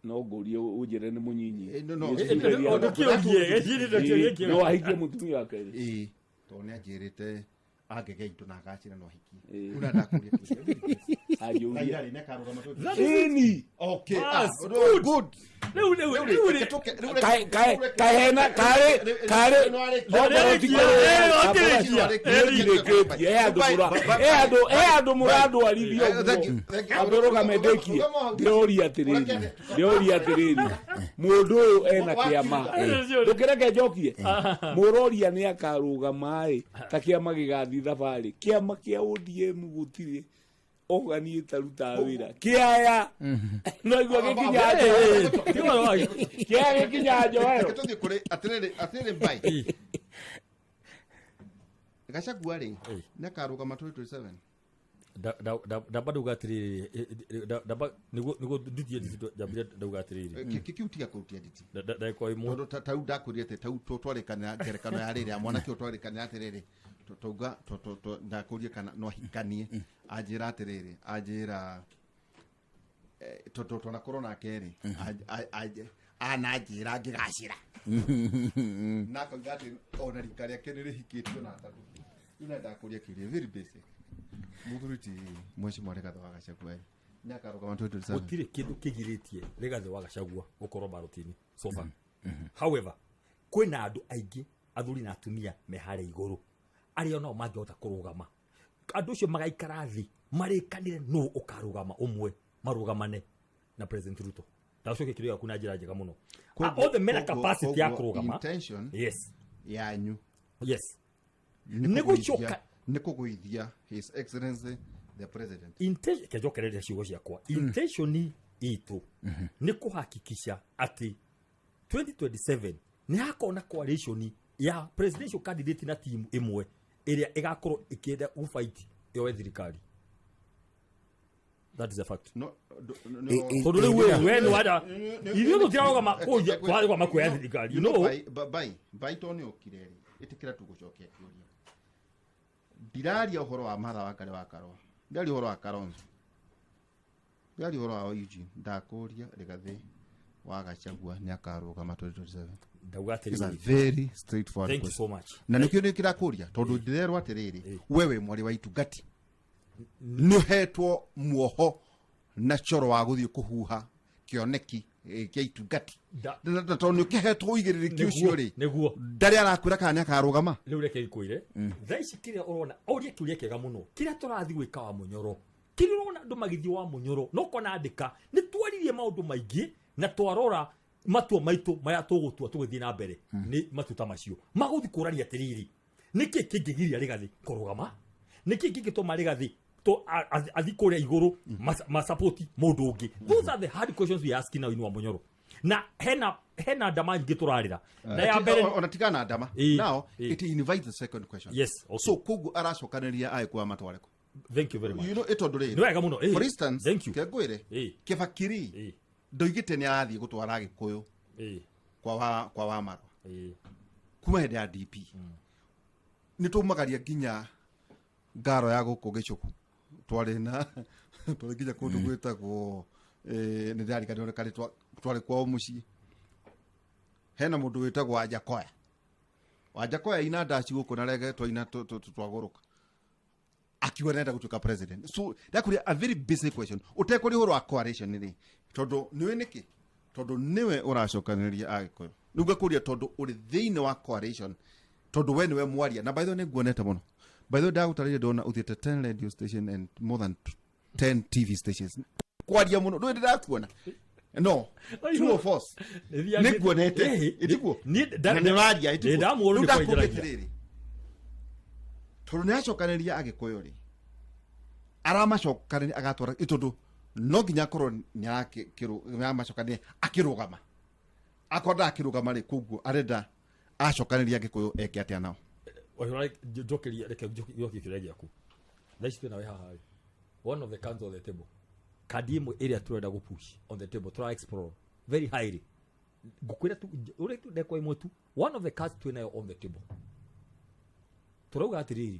No ngũrie ũnjĩre nĩ mũnyinyi. No, no. Ndũkĩũrie. No ahikie mũtumia wa kerĩ? Ĩĩ, tondũ nĩ anjĩrĩte angĩgĩa indo na agacĩra no ahikie. Ĩĩ. Rĩu na ndakũria kĩũria. Anjũria. Raila rĩ, nĩ akarũgama 2027? Ĩni. Okay, Bas, ah, good. Good. Rĩu rĩu Rĩu rĩu rĩ, reke tũke- rĩu reke- Kae rĩu reke- kahena karĩ rĩu- karĩ rĩu nĩ he andũ mũrandwarithia ũguo. Ambe ũrũgame ndĩkie. Ndĩroria atĩrĩrĩ, ndĩroria atĩrĩrĩ, mũndũ ũyũ ena kĩama, ndũkĩreke njokie, mũroria nĩ akarũgama ĩ, ta kĩama gĩgathiĩ thabarĩ, kĩama kĩa ODM gũtirĩ ogani ĩtarutaga wĩra kĩaya, no igua gĩkinya njoero, kĩaya gĩkinya njoero. Reke tũthiĩ kũrĩ atĩrĩrĩ, atĩrĩrĩ, mbai Gachagua rĩ, nĩ akarũgama 2027? Ndamba ndauga atĩrĩrĩ, ndamba nĩguo nditie njambire ndauga atĩrĩrĩ. Kĩu tiga kũrutia nditi. Ndagĩka 1. Tondũ ta rĩu ndakwĩrire atĩ tau twarĩkanĩra ngerekano ya rĩrĩ ya mwanake ũyũ, twarĩkanĩra atĩrĩrĩ, tauga ndakũrie kana no ahikanie, anjĩra atĩrĩrĩ, anjĩra tondũ twanakorwo nake rĩ, Ananjĩra ngĩgacĩra na akauga atĩ ona rika rĩake nĩ rĩhikĩtio na atatũ. Rĩu nendaga kũria kĩũria very basic, mũthuri ti Mheshimiwa Rigathĩ wa Gachagua nĩ akarũgama 2027? Gũtirĩ kĩndũ kĩgirĩtie Rigathĩ wa Gachagua gũkorwo baroti-inĩ so far. However, kwĩna andũ aingĩ, athuri na atumia, me harĩa igũrũ arĩa onao mangĩhota kũrũgama. Andũ acio magaikara thĩ marĩkanĩre nũ ũkarũgama ũmwe, marũgamane na President Ruto. Ndacokia kĩũria gĩaku na njĩra njega mũno. Othe mena capacity ya kũrũgama. Intention yes yanyu yes nĩ Nĩ kũgũithia- nĩ kũgũithia His Excellency the President. Kenjokereria ciugo ciakwa. Intention itũ nĩ kũhakikisha atĩ 2027 nĩ hakorwo na coalition ya presidential candidate na timu ĩmwe ĩrĩa ĩgakorwo ĩkĩenda gũfight yoe thirikari. That is a fact. No, Tondũ rĩu we nĩ wada ithuĩ tũtirarũgama twarũgama kuoya thirikari, you know. Bai to nĩ ũkire rĩ, ĩtĩkĩra tu gũcokia kĩũria. Ndiraria ũhoro wa Martha Wangari wa Karua, ndiraria ũhoro wa Kalonzo, ndiraria ũhoro wa Eugene. Ndakũria, Rigathĩ wa Gachagua nĩ akarũgama 2027? Ndauga It's a atĩrĩrĩ, very straightforward thank you question. so much. Na nĩkĩo nĩ kĩrakũria, tondũ ndĩrerwo atĩrĩrĩ, we wĩ mwarĩ wa itungati, nĩ ũhetwo muoho na coro wa gũthiĩ kũhuha kĩoneki kĩa itungati. Na tondũ nĩ ũkĩhetwo ũigĩrĩrĩki ũcio rĩ, Nĩguo. ndarĩ arakwĩra kana nĩ akarũgama. Rĩu reke ngwĩre thaa ici kĩrĩa ũrona, ũrie kĩũria kĩega mũno. Kĩrĩa tũrathiĩ gwĩka wa mũnyoro, kĩrĩa ũrona andũ magĩthiĩ wa mũnyoro no kona andĩka, nĩ twaririe maũndũ maingĩ na twarora matua maitũ marĩa tũgũtua tũgĩthiĩ na mbere nĩ matua ta macio magũthiĩ kũrania atĩrĩrĩ, nĩkĩ kĩngĩgiria Rigathĩ kũrũgama, nĩkĩ kĩngĩtũma Rigathĩ athiĩ kũrĩa igũrũ masapoti mũndũ ũngĩ. Those are the hard questions we are asking now in Wamunyoro, na hena ndama nyingĩ tũrarĩra na ya mbere. Ona tigana na ndama. Now it invites the second question. Yes, okay. So koguo aracokanĩria agĩkũa matware kũ? Thank you very much. You know, ĩtondũ rĩrĩ, Nĩ wega mũno, for instance, Thank you. kengwĩre, Kĩbakiri ndoigĩte nĩ arathiĩ gũtwara Agĩkũyũ kwa wa Marwa kuma hĩndĩ ya DP nĩ tũmagaria nginya ngaro ya gũkũ gĩcũkũ, twarĩ na twarĩ nginya kũndũ gwĩtagwo nĩ ndĩrariganĩrwo nĩ karĩtwa, twarĩ kwao mũciĩ, hena mũndũ wĩtagwo Wanjakoya. Wanjakoya ina ndaci gũkũ na rege twaina twagũrũka, akiuga nenda gũtuĩka president. So ndakũria a very basic question ũtekũria ũhoro wa coalition rĩ, tondũ nĩũĩ nĩkĩ, tondũ nĩwe ũracokanĩrĩria Agĩkũyũ. Rĩu ngakũria, tondũ ũrĩ thĩinĩ wa coalition, tondũ we nĩwe mwaria, na by the way nĩ nguonete mũno, by the way ndagũtarĩria, ndona ũthiĩte 10 radio station and more than 10 TV stations kwaria mũno. Ndũĩ ndĩrakuona, no true or false, nĩ nguonete, ĩtiguo? Na nĩ ũraria, ĩtiguo? Ndamuona. Rĩu Nĩ ndakũria kwanjaragia. atĩrĩrĩ, tondũ nĩ acokanĩrĩria Agĩkũyũ rĩ, aramacokanĩria agatwara ĩ, tondũ no nginya akorwo nĩ aramacokanĩria akĩrũgama. Akorwo ndakĩrũgama rĩ, koguo arenda acokanĩria Agĩkũyũ eke atĩa nao? Njokeria, reke njokie kĩũria gĩaku. Thaa ici twĩnawe haha rĩ, one of the cards on the table, kandi ĩmwe ĩrĩa tũrenda gũ push on the table, tũra explore very highly, ngũkwĩra tu ũrĩa tu ndekwa ĩmwe tu, one of the cards twĩnayo on the table, tũrauga atĩrĩrĩ,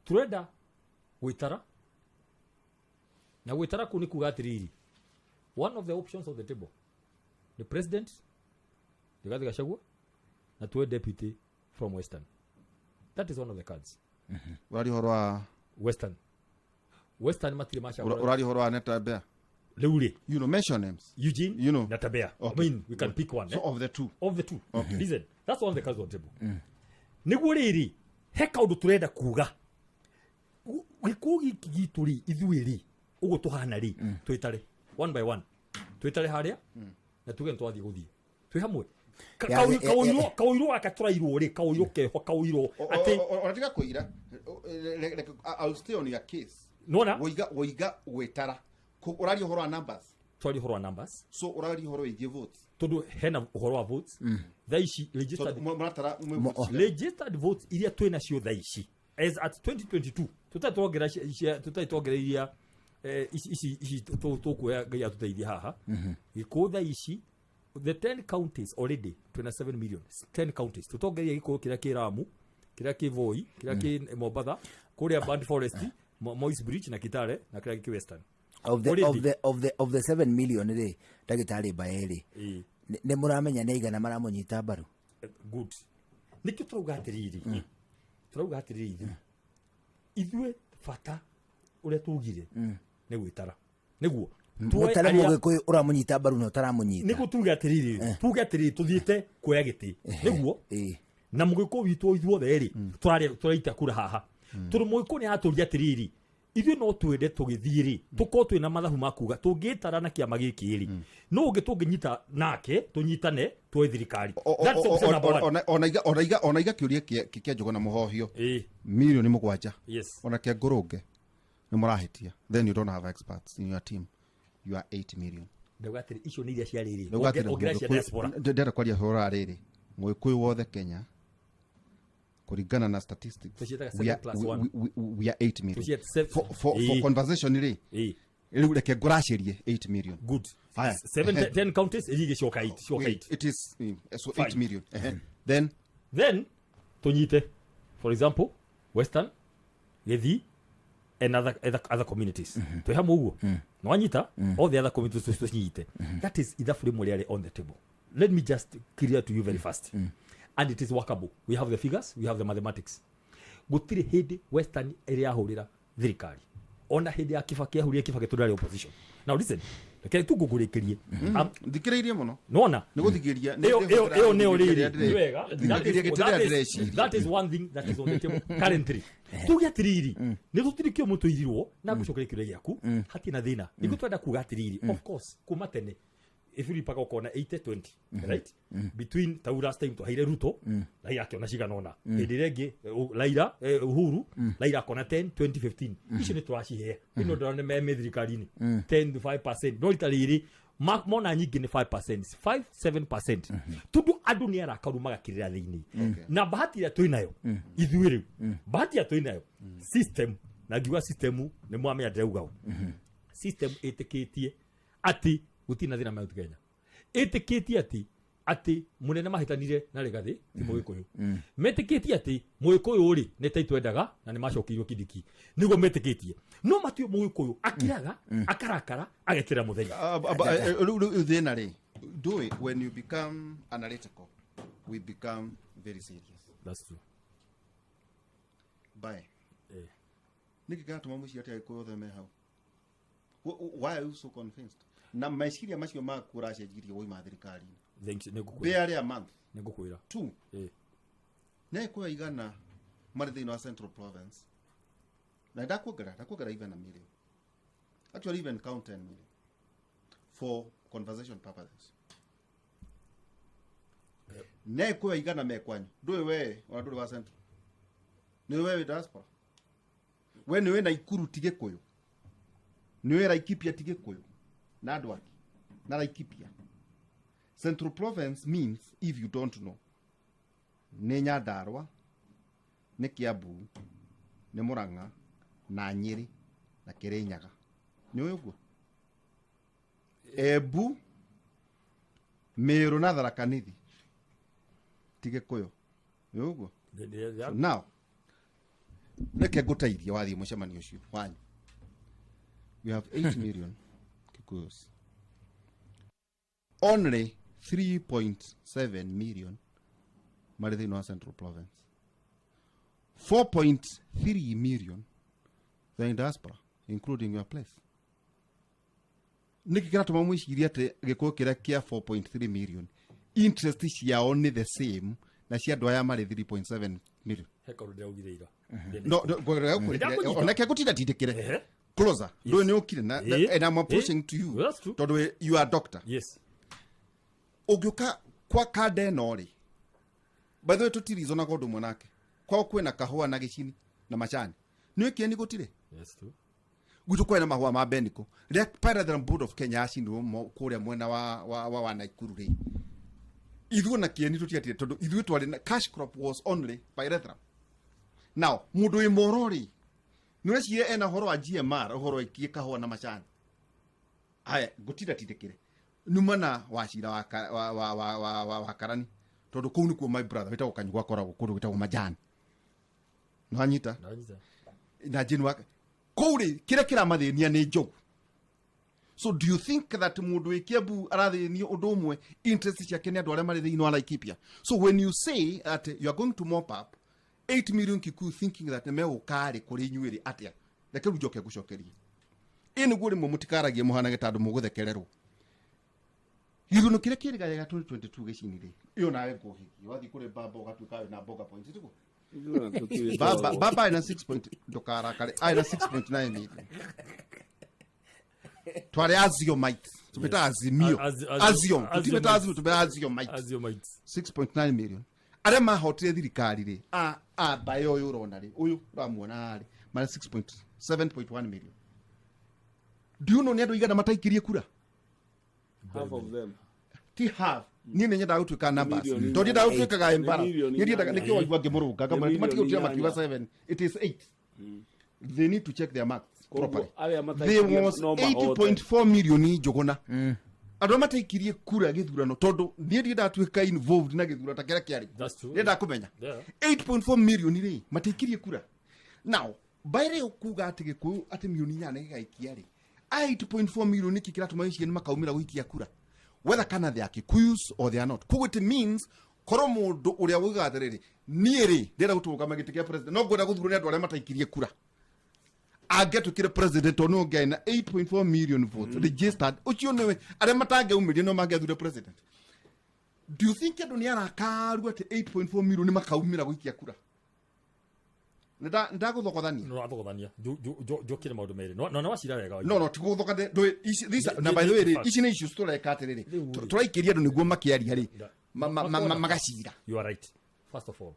tũrenda gwĩtara, na gwĩtara kũu nĩ kuga atĩrĩrĩ, one of the options on the table the President Rigathi Gachagua na tuwe deputy from Western. That is one of the cards. Ũraria ũhoro wa Western matirĩ macagũra. Ũraria ũhoro wa Natembeya? Rĩu rĩ, You know, mention names. Eugene You know. Natembeya. Okay. I mean, we can pick one. So eh? of the two. Of the two. Okay. Listen, that's one of the cards on the table. Nĩguo rĩrĩ, he kaũndũ tũrenda kuga. Gĩkũũ gĩkĩ gitũ rĩ, ithuĩ rĩ, ũguo tũhana rĩ, twĩtare one by one, twĩtare harĩa na tuge nĩ twathiĩ gũthiĩ twĩ hamwe. Kaũirũ gaka tũrairwo rĩ, kaũirũ keho, kaũirũ atĩ Ona tiga kũira. I'll stay on your case. Nona. Woiga gwĩtara. Ũraria ũhoro wa numbers. Twaria ũhoro wa numbers. So ũraria ũhoro wĩgiĩ votes. Tondũ hena ũhoro wa votes thaa ici registered. So, mũratara mwĩ votes cigana? Registered votes iria twĩ nacio thaa ici as at 2022, tũtarĩ tuongerera tũtarĩ tuongerera iria ici tũkuoya, Ngai atũteithie haha gĩkũũ thaa ici, the 10 counties already twĩna 7 million, 10 counties tũtongeria gĩkũyũ kĩrĩa kĩ Lamu, kĩrĩa kĩ Voi, kĩrĩa kĩ Mombatha, kũrĩa Band Forest, Moi's Bridge na Kitale, na kĩrĩa kĩ Western. Of the Already. Of the 7 million rĩ, ndagĩtarĩ Mbae rĩ, Nĩ mũramenya nĩ aigana maramũnyita mbaru? Good. Nĩkĩo tũrauga atĩrĩrĩ, tũrauga atĩrĩrĩ, ithuĩ bata ũrĩa tugire nĩ gwĩtara nĩguo tuoe Mũtare mũgĩkũyũ ũramũnyita mbaru na ũtaramũnyita. Nĩguo tuge atĩrĩrĩ, tuge atĩrĩrĩ, tũthiĩte kuoya gĩtĩ nĩguo na mũgĩkũyũ witũ ithuothe rĩ tũrarĩa tũraita kura haha, tondũ mũgĩkũyũ nĩ aratũria atĩrĩrĩ, ithuĩ no twende tũgĩthiĩ rĩ tũkorwo twĩna mathabu ma kuga tũngĩtara na kĩama gĩkĩ rĩ no ũngĩ tũngĩnyita nake tũnyitane tuoe thirikari. That's option number one. Ona iga kĩũria kĩa Njũgũna Mũhohio, 7 mirioni ona kĩa ngũrũnge nĩ mũrahĩtia. Then you don't have experts in your team. You are 8 million. Ndauga atĩrĩ, icio nĩ iria cia rĩrĩ. Ndauga atĩrĩ, ongerera cia diaspora. Ndĩrenda kwaria ũhoro wa rĩrĩ, mũgĩkũyũ wothe Kenya kũringana na statistics, Tũciĩtaga we seven are, plus we, one. we are 8 million. Tũciĩte For conversation rĩ, rĩu reke ngũracĩrie 8 million. Good. Haya. 7, 10 counties iria igĩcoka 8, coka 8. It is so Fine. 8 million. Ehe. Then Then tunyite, for example, Western, Githii and other communities twĩ hamwe ũguo nĩwanyita, all the other communities tũcinyite. That is ithabu rĩmwe rĩarĩ on the table. Let me just clear to you very fast, and it is workable. We have the figures, we have the mathematics. Gũtirĩ hĩndĩ Western ĩrĩ yahũrĩra thirikari, ona hĩndĩ ya Kibaki ahũrire Kibaki tondũ arĩ opposition. Now listen, reke tu ngũkũrĩkĩrie. Thikĩrĩirie mũno. Nona Nĩ gũthikĩria. Ĩyo nĩyo rĩrĩ nĩ wega. Thikĩrĩria gĩtĩ rĩrĩa ndĩreciria. That is one thing that is on the table currently. Tuge atĩrĩrĩ, nĩ tũtirĩ kĩo mũtũirirwo na ngũcokeria kĩũria gĩaku hatirĩ na thĩna. Nĩguo twenda kuga atĩrĩrĩ, of course kuma tene if paka ũkona 80 20, right, between tau last time twaheire Ruto, Raila akĩona cigana ũna. Hĩndĩ ĩrĩa ĩngĩ Raila, Uhuru, Raila akona 10 20 15. Icio nĩ tũracihe ĩno ndĩrona me thirikari-inĩ 10 to 5%, no rita rĩrĩ mona nyingĩ nĩ 5%, 5 7%, tondũ andũ nĩ arakaru magakĩrĩra thĩinĩ. Na bahati ĩrĩa twĩ nayo ithuĩ rĩu, bahati ĩrĩa twĩ nayo system, na ngiuga system nĩ mwamenya ndĩrauga ũ system ĩtĩkĩtie atĩ gũtirĩ na thĩna Mount Kenya, ĩtĩkĩtie atĩ mũnene mahĩtanire na Rigathĩ ti mũgĩkũyũ, metĩkĩtie atĩ mũgĩkũyũ rĩ nĩ ta itwendaga na nĩ macokeirio Kindiki, nĩguo metĩkĩtie, no matiũ mũgĩkũyũ akiraga akarakara ageterera mũthenya. Rĩu thĩna rĩ ndũĩ, when you become analytical, we become very serious. That's true. Bye. Nĩkĩ kĩratũma mũciĩ atĩ agĩkũyũ othe me hau? Why are you so convinced na meciria macio maku ũracenjirie woima thirikari-inĩ? Thanks, nĩngũkwĩra. Barely a month. Nĩngũkwĩra. Two, nĩ agĩkũyũ aigana marĩ thĩinĩ wa Central Province? Na ndakuongerera even a million, actually even count 10 million for conversation purposes. Nĩ agĩkũyũ aigana me kwanyu? Ndũĩ we ona ndũrĩ wa Central, nĩ we wĩ diaspora. We nĩ wĩ Naikuru ti gĩkũyũ, nĩ wĩ Laikipia ti gĩkũyũ, na andũ angĩ na Laikipia. Central Province means, if you don't know, nĩ Nyandarua, nĩ Kiambu, nĩ Murang'a na Nyĩrĩ na Kĩrĩnyaga. Nĩ ũĩ ũguo? Embu, Meru na Tharaka Nithi ti gĩkũyũ. Nĩ ũguo? So now reke ngũteithie wathiĩ mũcemanio ũcio wanyu. We have 8 million Kikuyus, only 3.7 million marĩ thĩinĩ wa Central Province, 4.3 million they're in diaspora, including your place. Nĩkĩ kĩratũma mwĩcirie atĩ gĩkũyũ kĩrĩa kĩa 4.3 million interest ciao nĩ the same na cia andũ aya marĩ 3.7 million? He kaũndũ ndĩraugire ira. No, no, Ndakũnyita. oneke ngũtinda tindĩkĩre closer. Ndũĩ nĩ ũkire and I'm approaching to you. That's true. Tondũ you are a doctor. Yes. Ũngĩũka kwa kanda ĩno rĩ, by the way, tũtirizonaga ũndũ ũmwe nake. Kwao kwĩna kahũa na gĩcini na macani, nĩ kĩeni gũtirĩ. Yes, true. Gwitũ kwarĩ na mahũa ma Beniko. Rĩrĩa Pyrethrum Board of Kenya yacinirwo kũrĩa mwena wa Naikuru rĩ, ithuĩ na kĩeni tũtiatire, tondũ ithuĩ twarĩ na cash crop was only pyrethrum. Now mũndũ wĩ moro rĩ, nĩ ũreciria ena ũhoro wa GMR, ũhoro wĩkie kahũa na macani? Haya, ngũtinda tindĩkĩre numa na wacira wa, ka- wa, wa, wa, wa, wa, wa karani, tondũ kũu nĩkuo my brother wĩtagwo Kanyugwa akoragwo kũndũ gwĩtagwo Majani. Nĩwanyita? Ndanyita. Na Jane wa kũu rĩ, kĩrĩa kĩramathĩnia nĩ njogu. So do you think that mũndũ wĩ Kiambu arathĩnio ũndũ ũmwe, interest ciake nĩ andũ arĩa marĩ thĩinĩ wa Laikipia? So when you say that you are going to mop up 8 million Kikuyu thinking that nĩ megũka rĩ kũrĩ inyuĩ rĩ atĩa? Reke rĩu njoke ngũcokerie. Ĩ nĩguo rĩmwe mũtikaragie mũhanage ta andũ mũgũthekererwo. Gĩthurano kĩrĩa kĩrĩgayaga 2022 gĩcini rĩ, ĩyo nawe ngũhĩgie wathiĩ kũrĩ baba ũgatuĩka wĩna mboga point tiguo? Baba baba ena 6 point, ndũkarakare, ena 6.9 million. Tware Aziomite, tumeta Azimio. Aziom, tutimeta Azimio, tumeta Aziomite. Aziomites. 6.9 million arĩa mahotire thirikari rĩ, a mbaĩ ũyũ ũrona rĩ, ũyũ ũramuona rĩ, marĩ 6.7.1 million. Do you know nĩ andũ igana mataikirie kura? Half of them. Ti half. Niĩ nĩ nyendaga gũtuĩka numbers, Milioni tondũ ndiendaga gũtuĩkaga Nĩ embarrassed. milioni Niĩ ndiendaga inyanya. nĩkĩo waigua ngĩmũrũnga ngamwĩra Nĩ matige gũtira milioni makiuga inyanya. 7, it is 8. They need to check their maths Koguo, properly. arĩa mataikirie There was no mahote. 8.4 million Njũgũna andũ arĩa mataikirie kura gĩthurano, tondũ niĩ ndiendaga tuĩka involved na gĩthurano ta kĩrĩa kĩarĩ. That's true. Ndiendaga kũmenya. 8.4 million rĩ, mataikirie kura. Now mbaĩrĩ kuga atĩ Gĩkũyũ atĩ milioni 8 gĩgaikia rĩ, a 8.4 million nĩkĩ kĩratũma gĩcigo nĩ makaumĩra gũikia kura, whether kana they are Kikuyus or they are not? Koguo it means korwo mũndũ ũrĩa ugaga atĩrĩrĩ, niĩ rĩ, ndĩrenda gũtũgama gĩtĩ kĩa president, no ngwenda gũthurwo nĩ andũ arĩa mataikirie kura, angĩatuĩkire president, tondũ nĩwe ũngĩarĩ na 8.4 million votes registered, ũcio nĩwe arĩa matangĩaumĩrire no mangĩathure president. Do you think andũ nĩ arakaru atĩ 8.4 million nĩ makaumĩra gũikia kura? Nĩ ndagũthokothania. No rathogothania njokire maũndũ merĩ no nĩ wacira wega. No, tigũthokane ndũĩ na by the way rĩ, ici nĩ issues tũreka atĩrĩrĩ, Rĩu rĩ. tũraikĩria andũ nĩguo makĩaria rĩ, Makona. magacira. You are right. First of all,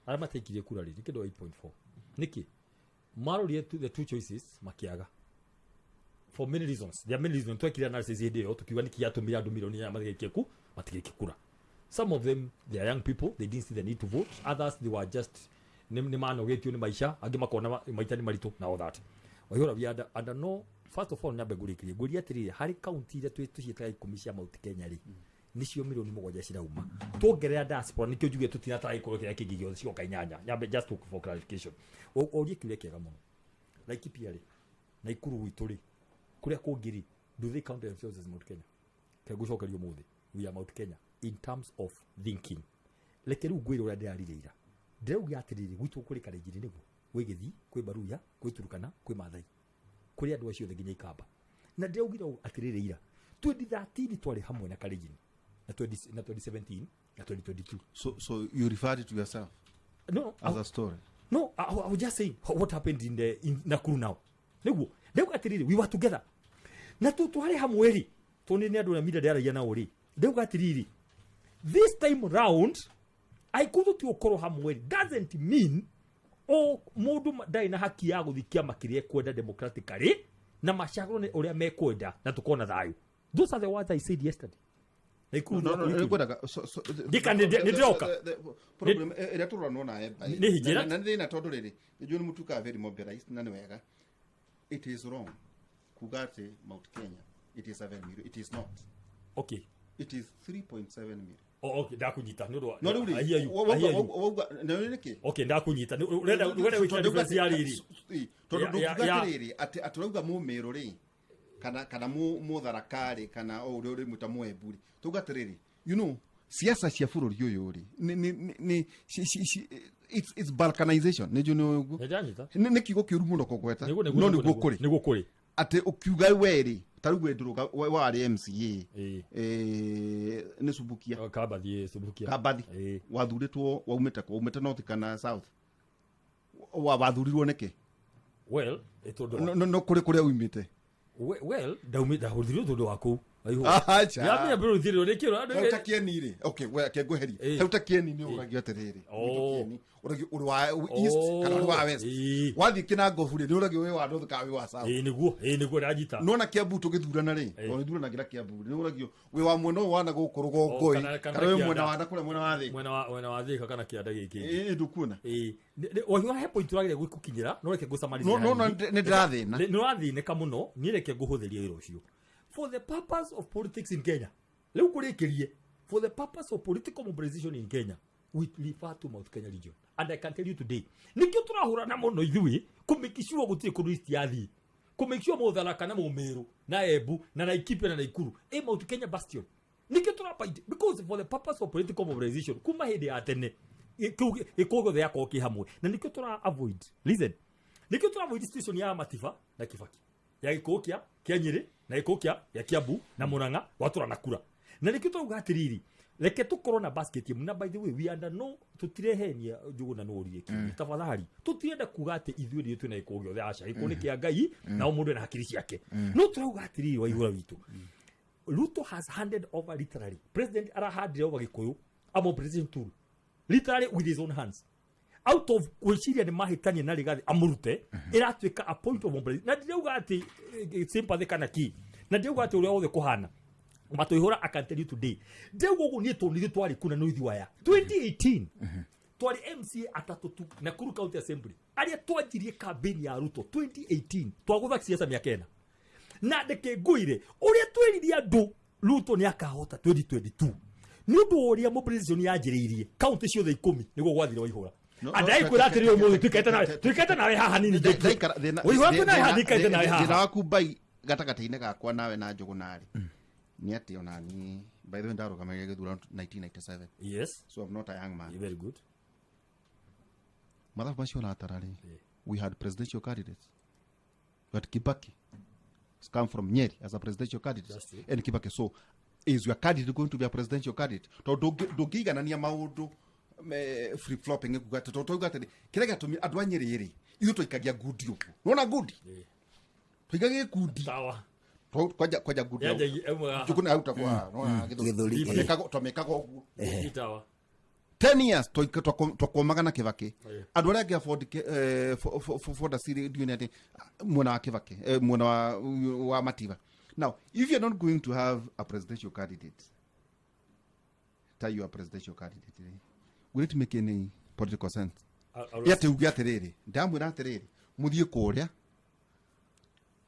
arĩa mataikirie kura rĩ, nĩ kĩndũ 8.4 nĩkĩ marorire the two choices makiaga, for many reasons. There are many reasons. Twekire analysis hĩndĩ ĩyo tukiuga nĩkĩ gĩatũmire andũ milioni 8 matigaikie kura. Some of them, they are young people, they didn't see the need to vote. Others, they were just nĩ manogetio nĩ maica, angĩ makona maica nĩ maritũ na all that. Waihũra, we are under no. First of all, nyambe ngũrĩkĩrie ngũrie atĩrĩrĩ, harĩ kaunti iria tũciĩtaga 10 cia Mount Kenya rĩ, nĩcio milioni 7 cirauma, tuongerera diaspora, nĩkĩo njuge tũtinatara gĩkũrũ kĩrĩa kĩngĩ gĩothe cigoka 8. Nyambe just for clarification, ũrie kĩũria kĩega mũno. Laikipia rĩ, Naikuru gwitũ rĩ, kũrĩa kũngĩ rĩ, do they count themselves as Mount Kenya? Ke ngũcokeria ũmũthĩ, we are Mount Kenya in terms of thinking. Reke rĩu ngwĩre ũrĩa ndĩrarire ira. Ndĩrauga atĩrĩrĩ, gwitũ kũrĩ Kalenjin, nĩguo gwĩ Gĩthii, kwĩ Baruya, kwĩ Turukana, kwĩ Mathai, kũrĩ andũ acio othe nginya Ikamba. Na ndĩraugire ũũ atĩrĩrĩ ira, 2013 twarĩ hamwe na Kalenjin, na 20, na 2017 na 2022. So you referred to yourself No, as a story? No, I was just saying what happened in Nakuru now. Nĩguo ndauga atĩrĩrĩ, we were together na twarĩ hamwe rĩ, tondũ nĩ andũ arĩa media ndĩaragia nao rĩ. Ndauga atĩrĩrĩ, this time round aikuũ tũtigũkorwo hamwe rĩ, doesn't mean o mũndũ ndarĩ na haki ya gũthiĩ kĩama kĩrĩa ekwenda democratically na macagũrwo nĩ ũrĩa mekwenda na tũkorwo na thayũ. Those are the words I said yesterday. Naikuru. No, no, Naikuru. ngwendaga Nĩ ndĩroka. Problem ĩrĩa tũroranwo nayo Nĩ hinjĩra. Na nĩ thĩna, tondũ rĩrĩ, nĩnjũĩ nĩ mũtuĩkaga very mobilized na nĩ wega. It is wrong kuga atĩ Mount Kenya it is 7 million. It is not. It is 3.7 million. Oh, okay, ndakunyita nĩ ũndũ wa No rĩu I hear you, rĩ, I hear you. wauga na nĩ nĩkĩ? Okay, ndakunyita. Ũrenda gwĩkĩra difference ya rĩrĩ. Tondũ ndũkiuga atĩrĩrĩ atĩ ũrauga mũmĩrũ rĩ, kana mũtharaka rĩ, kana o ũrĩa ũrĩmwĩta mũembu rĩ, tuga atĩrĩrĩ, siasa cia bũrũri ũyũ rĩ, nĩ it's balkanization. Nĩ njũĩ nĩ ũguo. Nĩ ndanyita. Nĩ kiugo kĩũru mũno kũgweta, Nĩguo. no nĩguo kũrĩ. Nĩguo kũrĩ. Atĩ ũkiuga we rĩ, ta rĩu we ndũrũga warĩ MCA, nĩ Subukia? Kambathi, Subukia. Kambathi. Wathurĩtwo waumĩte kũ? Waumĩte north kana south? Wathurirwo nĩkĩ? Well, tondũ No kũrĩ kũrĩa umĩte. Well, ndahũthirwo tondũ wa kũu. Acha. Yamenya mbũrũthirwo nĩkĩo Hau ta Kieni rĩ, okay, we ke ngweherie. Hau ta Kieni nĩ ũragio atĩrĩrĩ, Kieni ũragio ũrĩ wa east kana ũrĩ wa west. Wathiĩ Kĩnangobu rĩ, nĩ ũragio wĩ wa north kana wĩ wa south. Ĩĩ nĩguo ndanyita. Nona Kiambu tũgĩthurana rĩ, tondũ nĩthuranagĩra Kiambu rĩ, nĩ ũragio wĩ wa mwena ũyũ wa na gũkũ rũgongo Oh, ĩ, kana kana wĩ kĩanda. mwena wa na kũrĩa mwena wa thĩ. Mwena wa Thĩka kana kĩanda gĩkĩ. Ĩ ndũkuona? Ĩĩ. Wahiũha he point ũrageria gũkinyĩra, no reke ngũsummarize No, hanini. nĩ ndĩrathĩna. Nĩ ũrathĩnĩka mũno. Niĩ reke ngũhũthĩrie wĩra ũcio for the purpose of politics in Kenya. Rĩu ngũrĩkĩrie, for the purpose of political mobilization in Kenya, we refer to Mount Kenya region, and I can tell you today, nĩkĩo tũrahũrana mũno ithuĩ kũmake sure gũtirĩ kũndũ east yathiĩ. Kũ make sure Mũtharaka na Mũmĩrũ na Embu na Laikipia na Naikuru ĩ Mount Kenya bastion. Nĩkĩo tũrabaiti, because for the purpose of political mobilization kuma hĩndĩ ya tene kĩu gĩkũyũ gĩothe gĩakorwo kĩ hamwe, na nĩkĩo tũra avoid, listen, nĩkĩo tũra avoid situation ya Matiba na Kibaki, ya gĩkũyũ kĩa Nyĩrĩ na gĩkũyũ kĩa Kiambu na Murang'a watũra na kura. Na nĩkĩo tũrauga atĩrĩrĩ, reke tũkorwo na basket ĩmwe. Na by the way, we under no, tũtirehenia Njũgũna no ũrie kĩũria, tafadhali. Tũtirenda kuga atĩ ithuĩ nĩ twĩna gĩkũyũ gĩothe, aca. Gĩkũyũ nĩ kĩa Ngai na o mũndũ ena hakiri ciake. No tũrauga atĩrĩrĩ, Waihũra witũ, Ruto has handed over, literally, president arahandire over gĩkũyũ a mobilization tool literally with his own hands, out of gwĩciria nĩ mahĩtania na Rigathi amũrute, ĩratuĩka a point of mobilization. Na ndirauga atĩ sympathy kana ki, na ndirauga atĩ ũrĩa wothe kũhana matũihũra. I can tell you today, ndauga ũguo niĩ tondũ nithuĩ twarĩ kuna nĩ ithuĩ aya 2018 twarĩ MCA atatũ tu Nakuru County Assembly arĩa twanjirie campaign ya Ruto 2018. Twagũtha siasa mĩaka 4, na ndeke ngwĩre ũrĩa twĩrire andũ Ruto nĩ akahota 2022 nĩ ũndũ wa ũrĩa mobilization yanjĩrĩirie kaunti ciothe 10 nĩguo gwathire Waihũra. No, Andaĩkwĩra atĩrĩ, ũmũthĩ tuĩkaite nawe haha nini. Ndaikara- thĩna- Waihũra, twĩ nawe haha, ndikaite nawe thĩna haha. waku mbai gatagatĩ-inĩ gakwa nawe na Njũgũna rĩ, nĩ atĩ ona niĩ, by the way, ndarũgamĩrĩire gĩthurano 1997. So I'm not a young man. Very good. Mathabu macio ũratara rĩ, we had presidential candidates. We had Kibaki has come from Nyeri as a presidential candidate. That's true. And Kibaki, so is your candidate going to be a presidential candidate? Tondũ ndũngĩiganania maũndũ free flopping kuga atĩ, tondũ twauga atĩrĩ, kĩrĩa gĩatũmire andũ a Nyeri rĩ, ithuĩ twaikagia ngundi ũguo, nona ngundi twaikagia gĩkundi. Sawa. Kwanja ngundi Yanjagia ĩmwe haha. Njũgũna arutagwo haha, nona Gĩthũri, gĩthũri. Twamĩkaga ũguo. Itawa. 10 years twakomaga na Kibaki. Aye. Andũ arĩa angĩ afford fonda ndiũĩ nĩ atĩ mwena wa Kibaki, mwena wa Matiba. Now if you're not going to have a presidential candidate, ta you are presidential candidate rĩ, will it make any political sense atĩ uge atĩrĩrĩ, ndamwĩra atĩrĩrĩ, mũthiĩ kũrĩa,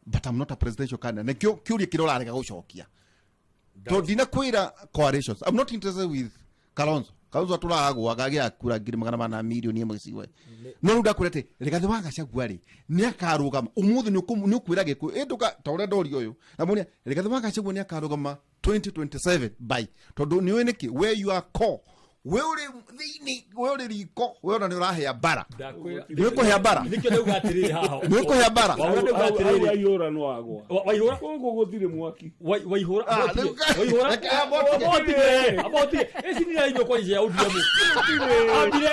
but I'm not a presidential candidate? Nĩkĩo kĩũria kĩrĩa ũrarega gũcokia, tondũ ndinakwĩra coalitions. I'm not interested with Kalonzo. Kalonzo atũragwaga gĩa kura 400,000,000 1 gĩcigo. No rĩu ndakwĩra atĩ Rigathĩ wa Gachagua rĩ, nĩ akarũgama ũmũthĩ? Nĩ ũkwĩra Gĩkũyũ ĩndũka ta ũrĩa ndoria ũyũ namuonia Rigathĩ wa Gachagua nĩ akarũgama 2027 by, tondũ nĩ ũĩ nĩkĩ? We, you are core, we ũrĩ thĩinĩ, we ũrĩ riko, we ona nĩ ũrahĩa mbara. Ndakwĩra. Nĩ ũkũhĩa mbara. Nĩkĩo ndauga atĩrĩrĩ haha. Nĩ ũkũhĩa mbara. Waihũra, ndauga atĩrĩrĩ. Waihũra no agwa. Waihũra. Gũkũ gũtirĩ mwaki. Waihũra. Ah, Waihũra. reke abotige. Abotige ici nĩ iraimio kwa njia ya ODM.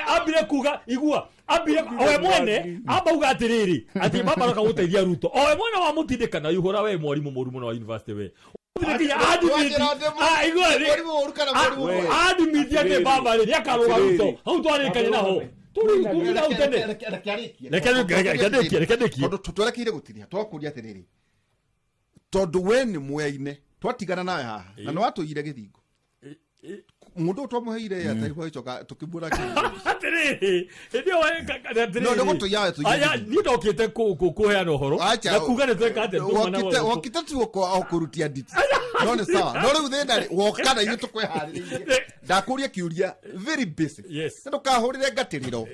Ambire kuga, igua, ambire owe mwene amba uga atĩrĩrĩ atĩ baba aroka gũteithia Ruto, owe mwene wa mũtindĩka na Ihũra, we mwarimũ mũru mũno wa university, we nginya admit. Ah, igua Mwarimũ mũru kana mwarimũ mwega? Admit atĩ baba rĩ nĩakarũga Ruto. Hau twarĩkania naho, tũrĩ kumira hau tene. Reke arĩkie. Reke ndĩkie. Tondũ twerekeire gũtiria, twakũria atĩrĩrĩ, tondũ we nĩ mweine twatigana nawe haha na nĩ watũire gĩthingo, mũndũ ũyũ twamũheire airtime agĩcoka tũkĩmuona Atĩrĩrĩ, hĩndĩ ĩyo atĩrĩrĩ. No, nĩ gũtũiya we tũiye Aya, gĩthingo. niĩ ndokĩte kũheana ũhoro Acha, na kuga nĩ tweka atĩa tuma na gũkũ. Wokite tu o kũrutia nditi, no nĩ sawa. No rĩu thĩna rĩ, woka na ithuĩ tũkwĩharĩrĩirie, ndakũria kĩũria very basic. Na ndũkahũrĩre ngatĩrĩro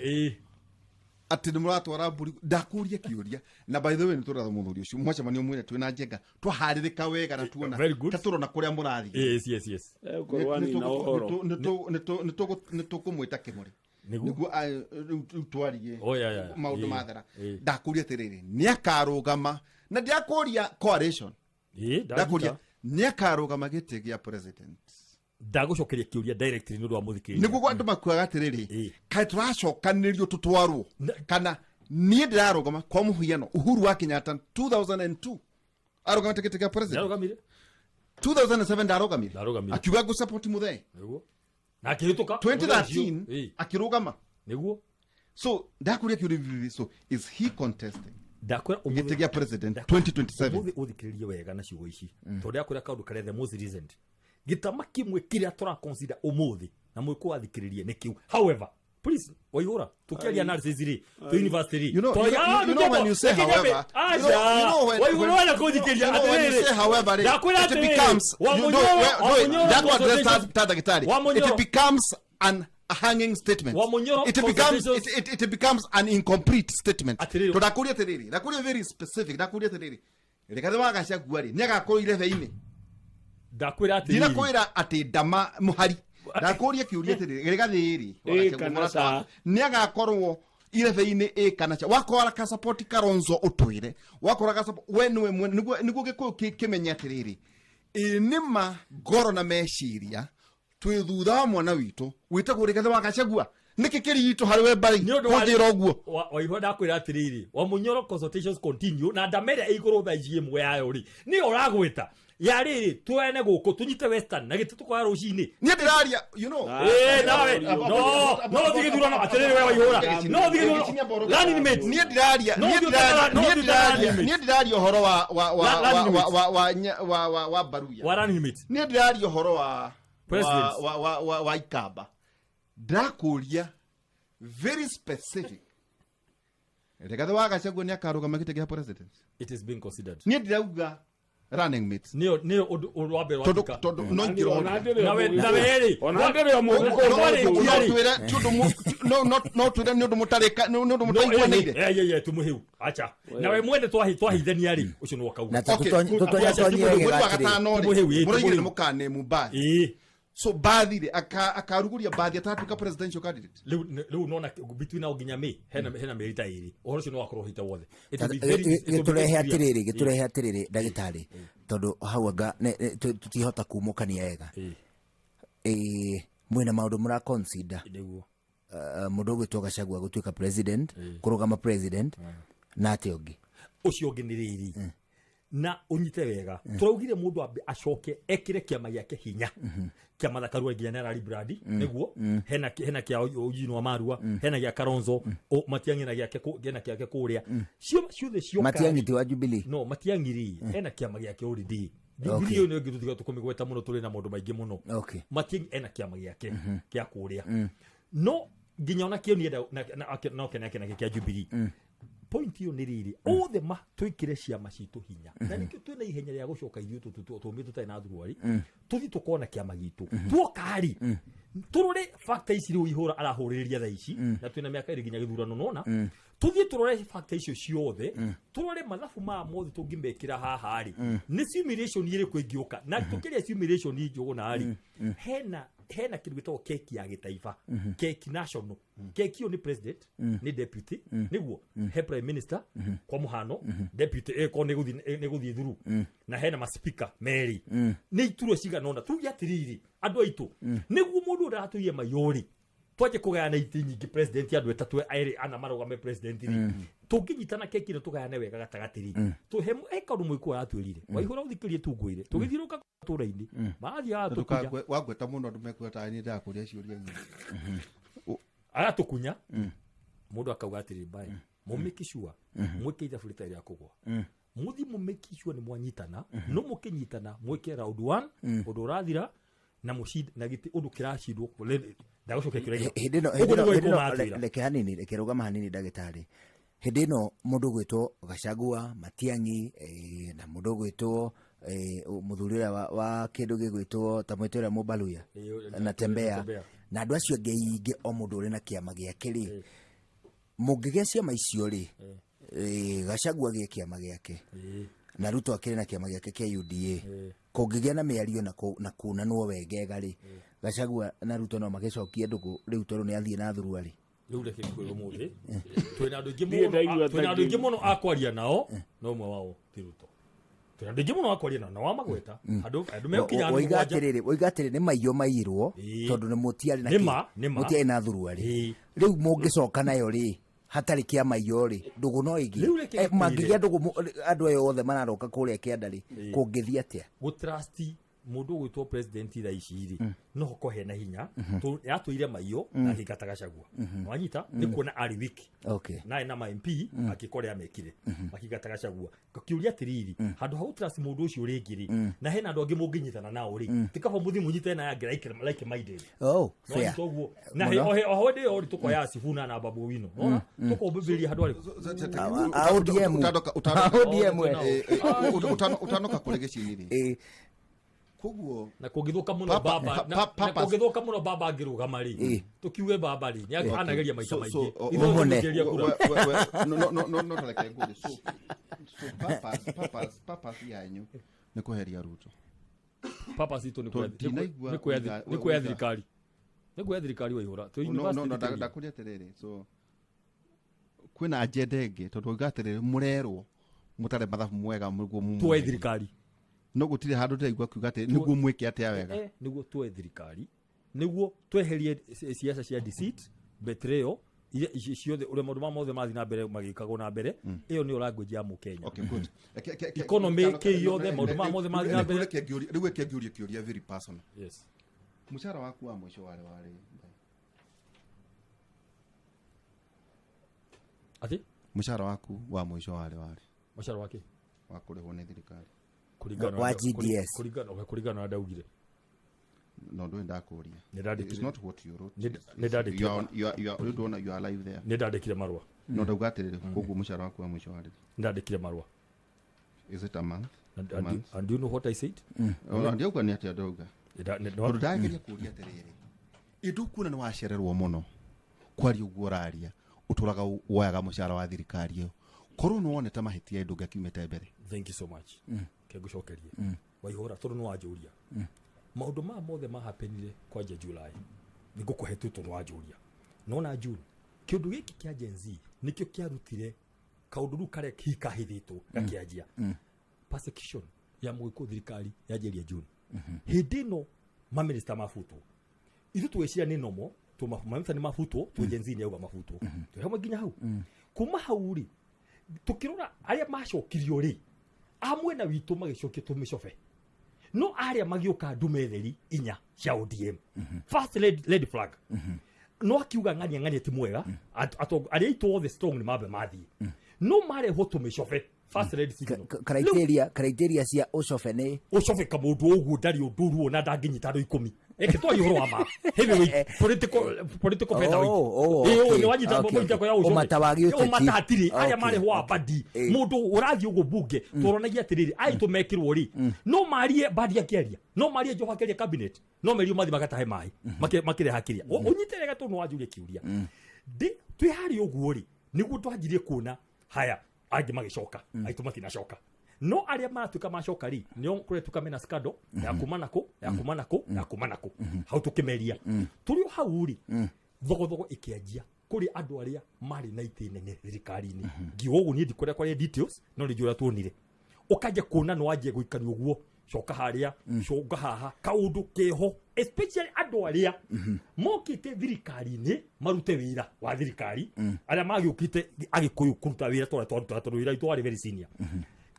atĩ nĩ mũratwara mbũri. Ndakũria kĩũria, na by the way, nĩ tũratha mũthuri ũcio mwacemanio mwĩre twĩna njenga twaharĩrĩka wega na tuona Very good. ta tũrona kũrĩa mũrathiĩ. Yes. Ũkorwo wanina ũhoro. Nĩ tũkũmwĩta kĩmũrĩ Nĩguo. nĩguo rĩu twarie Oh, yeah. maũndũ mathera. Ĩĩ. Ndakũria atĩrĩrĩ, nĩ akarũgama, na ndirakũria coalition, ndakũria nĩ akarũgama gĩtĩ gĩa president? Ndagũcokeria kĩũria directly nĩ ũndũ wa mũthikĩrĩria. Nĩguo andũ makuaga atĩrĩrĩ, kaĩ tũracokanĩrĩrio tũtwarwo kana niĩ ndĩrarũgama? Kwa mũhiano, Uhuru wa Kenyatta 2002 arũgamĩte gĩtĩ kĩa president. Ndarũgamire. 2007 ndarũgamire. Ndarũgamire. Akiuga ngũsupport Muthee. Nĩguo, na akĩhĩtũka. 2013 akĩrũgama. Nĩguo. So ndakũria kĩũria bibi, so is he contesting Ndakwĩra gĩtĩ ũmũthĩ gĩa president 2027? Ũmũthĩ ũthikĩrĩrie wega na ciugo ici, tondũ ndakwĩra kaũndũ karĩa the most recent gĩtama kĩmwe kĩrĩa tũra consider ũmũthĩ na mwĩkũ wathikĩrĩrie nĩ kĩu. However, please, Waihũra, tũkĩaria analysis rĩ, tũ university rĩ. You know when you say however, Waihũra wena kũthikĩrĩria. you know when you say however, Ndakwĩra it atĩrĩrĩ, becomes, you know, Wamunyoro- no, Wamunyoro that one consultations- ta ndagĩtarĩ, Wamunyoro. it becomes an a hanging statement. Wamunyoro It becomes it becomes an incomplete statement. Atĩrĩrĩ. Tondũ ndakũria atĩrĩrĩ, ndakũria very specific, ndakũria atĩrĩrĩ, Rigathĩ wa Gachagua rĩ, nĩagakorwo irebe-inĩ? Ndakwĩra atĩrĩrĩ. Ndirakwĩra atĩ ndama mũhari, ndakũria kĩũria atĩrĩrĩ, Rigathĩ rĩ wa Ĩ Gachagua, kana mũrata ca. waku, nĩagakorwo irebe-inĩ ĩ kana ca? Wakora ka support Kalonzo ũtwĩre, wakora ka support we nĩwe mwene, nĩguo gĩkũyũ kĩmenye atĩrĩrĩ, ĩ nĩma ngoro na meciria twĩ thutha wa mwana witũ wĩtagwo Rigathĩ wa Gachagua. Nĩkĩ kĩrĩ itũ harĩ we mbarĩ Nĩ ũndũ wa- kũnjĩra ũguo? Waihũra, ndakwĩra atĩrĩrĩ, Wamunyoro, consultations continue na ndamere ĩ igũrũ thaa ici ĩmwe yayo rĩ nĩyo ũragwĩta ya rĩrĩ twene gũkũ tũnyite Western na gĩtĩ tũkoya rũcinĩ. Niĩ ndĩraria you know Ĩĩ, nawe no no thiĩ gĩthurano atĩrĩrĩ we Waihũra, no thiĩ gĩthurano running mate. Niĩ ndĩraria No niĩ thiĩ ndĩraria no niĩ thiĩ ndĩraria running mate. Niĩ ndĩraria ũhoro wa Running mate. wa Baruya. Wa running mate. Niĩ ndĩraria ũhoro wa President. wa Ikamba. Ndakũria very specific, Rigathĩ wa Gachagua nĩ akarũgama gĩtĩ gĩa president? It is being considered. Niĩ ndĩrauga running mate. Nĩyo ũndũ wa mbere tondũ watuĩka. Tondũ no ingĩroria. Nawe rĩ Ona ndĩrĩ o mũgĩkũyũ. No Ũndũ twĩre ti ũndũ no twĩre nĩ ũndũ mũtarĩka, nĩ ũndũ mũtaiguanĩire. Tumuhiu acha nawe mwene twahithania rĩ ũcio nĩ wakauga. Na Okay, tũtonyatonyie mweri wega wa atĩrĩ. gatano rĩ, Tumuhiu, ĩ, mũroigire tumuhiu. nĩ mũkane Mumbai. Ĩĩ. So Bathi rĩ, akaruguria Bathi atatuĩka presidential candidate? Rĩu nona between now nginya May hena mĩeri ta 2, ũhoro ũcio nĩ wakorwo hĩte wothe. It will be very- it will be very Gĩtũrehe clear. atĩrĩrĩ, gĩtũrehe atĩrĩrĩ ndagĩtarĩ, tondũ hau anga tũtihota kumũkania wega. Ĩĩ, mwĩna maũndũ mũra consider. Nĩguo. Mũndũ ũgwĩtwo Gachagua gũtuĩka president, kũrũgama president, na atĩ ũngĩ? Ũcio ũngĩ nĩ rĩrĩ, na ũnyite wega, tũraugire mũndũ ambe acoke ekĩre kĩama gĩake hinya, kĩama thakarua nginya nĩ arari brand nĩguo hena kĩa Eugene wa Marua, hena gĩa Kalonzo, Matiang'i na gĩake hena gĩake kũrĩa cio ciothe cioka. Matiang'i ti wa Jubilee? No Matiang'i rĩ ena kĩama gĩake already. Jubilee ĩyo nĩyo ĩngĩ tũtiga tũkũmĩgweta mũno, tũrĩ na maũndũ maingĩ mũno. Matiang'i ena kĩama gĩake kĩa kũrĩa, no nginya ona kĩo nienda no kĩna kĩna kĩa Jubilee. Point ĩyo nĩ rĩrĩ, othe twĩkĩre ciama citũ hinya, na nĩkĩo twĩna ihenya rĩa gũcoka ithuĩ tũmĩ tũtarĩ na thuruarĩ, tũthiĩ tũkona kĩama gitũ tuoka rĩ, tũrore factor ici rĩu ihũra arahũrĩrĩria thaa ici, na twĩna mĩaka 2 nginya gĩthurano. Nona tũthiĩ tũrore factor icio ciothe, tũrore mathabu maya mothe tũngĩmekĩra haha rĩ, nĩ simulation ĩrĩkũ ĩngĩũka, na tũkĩrĩa simulation njũgũna rĩ, hena kĩndũ gĩtagwo keki ya gĩtaifa, keki national. Keki ĩyo nĩ president, nĩ deputy, nĩguo he prime minister kwa mũhano, deputy ĩkorwo nĩ gũthiĩ through, na hena maspika merĩ, nĩ iturwa cigana ũna. Tuge atĩrĩrĩ, andũ aitũ, nĩguo mũndũ ũrĩa aratũiye mayũrĩ twanjie kũgayana itĩ nyingĩ, president andũ 3, 2, 4 marũgame president rĩ, tũngĩnyitana keki ĩno tũgayane wega gatagatĩ rĩ, tũhe he kaũndũ mũikũ aratwĩrire Waihũra ũthikĩrie tungũire tũgĩthiũrũrũka tũra-inĩ marathiĩ agatũkunya. Wangweta mũno andũ mekuga niĩ ndakũria ciũria nyingĩ. Agatũkunya mũndũ akauga atĩrĩ, mbae mũmĩki sure mwĩke ithabu rĩtarĩ rĩa kũgwa, mũthiĩ mũmĩki sure nĩ mwanyitana, no mũkĩnyitana mwĩke round one ũndũ ũrathira na mũcinde na gĩtĩ ũndũ kĩracindwo ndagũcokia kĩũria. Hĩndĩ ĩno Ũguo hĩndĩ ĩno nĩguo hĩndĩ ĩno matwĩra. Reke hanini, reke rũgama hanini ndagĩtarĩ. Hĩndĩ ĩno mũndũ ũgwĩtwo Gachagua, Matiang'i, na mũndũ ũgwĩtwo mũthuri ũrĩa wa kĩndũ gĩgwĩtwo ta mwĩtũ ũrĩa Mũbaluya na Tembea Tembea. na andũ acio angĩ aingĩ, o mũndũ ũrĩ na kĩama gĩake rĩ, mũngĩgĩa ciama icio rĩ, Gachagua agĩe kĩama gĩake na Ruto akĩrĩ na kĩama gĩake kĩa UDA, kũngĩgĩa na mĩario na kunanwo wegega rĩ, Gachagua na Ruto no magĩcokie ndũgũ rĩu tondũ nĩ athiĩ na thuruarĩ? Rĩu reke ngwĩre, ũmũthĩ twĩna andũ aingĩ Niĩ mũno ndaigua twĩna ta andũ aingĩ mũno a kwaria nao, no ũmwe wao ti Ruto. Twĩna andũ aingĩ mũno a kwaria nao na wamagweta andũ megũkinya andũ Woiga 7. atĩrĩrĩ, woiga atĩrĩ nĩ maiyo mairwo tondũ nĩ mũtiarĩ na Nĩ ma. Mũtiarĩ na thuruarĩ. Rĩu mũngĩcoka nayo rĩ, hatarĩ kĩa maiyo rĩ, ndũgũ no ĩgĩe? Rĩu reke ngũkwĩre. Mangĩgĩa ndũgũ andũ aya othe mararoka kũrĩa kĩanda rĩ, kũngĩthiĩ atĩa? Gũtrust mũndũ ũgwĩtwo president thaa ici rĩ, no hoko hena hinya yatũire maiyo na akĩingata Gachagua, wanyita nĩ kuona arĩ weak naye na ma MP akĩka ũrĩa mekire makĩingata Gachagua. Ngakĩũria atĩrĩrĩ, handũ ha gũtrust mũndũ ũcio rĩngĩ rĩ, na hena andũ angĩ mũngĩnyitana nao rĩ, ti kaba mũthiĩ mũnyitane na angĩ like minded? Oh, fair. Wanyita ũguo na Mũno. oho hĩndĩ ĩyo rĩ, tũkoya Sifuna na Babu Owino, nona tũkombĩrĩria handũ arĩkũ. A ODM. ODM we. Utanoka kũrĩ gĩciinĩ rĩ, Koguo Na kũngĩthũka mũno baba na kũngĩthũka mũno baba angĩrũgama rĩ, tũkiuge baba rĩ nĩ anageria maita maingĩ. Ithuĩ Mũmũne. tũkĩria kura. No tareke ngũrie, so purpose yanyu nĩ kweheria Ruto? Purpose itũ nĩ Tondũ ndinaigua nĩ kuoya thirikari, nĩ kuoya thirikari, Waihũra. Twĩ No, no, university thikĩrĩria. Ndakũria atĩrĩrĩ, so kwĩna agenda ĩngĩ? Tondũ uga atĩrĩrĩ, mũrerwo mũtare mathabu mwega nĩguo Tuoe mumweherie. thirikari. No gũtirĩ handũ ndĩraigua kiuga atĩ nĩguo mwĩke atĩa wega. Nĩguo tuoe thirikari, nĩguo tweherie siasa cia deceit, betrayal, iria ici ciothe, ũrĩa maũndũ ma mothe mathiĩ na mbere magĩkagwo na mbere. Ĩyo nĩyo language ya Mũkenya. Okay, good. Economy, kĩ yothe, maũndũ ma mothe mathiĩ na mbere. Rĩu reke ngĩũrie kĩũria very personal. Yes. Mũcara waku wa mũico warĩ? Atĩ? Mũcara waku wa mũico warĩ? Mũcara wake? Wa kũrĩhwo nĩ thirikari. Kũringana Wa GDS. Kũringana na ndaugire. No ndũĩ ndakũria. Nĩ ndandĩkire. It's not what you wrote. Nĩ ndandĩkire. You don't know you are alive there. Nĩ ndandĩkire marũa. No ndauga atĩrĩrĩ, koguo mũcara waku wa mũico warĩ? Nĩ ndandĩkire marũa. Is it a month? And, A and, month? and do you know what I said? Ona ndiauga nĩ atĩa ndauga. No, Tondũ ndageria kũria atĩrĩrĩ, ĩndũ kuona nĩ wacererwo mũno kwaria ũguo ũraria, ũtũraga woyaga mũcara wa thirikari ĩyo, korwo nĩ wonete mahĩtia ĩndũ ũngĩakiumĩte mbere. Thank you so much. Ke ngũcokerie, Waihũra, tondũ nĩ wanjũria maũndũ maya mothe mahapenire kwanja July, nĩ ngũkũhe tu tondũ wanjũria. Nona June kĩũndũ gĩkĩ kĩa Gen Z nĩkĩo kĩarutire kaũndũ rĩu karĩa hihi kahithĩtwo gakĩanjia persecution ya mũgĩkũ. Thirikari yanjĩria June, hĩndĩ ĩno maminista mabutwo, ithuĩ tweciria nĩ nomo maminista nĩ mabutwo, tu Gen Z nĩ auga mabutwo, twĩ hamwe nginya hau. Kuma hau rĩ, tukirora arĩa macokirio rĩ, a mwena witũ magĩcokia tũmĩcobe, no arĩa magĩũka ndume theri inya cia ODM. First red flag, no akiuga ng'ania ng'ania ti mwega. Arĩa aitũ othe strong nĩ mambe mathiĩ, no marehwo tũmĩcobe, first red signal. Criteria cia ũcobe nĩ? Ũcobe kamũndũ ũguo ndarĩ ũndũ ruo na ndangĩnyita andũ 10. Eke twaria ũhoro wa ma heavyweight, political featherweight. Nĩ wanyita point yakwa ya ũcobe. Ũmata wa gĩũteti. Ũmata hatirĩ arĩa marehwo wa bandi. Mũndũ ũrathiĩ ũguo bunge tũronagia atĩrĩrĩ, aitũ mekĩrwo rĩ, no marie bandi akĩaria, no marie Njoho akĩaria cabinet, no merio mathi magatahe maĩ makĩreha kĩrĩa. Ũnyite wega tondũ nĩwanjũria kĩũria. Twĩ harĩa ũguo rĩ, nĩguo twanjirie kuona haya angĩ magĩcoka, aitũ matinacoka, no arĩa maratuĩka macoka rĩ, nĩo kũretuĩka mena scandal ya kuma nakũ, ya kuma nakũ, ya kuma nakũ. Hau tũkĩmeria tũrĩ o hau rĩ, thogothogo ĩkĩanjia kũrĩ andũ arĩa marĩ na itĩ nene thirikari-inĩ. Ngiuga ũguo niĩ ndikũrĩa kwaria details, no nĩ njũĩ ũrĩa tuonire. Ũkanjia kuona nĩ wanjia gũikanio ũguo, coka harĩa, coka haha, kaũndũ keho, especially andũ arĩa mokĩte thirikari-inĩ marute wĩra wa thirikari, arĩa magĩũkĩte agĩkũyũ kũruta wĩra tũrĩa twarutaga, tondũ wĩra witũ warĩ very senior.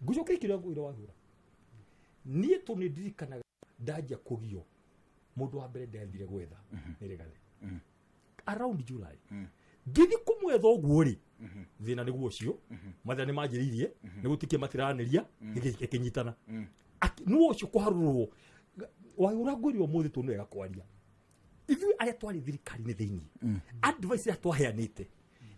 Ngũcokeria kĩrĩa wĩra wahũra niĩ tũ nĩ ndirikanaga ndanjia kũgio, mũndũ wa mbere ndathire gwetha nĩ Rigathĩ around July. Ngĩthiĩ kũmwetha ũguo rĩ, thĩna nĩguo ũcio, mathĩna nĩ manjĩrĩirie, nĩ gũtikie matiranĩria, ĩkĩnyitana nĩ ũcio kũharũrwo. Wahũra, ngwĩre ũmũthĩ tũ nĩ wega kwaria ithuĩ arĩa twarĩ thirikari-inĩ thĩinĩ, advice ĩrĩa twaheanĩte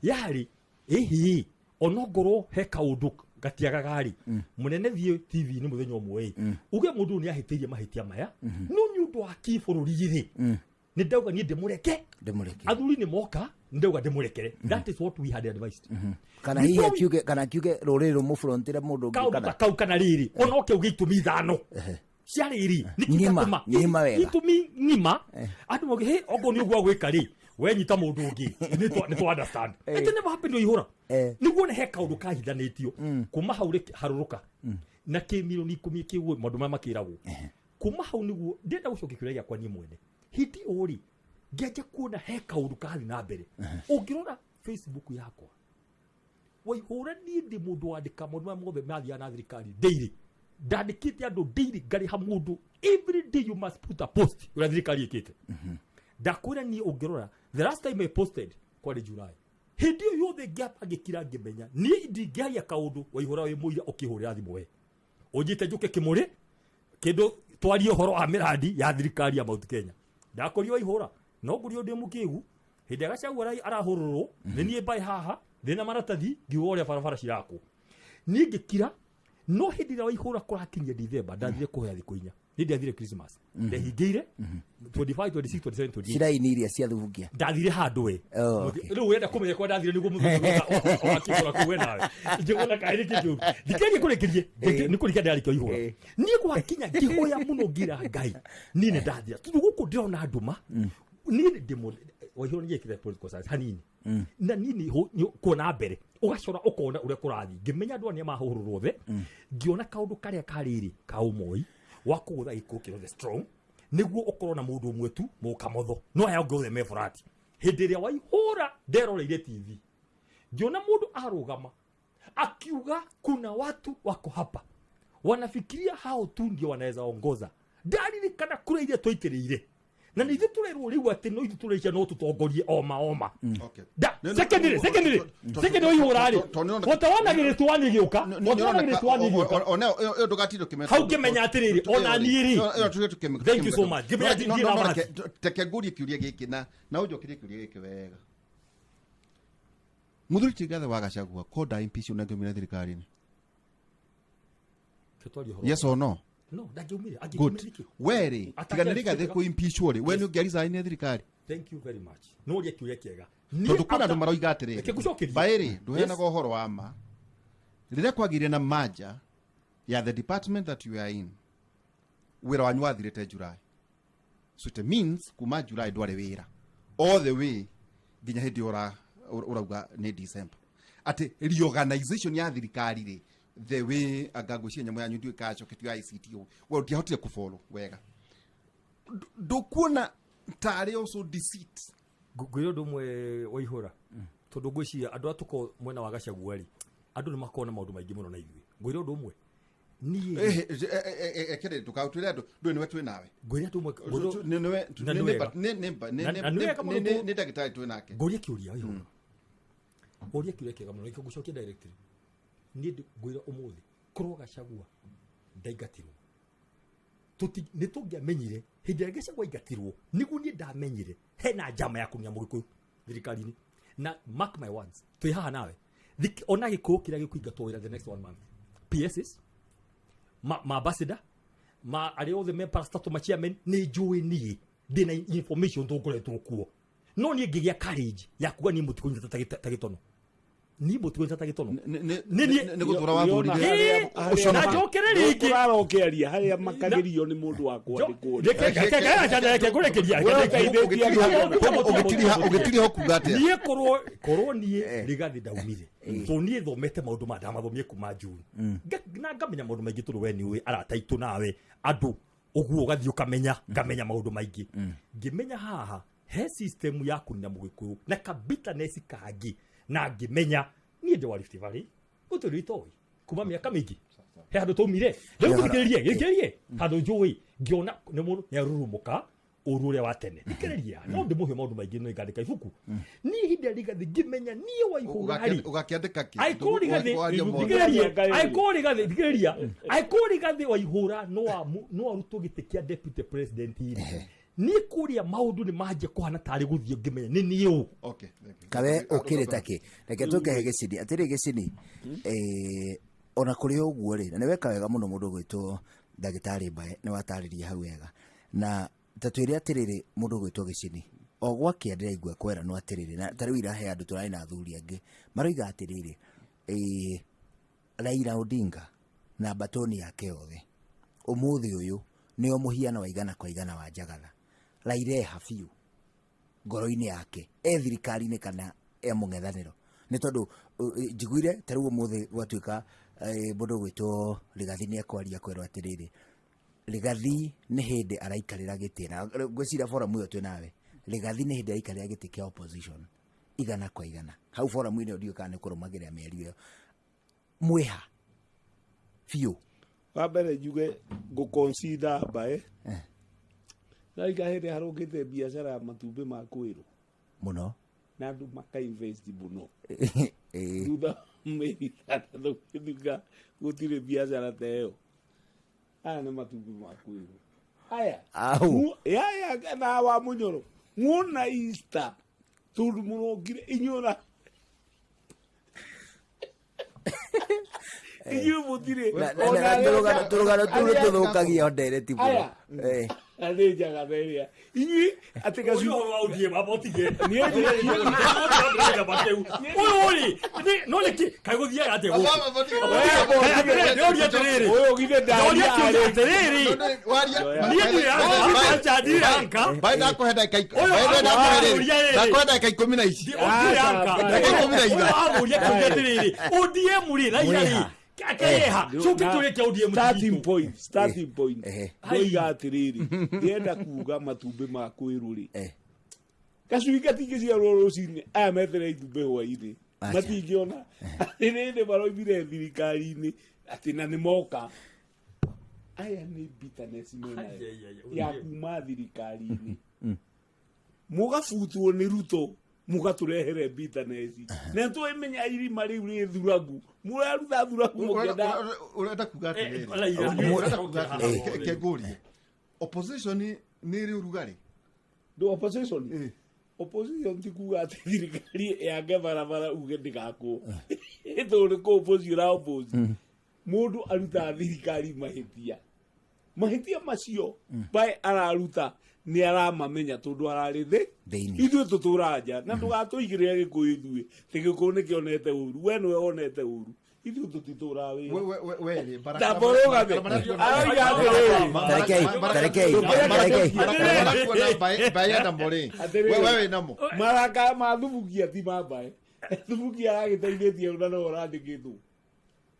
yarĩ ĩhĩ, onongorwo he kaũndũ gatiagaga rĩ, mũnene thiĩ TV-inĩ mũthenya ũmwe ĩ, uge mũndũ ũyũ nĩ ahĩtĩirie mahĩtia maya, no nĩ ũndũ wa kĩbũrũri rĩ, nĩ ndauga niĩ ndĩmũreke. Ndĩmũreke. Athuri nĩ moka, nĩ ndauga ndĩmũrekere. That is what we had advised. Kana hihi akiuge, kana akiuge rũrĩrĩ rũmũfrontĩre mũndũ ũngĩ. Kaũndũ ta kana kau, kana rĩrĩ ona oke uge itũmi ithano cia rĩrĩ. Ng'ima, ng'ima wega. Itũmi ng'ima, andũ mauge he okorwo nĩ ũguo gwĩka rĩ, we nyita mũndũ ũngĩ, nĩ twa understand. It never happened, oihũra. Nĩguo nĩ he kaũndũ kahithanĩtio kuma hau rĩ, harũrũka na kĩ milioni 10 kĩguo maũndũ marĩa makĩragwo kuma hau. Nĩguo ndĩrenda gũcokia kĩũria gĩakwa niĩ mwene. Hĩndĩ ĩyo rĩ, ngĩanjia kuona he kaũndũ karathiĩ na mbere. Ũngĩrora Facebook yakwa, Waihũra, niĩ ndĩ mũndũ wandĩka maũndũ marĩa mothe mathiaga na thirikari daily. Ndandĩkĩte andũ daily, ngarĩha mũndũ every day, you must put a post ũrĩa thirikari ĩkĩte. Ndakwĩra niĩ, ũngĩrora the last time I posted kwarĩ July. Hĩndĩ ĩyo yothe ngĩamba ngĩkira, ngĩmenya niĩ ndingĩaria kaũndũ. Waihũra, wĩ mũira ũkĩhũrĩra thimũ, we ũnjĩte njũke kĩmũrĩ kĩndũ twarie ũhoro wa mĩrandi ya thirikari ya Mount Kenya. Ndakũria Waihũra, no ngũrio ndĩ mũkĩgu hĩndĩ ĩrĩa Gachagua arahũrũrwo nĩ niĩ mbaĩ haha ndĩna maratathi ngiuga ũrĩa barabara cirakwo. Niĩ ngĩkira, no hĩndĩ ĩrĩa Waihũra kũrakinyia Dithemba, ndathire kũhoya thikũ 4. Niĩ ndiathire Christmas, ndehingĩire 25, 26, 27, 28. Ciraini iria cia thubungia. Ndathire handũ we. Oh, okay. Rĩu ũrenda kũmenya kwa ndathire nĩguo mũthuri wakĩgũra kũu we nawe njĩgona kaĩ nĩ kĩndũ thikĩrĩrie kũrĩkĩrie nĩ kũrĩkia ndĩrarĩkia ihũra. Niĩ gwakinya ngĩhoya mũno ngira Ngai niĩ nĩ ndathira tondũ gũkũ ndĩrona nduma. Niĩ ndĩ Waihũra nĩ njĩkĩte political science hanini na niĩ nĩ kuona mbere ũgacora ũkona ũrĩa kũrathiĩ. Ngĩmenya andũ aya nĩ mahũrũrwo othe, ngĩona kaũndũ karĩa karĩrĩ ka ũmoi wa kũgũtha gĩkũyũ kĩrĩa the strong nĩguo ũkorwo na mũndũ ũmwe tu mũkamotho no aya angĩ othe me burati. Hĩndĩ ĩrĩa Waihũra nderoreire TV ngĩona mũndũ arũgama akiuga kuna watu wako hapa wanafikiria hao tu ndio wanaweza ongoza, ndaririkana kũrĩa iria twaitĩrĩire na nĩ ithuĩ tũrerwo rĩu atĩ no ithuĩ tũrecia no tũtongorie oma oma. Da secondary secondary secondary Waihũra rĩ wotawonagĩrĩ twani gĩũka wotawonagĩrĩ twani gĩũka. Ĩyo ndũgatinde ũkĩmeta. Hau ngĩmenya atĩrĩrĩ, ona niĩ rĩ. Ĩyo tũtige tũkĩmeta. Thank you so much. Ngĩmenya No, ndirĩ no, na no, bahati. Reke ngũrie kĩũria gĩkĩ na ũnjokerie kĩũria gĩkĩ wega. Mũthuri ti Rigathĩ wa Gachagua ko nda impeach na ngĩumire thirikari-inĩ? Tũtwarie ũhoro. Yes or no? No, ndangĩumire. Good. Angĩumire nĩkĩ? We rĩ, tiga nĩ Rigathĩ kũ impeachwo rĩ, we nĩ ũngĩaricainire thirikari? Thank you very much. No ũrie kĩũria kĩega. Tondũ kwĩna andũ maroiga atĩrĩrĩ, Reke ngũcokerie. Mbaĩ rĩ, ndũheanaga ũhoro wa ma. Rĩrĩa kwagĩire na merger ya the department that you are in, wĩra wanyu wathirĩte July. So it means kuma July ndwarĩ wĩra all the way nginya hĩndĩ ĩyo ũrauga nĩ December. Atĩ reorganization ya thirikari rĩ, the way anga ngwĩciria nyamũ yanyu ndiũĩ kacoketio ICT ũguo, we ũtiahotire kũfollow wega. Ndũkuona tarĩ also deceit? Ngwĩra ũndũ ũmwe Waihũra, tondũ ngwĩciria andũ a tũkorwo mwena wa Gachagua rĩ, andũ nĩ makoragwo na maũndũ maingĩ mũno na ithuĩ. Ngwĩra ũndũ ũmwe niĩ Ekere ndũkaũtwĩre andũ ndũĩ nĩwe twĩ nawe. Ngwĩra ũndũ ũmwe Nĩ- Na nĩ nĩ- wega. nĩ- Na nĩ wega mũno nĩ ndagĩtarĩ twĩ nake. Ngũrie kĩũria Waihũra, ũrie kĩũria kĩega mũno nĩkĩo ngũcokia directly. Niĩ ngwĩra ũmũthĩ korwo Gachagua ndaingatirwo nĩ tũngĩamenyire hĩndĩ ĩrĩa Gachagua aingatirwo nĩguo niĩ ndamenyire hena njama ya kũnina mũgĩkũyũ thirikari-inĩ. Na mark my words, twĩ haha nawe. Ona gĩkũyũ kĩrĩa gĩkũingatwo wĩra the next one month, PSs ma ambassador ma arĩa othe me parastatal ma chairman, nĩ njũĩ niĩ ndĩna information tũkoretwo kuo. No niĩ ngĩgĩa courage ya kuga niĩ mũtikũnyita ta gĩtono, niĩ mũtikũnyita ta gĩtono. Nĩ gũthura wathurire. Na njokere rĩngĩ. Ũrarokĩaria harĩa makagĩrio nĩ mũndũ wa kwandĩkwo. Reke ngũrekeria. Ũgĩtiriha kuga atĩa? Niĩ korwo niĩ Rigathĩ ndaumire tondũ niĩ thomete maũndũ maya ndamathomire kuma June na ngamenya maũndũ maingĩ tondũ we nĩ ũĩ arata aitũ nawe andũ ũguo ũgathiĩ ũkamenya ngamenya maũndũ maingĩ. Ngĩmenya haha he system ya kũnina mũgĩkũyũ na ka bitterness kangĩ na ngĩmenya niĩ ndĩ wa Rift Valley gũtirĩ itoĩ kuma mĩaka mĩingĩ he handũ twaumire. Rĩu thikĩrĩrie gĩkĩrĩrie handũ njũĩ ngĩona nĩ mũndũ nĩ arurumũka ũru ũrĩa wa tene. Thikĩrĩria, no ndĩmũhe maũndũ maingĩ no ingandĩka ibuku. Niĩ ihinda Rigathĩ ngĩmenya niĩ Waihũra rĩ Ũgakĩandĩka kĩ? Aikũ Rigathĩ Waria mothe. thikĩrĩria, aikũ Rigathĩ thikĩrĩria, aikũ Rigathĩ Waihũra no arutwo gĩtĩ kĩa deputy president rĩ, niĩ kũrĩa maũndũ nĩ manjia kũhana tarĩ gũthiĩ ngĩmenya nĩ niĩ ũ. Okay, thank you. Kawe ũkĩrĩ ta kĩ? Reke tũkehe gĩcini atĩrĩ gĩcini, ona kũrĩ ũguo rĩ, na nĩ weka wega mũno mũndũ ũgwĩtwo ndagĩtarĩ Mbae nĩ watarĩria hau wega. Na ta twĩre atĩrĩrĩ, mũndũ ũgwĩtwo gĩcini, o gwakĩa ndĩraigua kweranwo atĩrĩrĩ, na ta rĩu irahe andũ tũrarĩ na athuri angĩ maroiga atĩrĩrĩ, Raila Odinga na mbatoni yake yothe ũmũthĩ ũyũ nĩo mũhiano wa igana kwa igana wa Njagatha. Raila eha biũ ngoro-inĩ yake, e thirikari-inĩ kana e mũng'ethanĩro, nĩ tondũ njiguire ta rĩu ũmũthĩ gwatuĩka mũndũ ũgwĩtwo Rigathi nĩ ekwaria kwerwo atĩrĩrĩ, Rigathi nĩ hĩndĩ araikarĩra gĩtĩ, na ngwĩciria forum ĩyo twĩ nawe, Rigathi nĩ hĩndĩ araikarĩra gĩtĩ kĩa opposition igana kwa igana. Hau forum-inĩ ĩyo ndiũĩ kana nĩ kũrũmagĩrĩra mĩario ĩyo mwĩha biũ. Wa mbere njuge ngũ-consider Mbae raika hĩndĩ harũkĩte biacara ya matumbĩ ma kwĩrwo mũno na andũ maka-invest mũno. Thutha wa mĩeri ĩtandatũ gũtuĩka gũtirĩ biacara ta ĩyo. Aya nĩ matumbĩ ma kwĩrwo aya. Au. Ya, na wa mũnyoro muona Easter tondũ mũrokire inyuĩ ona Inyuĩ mũtirĩ Na- ona na arĩa tũrũgano tũu arĩa- tũthũkagia ndereti mũno. Aya. Nĩ njaga ĩrĩa inyuĩ atĩ Ũyũ gacu ũhoro wa ODM amba ũtige. Niĩ Ũyũ rĩ, no nĩkĩ kaĩ gũthiaga atĩa gũkũ? Ndĩroria atĩrĩrĩ. Ũyũ githĩ Ndĩroria ndaria kĩũria arĩ atĩrĩrĩ. Niĩ ndirĩ anja, ndirĩ anka. Mbaĩ ndakũhe ndagĩka Ũyũ mbaĩ ndakũhe amũria rĩrĩ rĩrĩ. ndakũhe ndagĩka ikũmi na ici Ndirĩ anka. Ndagĩka ikũmi na Ũyũ ithatũ. amũria kĩũria atĩrĩrĩ. ODM rĩ, Raila rĩ, Mwĩha. akeha. Coke kĩũria kĩa ODM Starting gitũ. point, starting point. Ehe. Ndoiga atĩrĩrĩ, ndĩrenda kuga matumbĩ ma kwĩrũ rĩ, Eh. gacui gatingĩciarwo rũcinĩ, aya metere itumbĩ hwainĩ Acha. matingĩona atĩrĩrĩ, maroimire thirikari-inĩ atĩ na nĩ moka, aya nĩ bitterness menayo Ai, ai, ai, ya kuma thirikari-inĩ, mũgabutwo nĩ Ruto, mũgatũrehere bitterness, na twĩmenya irima rĩu rĩ thuragu, mũraruta thuragu mũkĩenda. Ũrenda kuga atĩrĩrĩ, Raila, ũrenda kuga atĩrĩrĩ, Eh. kengũrie opposition nĩ ĩrĩ ũrugarĩ. The opposition, Eh. opposition ti kuga atĩ thirikari yange barabara uge ndĩgakwo, tondũ nĩ kũ oppose ũra oppose. Mũndũ arutaga thirikari mahĩtia, mahĩtia macio bae araruta nĩ aramamenya tondũ ararĩ thĩ. Thĩinĩ. Ithuĩ tũtũraga nja na ndũgatũigĩrĩre gĩkũyũ, ithuĩ ti gĩkũyũ nĩkĩonete ũru, we nĩwe wonete ũru, ithuĩ tũtitũraga wĩra. We rĩ Tamborũgame. Aroiga atĩrĩrĩ. Tarekei, tarekei, tarekei. mbaĩ ya namo rĩ, Atĩrĩrĩ. we wĩ namo. Maraka ma thubukia ti ma mbaĩ, thubukia aragĩteithĩtie na no ũrandĩkĩtwo,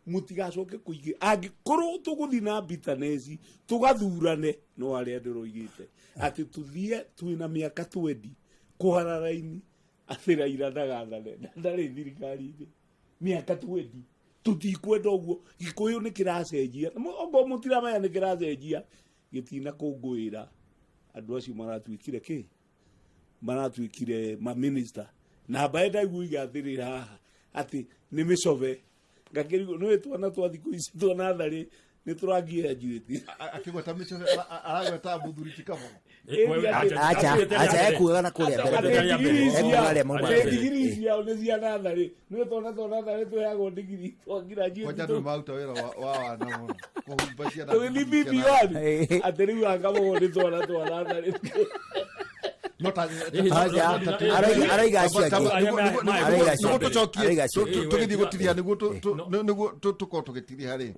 mũtigacoke kũingĩ angĩkorwo tũgũthiĩ na bitterness tũgathurane, no arĩa ndĩroigĩte atĩ tũthiĩ twĩna mĩaka 20 kũhara raini atĩ Raila ndagathane na ndarĩ thirikari-inĩ mĩaka 20, tũtikwenda ũguo. Gĩkũyũ nĩ kĩracenjia. Okorwo mũtiramenya nĩ kĩracenjia, gĩtina kũngũĩra andũ acio maratuĩkire kĩ maratuĩkire maminista na mbaĩ ndaigua atĩrĩrĩ haha atĩ nĩ mĩcobe, ngakĩrigwo nĩ twana twa thikũ ici twa natharĩ nĩ tũrangia njuĩti. Akĩgweta mĩcobe aragweta mũthuri ti Kabogo. Acha, acha, ekuaga na kũrĩa mbere mbere. Ekuaga arĩa mauma mbere. Ndigiri ciao nĩ cia natharĩ, nĩ twana twa natharĩ twĩhagwo ndigiri twangira Kwanja njuĩti andũ maruta wĩra wa wana mũno kũhumba ciana. Tũgĩthiĩ PP1 atĩ rĩu angabogo nĩ twana twa natharĩ. No ta Acha, araiga acio angĩ. Araiga acio nĩguo angĩ. tũcokie Araiga acio angĩ. tũgĩthiĩ gũtiria nĩguo nĩguo tũkorwo tũgĩtiria rĩ,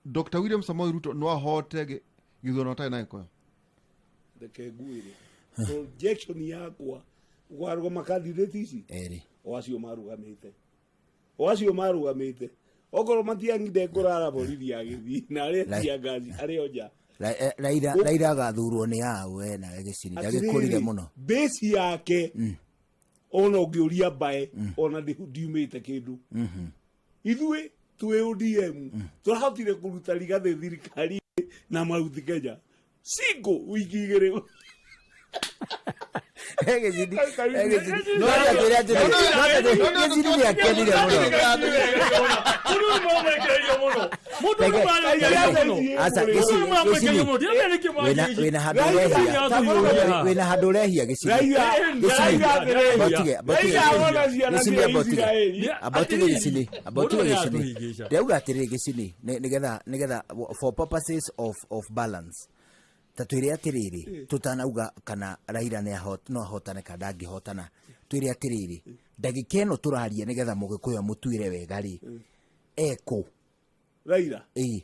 Dr. William Samoei Ruto no ahote gĩthurano atarĩ na Gĩkũyũ? Reke ngwĩre projection yakwa, ũkarũgama candidate ici Erĩ. O acio marũgamĩte, o acio marũgamĩte, okorwo matiang'inde kũrara borithi agĩthiĩ na arĩa tia ngaci arĩ o nja. Raila agathurwo nĩ aũ we nawe gĩcini ndagĩkũrire mũno. Base yake ona ũngĩũria mbae ona ndiumĩte kĩndũ, ithuĩ twĩ ODM tũrahotire kũruta Rigathĩ thirikari na Mount Kenya single wiki 2. Gĩcini, gĩcini. No atĩrĩ atĩrĩ, no atĩrĩ, gĩcini nĩakenire mũno. Mũndũ ũyũ mũramwekereria mũno. Mũndũ ũyũ mũramwekereria mũno. Aca, Mũndũ ũyũ gĩcini, mũramwekereria gĩcini. mũno. Ndiramenya nĩkĩ Wĩna wĩna handũ Raila, ũrehia, wĩna handũ ũrehia gĩcini. Raila, Gĩcini. Raila atĩrĩrĩ. Abotige, abotige. Raila ona ciana Gĩcini cia abotige. Isiraeli. Abotige gĩcini, abotige Mũndũ ũyũ gĩcini. aratũhĩngĩca. Ndauga atĩrĩrĩ gĩcini, nĩgetha for purposes of balance, ta twĩre atĩrĩrĩ, tũtanauga kana Raila nĩ no ahotane kana ndangĩhotana, twĩre atĩrĩrĩ, ndagĩka ĩno tũraria, nĩgetha mũgĩkũyũ amũtuĩre wega rĩ, ekũ? Raila? Ĩĩ.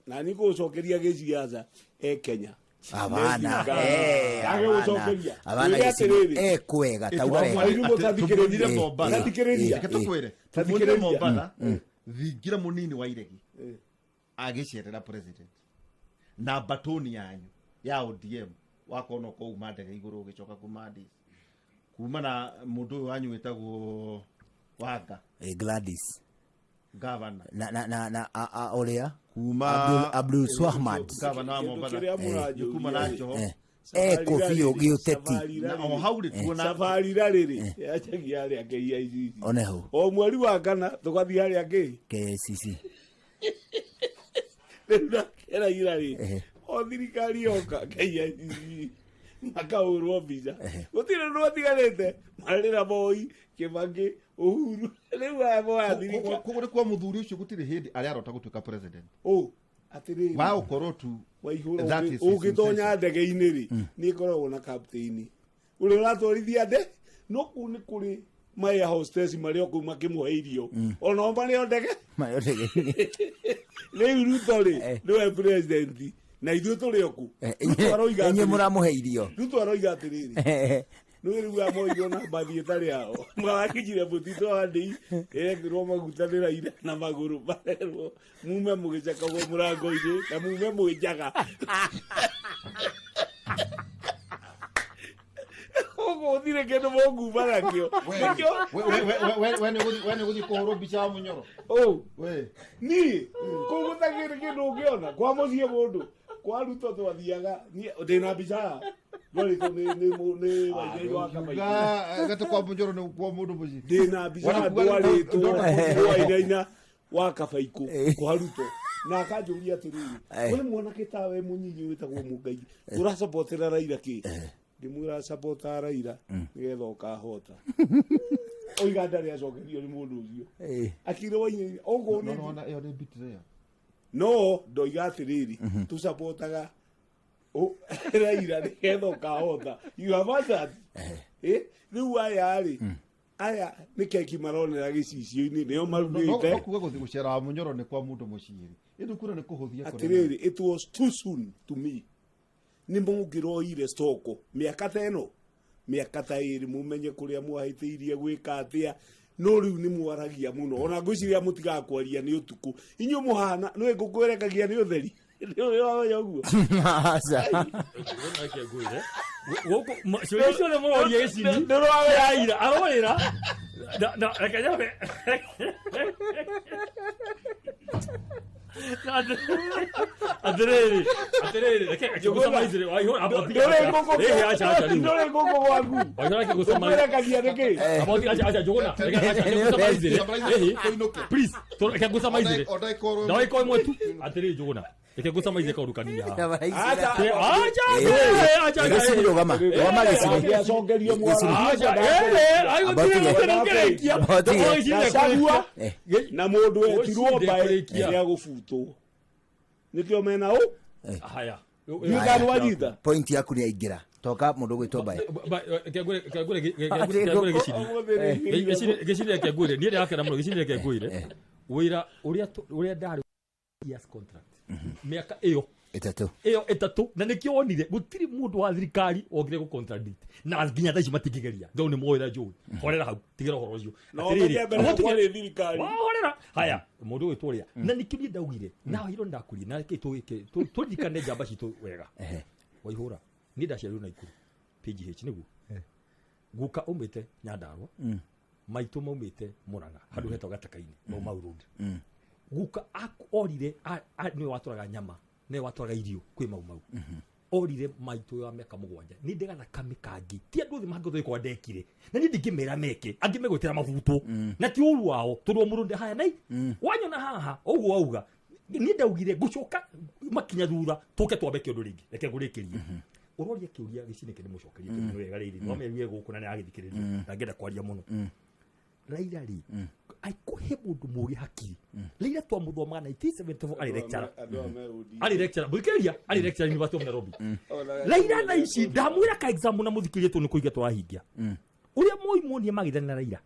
Na nĩ kũcokeria gĩciaca e Kenya. Abana, Agĩgũcokeria. abana. Twĩre Gĩcini atĩrĩrĩ. ekwega, tauga wega. Arĩu mũtathikĩrĩria. Eh, Mombasa. Tathikĩrĩria. Reke tũkwĩre, Tathikĩrĩria. tũmuonire Mombasa thingira mũnini wa iregi agĩcerera president na batoni yanyu ya ODM, wakona ko uma ndege igũrũ ũgĩcoka kuma Addis, kuma na mũndũ ũyũ wanyu wĩtagwo Wanga. Gladys. Gavana. Na ũrĩa kuma Abdul Swahmad. Gavana wa Kĩndũ Mombasa. kĩrĩa mũranjũria kuma na rĩ. Joho. Eko biũ gĩũteti. Na o hau rĩ tuona Safari rarĩrĩ yanjagia harĩa KICC. Oneho. O mweri wa kana tũgathiĩ harĩa kĩ KICC. Rĩu nake Raila rĩ, o thirikari yoka KICC makahũrwo mbica, gũtirĩ ũndũ atigarĩte. Marĩ na Moi, Kĩbakĩ, Uhuru. Rĩu aya moya thirikari. Koguo nĩ kwa mũthuri ũcio gũtirĩ hĩndĩ arĩa arota gũtuĩka president. Ũ, atĩrĩrĩ. Wa gũkorwo tu Waihũra. That is his Ũngĩtonya intention. ndege-inĩ rĩ, nĩ ĩkoragwo na captain ũrĩa ũratwarithia nde, no kũu nĩ kũrĩ ma air hostess marĩ o kũu makĩmũhe irio, onao marĩ o ndege. Marĩ o ndege-inĩ. Rĩu Ruto rĩ, nĩwe president na ithuĩ tũrĩ o kũ. Ruto aroiga Inyuĩ atĩrĩ- mũramũhe irio. Ruto aroiga atĩrĩrĩ, nĩ rĩu amoirwo na mbathi ĩtarĩ yao, marakinyire mũtitũ wa ndĩi ĩrekĩrwo maguta nĩ Raila na magũrũ, marerwo mume mũgĩcekagwo mũrango-inĩ na mume mwĩnjaga. Ũguo gũtirĩ kĩndũ mũnguma nakĩo. Nĩkĩo We nĩ ũgũthiĩ kũhũrwo mbica ya mũnyoro. Ũ. We. Niĩ kũu gũtakĩrĩ kĩndũ ũngĩona kwa mũciĩ mũndũ kwa Ruto twathiaga, niĩ ndĩna mbica haha ndwarĩtwo nĩ Waingainĩ wa Kamaitũ. Gatĩ kwa mũnyoro nĩ kwa mũndũ mũciĩ. Ndĩna mbica Wona kuga ndwarĩtwo ndona- nĩ Wainaina wa Kabaikũ kwa Ruto, na akanjũria atĩrĩrĩ, we mwanake tawe mũnyinyi wĩtagwo Mũngai, ũracapotera Raila kĩ? Ndĩmwĩra capotaga Raila nĩgetha ũkahota. Oiga ndarĩ acokerio nĩ mũndũ ũcio. Akire Wainaina okorwo No, nĩ no, ĩyo nĩ betrayal. No ndoiga atĩrĩrĩ, tũcapotaga Raila nĩgetha ũkahota. You have answered. Rĩu aya rĩ, aya nĩ keki maronera gĩcicio-inĩ, nĩo marugĩte. No kuga gũthiĩ gũcera wa mũnyoro nĩ kwa mũndũ mũciĩ rĩ, ĩndĩ kuona nĩ kũhũthia kũrĩa. Atĩrĩrĩ, it was too soon to me. Nĩ mũngĩroire stoko mĩaka ta ĩno, mĩaka ta ĩrĩ, mũmenye kũrĩa mwahĩtĩirie gwĩka atĩa, no rĩu nĩ mwaragia mũno. Ona ngwĩciria mũtigaga kwaria nĩ ũtukũ. Inyuĩ mũhana nĩ ngũkũ ĩrekagia nĩ ũtheri. Nĩ ũramenya ũguo? Aca. Gũkũ ciũria ciothe mũroria gĩcini. Ndũramenya. Raila arorĩra na reke nyambe. Atĩrĩrĩ, reke ngũcamaizĩre Waihũra. Ndũrĩ ngũkũ. Ĩhĩ, aca, aca, rĩu. Ndũrĩ ngũkũ gwaku. Waihũra, reke ngũcamaizĩre. Ũkũrekagia nĩkĩ? Aboti, aca, aca, Njũgũna, reke, aca, reke ngũcamaizĩre. Ĩhĩ, Tũinũke. please, reke ngũcamaizĩre. O ndagĩka oro ĩmwe. Ndagĩka ĩmwe tu. Atĩrĩrĩ, Njũgũna, reke ngũcamaizĩre kaũndũ kanini haha. Aca. Aca, aca, aca. Gĩcini rũgama. Rũgama gĩcini. Angĩacokerio Gĩcini. Aca, ĩhĩ, ai, gũtirĩ, gũtirĩ ũkĩrĩkia. Abotige. Gachagua Eh. na mũndũ wetirwo Gũcinde mbaĩ kũrĩkia. nĩ agũbutwo, nĩkĩo mena ũ. Haya. Ndiũĩ kana wanyita. Point yaku nĩ yaingĩra. Toka mũndũ gwĩtwo mbaĩ. Gĩcini reke ngwĩre, niĩ ndĩrakena mũno. Gĩcini reke ngwĩre, wĩra ũrĩa ũrĩa ndarĩ years contract, mĩaka ĩyo 3. Ĩyo 3, na nĩkĩo wonire gũtirĩ mũndũ wa thirikari wokire gũ contradict, na nginya thaa ici matingĩgeria tondũ nĩ moĩ na njũĩ. Horera hau, tigĩra ũhoro ũcio. No Atĩrĩrĩ, ũmenye mbere ahotige- kwarĩ thirikari. Wahorera haya mũndũ ũyũ tũrĩa, na nĩkĩo niĩ ndaugire na hiro ndakũrie na reke tũririkane njamba citũ wega. Waihũra, niĩ ndaciarirwo Naikuru PGH, nĩguo guka umĩte Nyandarua, maitũ maumĩte Murang'a handũ hetagwo Gataka-inĩ, Mau Mau Road. Guka orire nĩwe watwaraga nyama, nĩwe watwaraga irio kwĩ Mau Mau. Orire maitũ ya mĩaka 7. Nĩ ndĩ gathakame kangĩ ti andũ othe mangĩhota gwĩka ũrĩa ndekire, na niĩ ndingĩmera meke, angĩ megwĩtĩra mabutwo, na ti ũru wao tondũ o mũndũ ndĩ haya nai wanyona haha ũguo wauga. Niĩ ndaugire ngũcoka makinya thutha, tũke twambe kĩũndũ rĩngĩ. Reke ngũrĩkĩrie. Ũroria kĩũria gĩcinĩ kĩ ndĩmũcokerie tondũ nĩ wega rĩrĩ nĩwamerie gũkũ na nĩaragĩthikĩrĩria na ngĩenda kwaria mũno. Raila rĩ, aikũhe mũndũ mũgĩ hakiri. Raila twamũthomaga 1974, arĩ lecturer. Andũ aya me ODM. Arĩ lecturer, mũthikĩrĩria, arĩ lecturer University of Nairobi. Raila thaa ici ndamwĩra ka example na mũthikĩrĩrie tondũ nĩ kũhingia tũrahingia. Ũrĩa Moi monie magĩthana na Raila,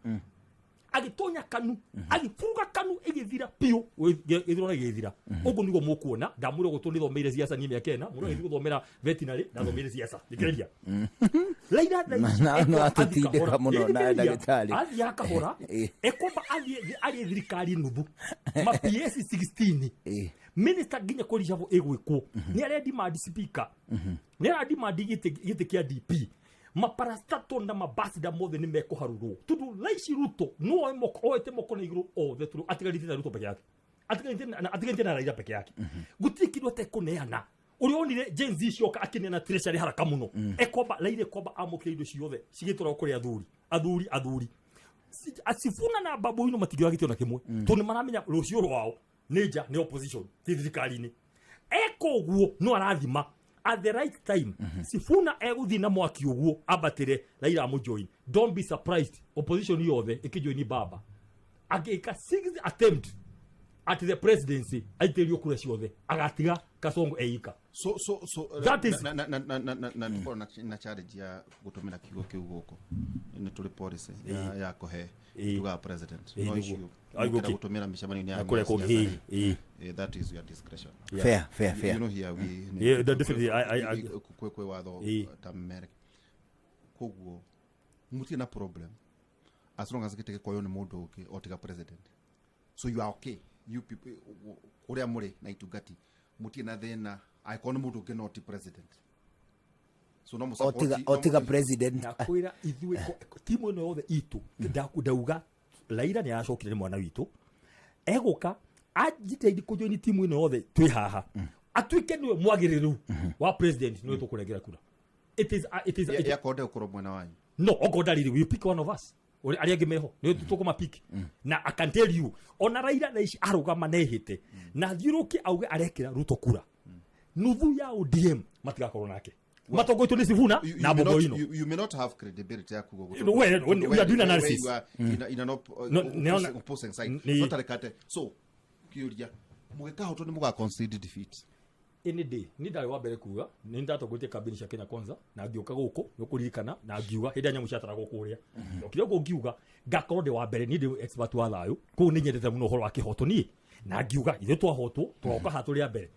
agĩtonya KANU, agĩburuga KANU ĩgĩthira biũ, gĩthurano gĩgĩthira. Ũguo nĩguo mũkuona ndamwĩra ũguo tondũ nĩthomeire siasa niĩ mĩaka 4. Mũndũ agĩthiĩ gũthomera veterinary, ndathomeire siasa. Thikĩrĩria, Raila thaa ici Na- no ekwamba athiĩ atũtindĩka kahora. mũno na Thikĩrĩria, ndagĩtarĩ. athiaga kahora, ekwamba athiĩ arĩe thirikari nuthu, ma PS 16, minister, nginya kũricabwo ĩgwĩkwo. Nĩ arĩa demand speaker, nĩ ara demand gĩtĩ kĩa DP, maparastato na mabasida mothe nĩ mekũharũrwo, tondũ raici Ruto no oe moko, oete moko na igũrũ othe, tondũ atigarĩtie na Ruto peke yake, atigarĩtie na Raila peke yake. Gũtirĩ kĩndũ atekũneana. Ũrĩa onire Gen Z cioka akĩneana treasury haraka mũno, ekwamba Raila ekwamba amũkĩre indo ciothe cigĩtwarwo kũrĩ athuri. Sifuna na Babu Owino matingĩoya gĩtĩ ona kĩmwe, tondũ nĩ maramenya rũciũ rwao nĩ nja, nĩ opposition, ti thirikari-inĩ. Eka ũguo no arathima. At the right time, Sifuna egũthiĩ na mwaki ũguo ambatĩre Raila amũjoin. Don't be surprised opposition yothe ĩkĩjoini baba. Angĩka sixth attempt at the presidency, aitĩrio kura ciothe, agatiga Kasongo eika. So That is- na tukorwo na challenge ya gutumira kiugo kiu guku ni turi policy ya kuhe tuga president no Nĩguo. icio Ai, mukĩenda okay. gutumira micemanio-inĩ ya Na kũrĩa kũngĩ, siasa ĩĩ. That is your discretion. Fair, You fair. know, here we Yeah, definitely, kwĩ watho ta mereke koguo mutirĩ na problem as long as gĩtĩ gĩkoywo nĩ mũndũ ũngĩ o tiga president. So you are okay, you people kũrĩa mũrĩ na itungati, mũtirĩ na thĩna angĩkorwo nĩ mũndũ ũngĩ no ti president, so no O tiga o tiga president. Ndakwĩra ithuĩ timu ĩno yothe itũ ndauga Raila nĩ aracokire, nĩ mwana witũ, egũka anjiteithie kũjoini timu ĩno yothe twĩ haha, atuĩke nĩwe mwagĩrĩru wa president, nĩwe tũkũrengera kura. It is it, yakorwo ndegũkorwo mwena wanyu. No, okorwo ndarĩ, we pick one of us. Arĩa angĩ meho nĩ tũkũma pick. Na I can tell you, ona Raila thaa ici arũgama na ehĩte na thiũrũke auge arekĩra Ruto kura, nuthu ya ODM matigakorwo nake, matongoretio nĩ Sifuna You na may Bobo not, Ino. you may not have credibility ya kugo. No, well, when we are doing analysis. You are in an No, opposing side. Not arekate. So kiuria mugikahotwo ni muga concede defeat? Any day. Ni ndarĩ wa mbere kuga nĩ ndatongoretie kambĩni cia Kenya Kwanza na ngĩũka gũkũ nĩ ũkũririkana, na ngiuga hĩndĩ ya nyamũ ciataragwo kũrĩa, ndokire gũkũ ngiuga ngakorwo ndĩ wa mbere, niĩ ndĩ expert wa thayũ kũu, nĩ nyendete mũno ũhoro wa kĩhoto niĩ, na ngiuga ithuĩ twahotwo tũgoka haha tũrĩ a mbere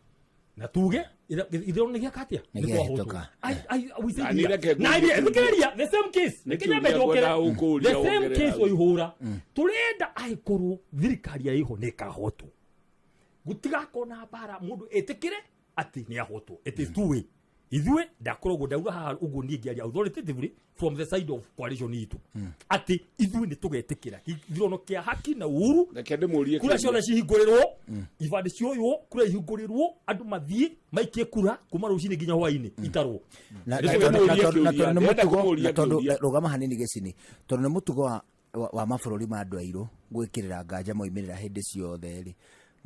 na tuge ithero nĩ gĩaka atĩa. Nĩ Nĩ twahotwo. gĩahĩtũka. We said Na niĩ here. reke Na ngũrie ithuĩ- thikĩrĩria, the same case. Nĩ Reke nyambe kĩũria njokere. ngwendaga gũkũũria The same wongerere case. hau. Waihũra tũrenda angĩkorwo thirikari ya iho nĩ ĩkahotwo, gũtigakorwo na mbara, mũndũ ĩtĩkĩre atĩ nĩ ahotwo. It is two way. Ithuĩ ndakoragwo ndauga haha ũguo niĩ ngĩaria authoritatively from the side of coalition itũ atĩ ithuĩ nĩ tũgetĩkĩra gĩthurano kĩa haki na uhuru. Reke ndĩmũrie Kura kĩũria. ciothe cihingũrĩrwo, ibandĩ cioywo, kura ihingũrĩrwo, andũ mathiĩ maikie kura kuma rũcinĩ nginya hwainĩ itarwo. Na Nĩ na tũgĩmũria tondũ na tondũ na kĩũria. tondũ nĩ Ndĩrenda mũtugo kũmũria na tondũ kĩũria. rũgama hanini gĩcini, tondũ nĩ mũtugo wa mabũrũri ma andũ airũ gwĩkĩrĩra nganja moimĩrĩra hĩndĩ ciothe rĩ,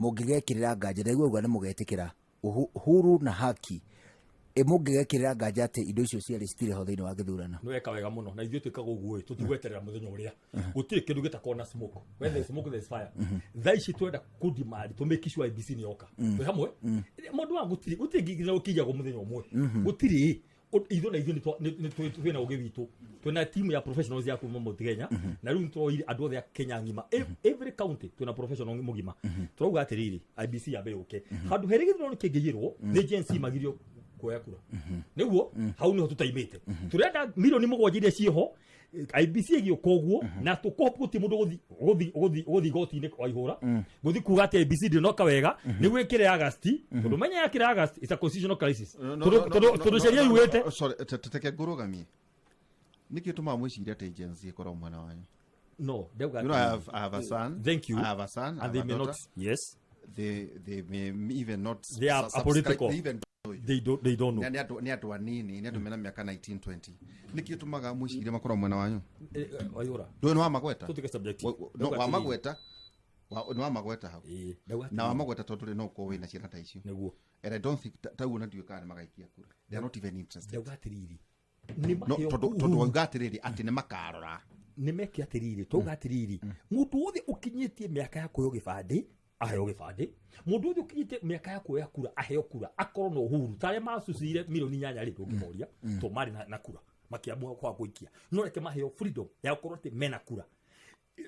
mũngĩgekĩrĩra nganja, ndaigua uga nĩ mũgetĩkĩra uhuru na haki, ĩ mũngĩgekĩrĩra nganja atĩ indo icio cierĩ citirĩ ho thĩinĩ wa gĩthurano? Nĩ weka wega mũno, na ithuĩ twĩkaga ũguo ĩ, tũtigweterera mũthenya ũrĩa. Gũtirĩ kĩndũ gĩtakorwo na smoke. When there is smoke, there is fire. Thaa ici twenda kũdemand tũ make sure IEBC nĩ yoka twĩ hamwe. Mũndũ wa gũtirĩ nginya gũkĩiyagwo mũthenya ũmwe, gũtirĩ. Ithuĩ na ithuĩ nĩ twĩna ũgĩ witũ, twĩna timu ya professionals ya kuma Mount Kenya, na rĩu nĩtũroire andũ othe a Kenya ng'ima. Every county twĩna professional mũgima. Tũrauga atĩrĩrĩ, IEBC yambe yũke handũ herĩ gĩthurano kĩngĩiyĩrwo nĩ Gen Z magirio kuoya kura, nĩguo hau nĩho tũtaimĩte. Tũrenda 7 milioni iria ciĩho IEBC ĩgĩũka ũguo, na tũkũhope gũtirĩ mũndũ gũthi igoti-inĩ wa ihũra gũthi kuga atĩ IEBC ndĩnoka wega nĩguo ĩkĩre Agasti, tondũ menya yakĩra Agasti it's a constitutional crisis, tondũ sheria yugĩte Sorry, teke ngũrũgamie. Nĩkĩ tũmaga mwĩcirie atĩ Gen Z ĩkorwo mwena wanyu? No, ndauga You know, I have a son. Thank you. I have a son. I And have they a may daughter. not, yes. They may even not They are apolitical. They even don't know you. They don't know. Nĩ andũ anini, nĩ andũ mena mĩaka 19, 20. Nĩkĩ tũmaga mwĩcirie makorwo mwena wanyu? Waihũra. Ndũĩ nĩ wamagweta. Tũtuĩke subjective. No, Ndauga atĩrĩrĩ. wamagweta. Nĩ wamagweta hau. Ĩĩ, ndauga Na atĩrĩrĩ. wamagweta tondũ rĩ no ũkorwo wĩna ciana ta icio. Nĩguo. And I don't think tauo na ndiũĩ kana nĩ magaikia kura. They are not even interested. Ndauga atĩrĩrĩ, nĩ No, maheo tondũ uhuru. wauga atĩrĩrĩ atĩ nĩ makarora. Nĩ meke atĩrĩrĩ, twauga atĩrĩrĩ, mũndũ wothe ũkinyĩtie mĩaka ya kuoywo gĩbandĩ aheo gĩbandĩ, mũndũ wothe ũkinyĩtie mĩaka ya kuoya kura aheo kura, akorwo na uhuru ta arĩa macucire 8 milioni rĩ, ndũngĩmoria to marĩ na kura makĩamua kwaga gũikia, no reke maheo freedom ya gũkorwo atĩ mena kura.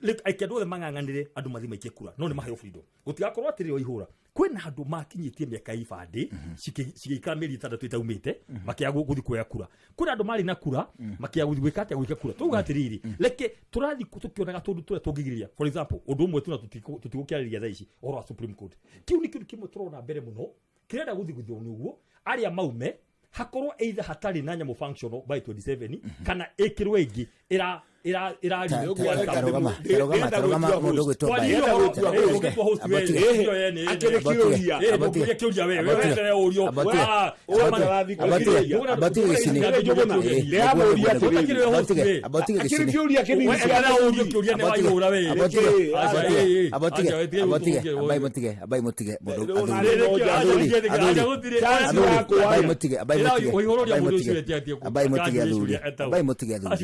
Reke andũ othe mang'ang'anĩre, andũ mathiĩ maikie kura, no nĩ maheo freedom, gũtigakorwo atĩrĩ o ihũra kwĩna andũ makinyĩtie mĩaka ya ibandĩ cigĩikara mĩeri 6 ĩtaumĩte makĩaga gũthiĩ kuoya kura, kwĩna andũ marĩ na kura makĩaga gũthiĩ gwĩka atĩa, gwĩka kura. Tũuga atĩrĩrĩ, reke tũrathiĩ tũkĩonaga tũndũ tũrĩa tũngĩgirĩrĩria. For example, ũndũ ũmwe tuna tũtigũkĩarĩrĩria thaa ici, ũhoro wa Supreme Court, kĩu nĩ kĩndũ kĩmwe tũrona mbere mũno kĩrenda gũthiguthwo, nĩguo arĩa maume hakorwo either hatarĩ na nyamũ functional by 27 kana ĩkĩrwo ĩngĩ ĩra Tarũgama, tarũgama, tarũgama, mũndũ ũgwĩtwo Mbae. Abatige gĩcini. Abatige Akĩrĩ gĩcini. kĩũria kĩnini kĩa Abatige, abatige, abatige, abatige, abatige, abai mũtige, abai mũtige, mũndũ athuri. Athuri, athuri, abai mũtige, abai mũtige, abai mũtige, abai mũtige athuri, abai mũtige athuri,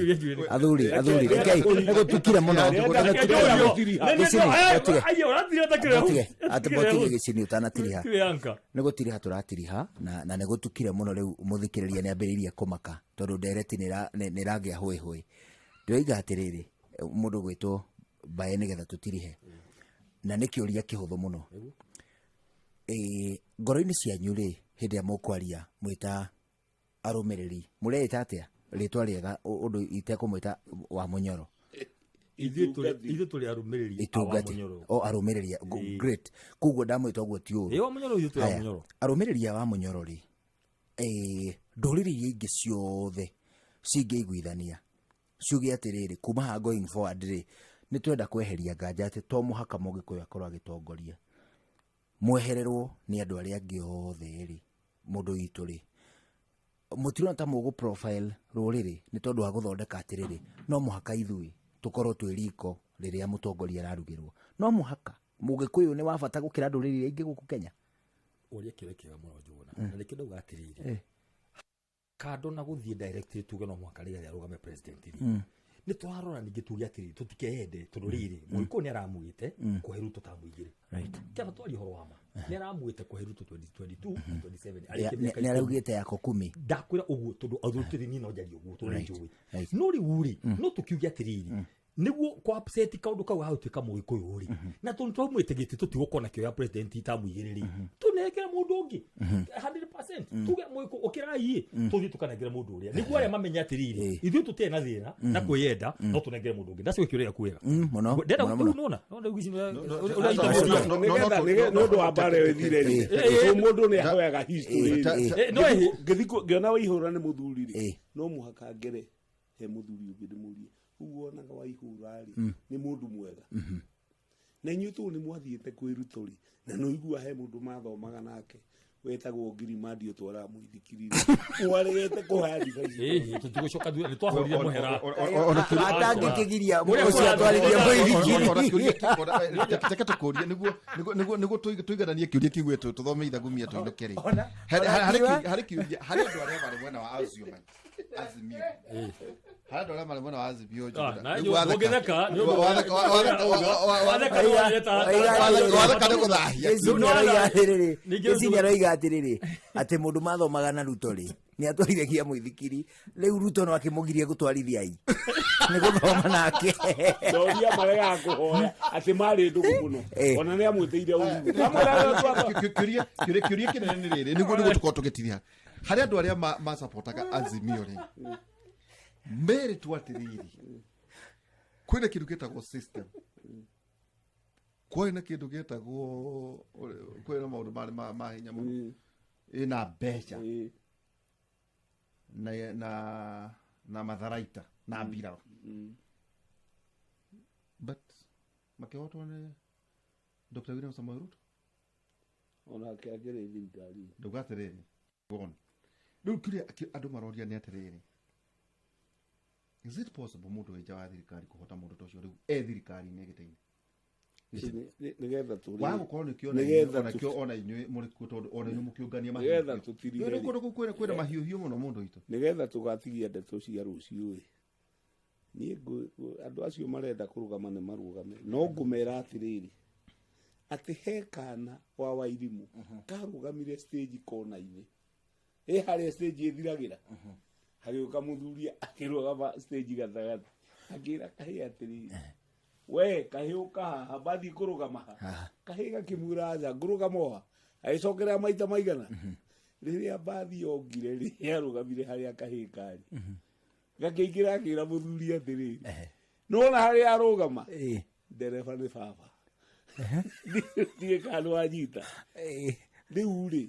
athuri, athuri, rekei, nĩgũtukire mũno, nĩgũtukire gĩcini, mũtige, mũtige, atĩ mũtige gĩcini ũtanatiriha, nĩ gũtiriha tũratiriha na na nĩ gũtukire mũno rĩu mũthikĩrĩria nĩ ambĩrĩirie kũmaka tondũ ndereti nĩ ĩragĩa hũĩ hũĩ. Ndĩroiga atĩrĩrĩ, mũndũ gwĩtwo mbae nĩgetha tũtirihe, na nĩ kĩũria kĩhũthũ mũno. Ngoro-inĩ cianyu rĩ, hĩndĩ ĩrĩa mũkwaria mwĩta arũmĩrĩri, mũreĩta atĩa rĩtwa rĩega ũndũ itekũmwĩta wa Mũnyoro? Ithuĩ tũrĩ arũmĩrĩri a Itungati Wamunyoro. O arũmĩrĩri great, koguo ndamwĩta ũguo ti ũru. Ĩ, Wamunyoro, ithuĩ tũrĩ Haya, Wamunyoro. Arũmĩrĩri a Wamunyoro rĩ, ndũrĩrĩ iria ingĩ ciothe cingĩiguithania ciuge atĩrĩrĩ, kuma haha going forward rĩ, nĩ twenda kweheria nganja atĩ to mũhaka Mũgĩkũyũ akorwo agĩtongoria, mwehererwo nĩ andũ arĩa angĩ othe rĩ, mũndũ witũ rĩ, mũtirona ta mũgũ profile rũrĩrĩ nĩ tondũ wa gũthondeka atĩrĩrĩ, no mũhaka ithuĩ tũkorwo twĩ riko rĩrĩa mũtongoria ararugĩrwo, no mũhaka Mũgĩkũyũ nĩ wa bata gũkĩra ndũrĩrĩ iria ingĩ gũkũ Kenya? Ũria kĩũria kĩega mũno Njũgũna, na nĩkĩo ndauga atĩrĩrĩ, kando na gũthiĩ directly tuge no mũhaka rĩrĩa arũgame president rĩ, nĩ tũrarora ningĩ tuge atĩrĩrĩ, tũtikeyende tondũ rĩrĩ Mũgĩkũyũ nĩ aramwĩte kũhe Ruto ta mũigĩrĩ. Kĩaba twarie ũhoro wa ma, nĩ aramwĩte kũhe Ruto 2022 na 27 arĩkie mĩaka Nĩ 10. Araugĩte yako kumi. Ndakwĩra ũguo tondũ athuri tũrĩ, niĩ no njarie ũguo tondũ nĩ njũĩ. No rĩu rĩ, no tũkiuge atĩrĩrĩ, nĩguo kwa upset kaũndũ kau gagũtuĩka Mũgĩkũyũ rĩ, na tondũ twamwĩte gĩtĩ tũtigũkorwo nakĩo ya president ta mũigĩrĩ rĩ, tũnengere mũndũ ũngĩ 100%, tuge Mũgĩkũyũ ũkĩrai ĩ, tũthiĩ tũkanengere mũndũ ũrĩa nĩguo arĩa mamenye atĩrĩrĩ, ithuĩ tũtirĩ na thĩna na kwĩyenda, no tũnengere mũndũ ũngĩ. Ndacio kĩũria gĩaku wega. Mũno, Ndenda mũno, mũno. rĩu nona nona rĩu ici Nĩ ũndũ wa mbara ĩyo ĩthire rĩ, mũndũ nĩ ahoyaga history. No ĩhĩ. Ngĩthiĩ ngĩona Waihũra nĩ mũthuri rĩ, no mũhaka ngere he mũthuri ũngĩ ndĩmũrie, ũguo wonaga Waihũra rĩ, nĩ mũndũ mwega? Na inyuĩ tũũ nĩ mwathiĩte kwĩ Ruto rĩ, na nĩ ũigua he mũndũ mathomaga nake wetagwo Ngirimandi ũtwaraga mũithikiri rĩ, mwaregete kũhe advice? Ĩhĩ, tũtigũcoka thutha, nĩ twahũrire mũhera. Atangĩkĩgiria Ũrĩa ũcio kũrathiĩ. atwarithia mũithikiri. Reke tũkũrie nĩguo tũigananie kĩũria kĩu gĩtũ tũthome ithagumia tũinũke rĩ. Harĩ kĩũria harĩ andũ arĩa marĩ mwena wa Azimio, Azimio, harĩ andũ arĩa marĩ mwena wa Azimio, Ah, Njũgũna. na Nĩguo watheka. ũngĩtheka, nĩ ũndũ- Watheka- Watheka nĩ wareta- watheka nĩ gũthahia. Gĩcini aroiga atĩrĩrĩ, Ningĩ Gĩcini aroiga atĩrĩrĩ, atĩ mũndũ mathomaga na Ruto rĩ, nĩ atwarithagia mũithikiri, rĩu Ruto no akĩmũgirie gũtwarithia ai nĩ gũthoma nake. Ndoria maregaga kũhoya atĩ marĩ ndũgũ mũno. Ona nĩ amwĩtĩire ũru. Kĩũria kĩnene nĩ rĩrĩ, nĩguo tũkorwo tũgĩtiria harĩ andũ arĩa masapotaga Azimio rĩ, merĩtwo atĩrĩrĩ, kwĩna kĩndũ gĩtagwo system, kwarĩ na kĩndũ gĩtagwo, kwĩna maũndũ marĩ ma hinya mũno, ĩna mbeca na matharaita na mbirarũ, but makĩhotwo nĩ Dr. William Samoei Ruto. Onake akĩrĩ thirikari. Ndauga atĩrĩrĩ, wona rĩu kĩrĩa andũ maroria nĩ atĩrĩrĩ, is it possible mũndũ wĩ nja wa thirikari kũhota mũndũ ta ũcio rĩu e thirikari-inĩ gĩtĩ-inĩ? Nĩgetha tũrĩ Wa gũkorwo nĩkĩo ona Nĩgetha onakĩo ona inyuĩ mũrĩ kuo, tondũ ona inyuĩ mũkĩũngania Nĩgetha mahiũhio. tũtirige Rĩu rĩ. kũndũ kũu kwĩna mahiũhio mũno mũndũ witũ. Nĩgetha tũgatigia ndeto cia rũciũ ĩ, niĩ andũ acio marenda kũrũgama nĩ marũgame, no ngũmera atĩrĩrĩ, atĩ he kana wa Wairimũ karũgamire stage kona-inĩ ĩ harĩa stage ĩthiragĩra, hagĩũka mũthuri akĩrũgama stage gatagatĩ, akĩra kahĩ atĩrĩrĩ, "We kahĩ, ũka haha, mbathiĩ kũrũgama ha." Kahĩ gakĩmwĩra, "Aca, ngũrũgama oha." Agĩcokerera maita maigana. Rĩrĩa mbathi yongire rĩ, yarũgamire harĩa kahĩ karĩ, gakĩingĩra, akĩra mũthuri atĩrĩrĩ, "Nĩwona harĩa arũgama? Ndereba nĩ baba." Ndiĩ kana nĩwanyita. Rĩu rĩ,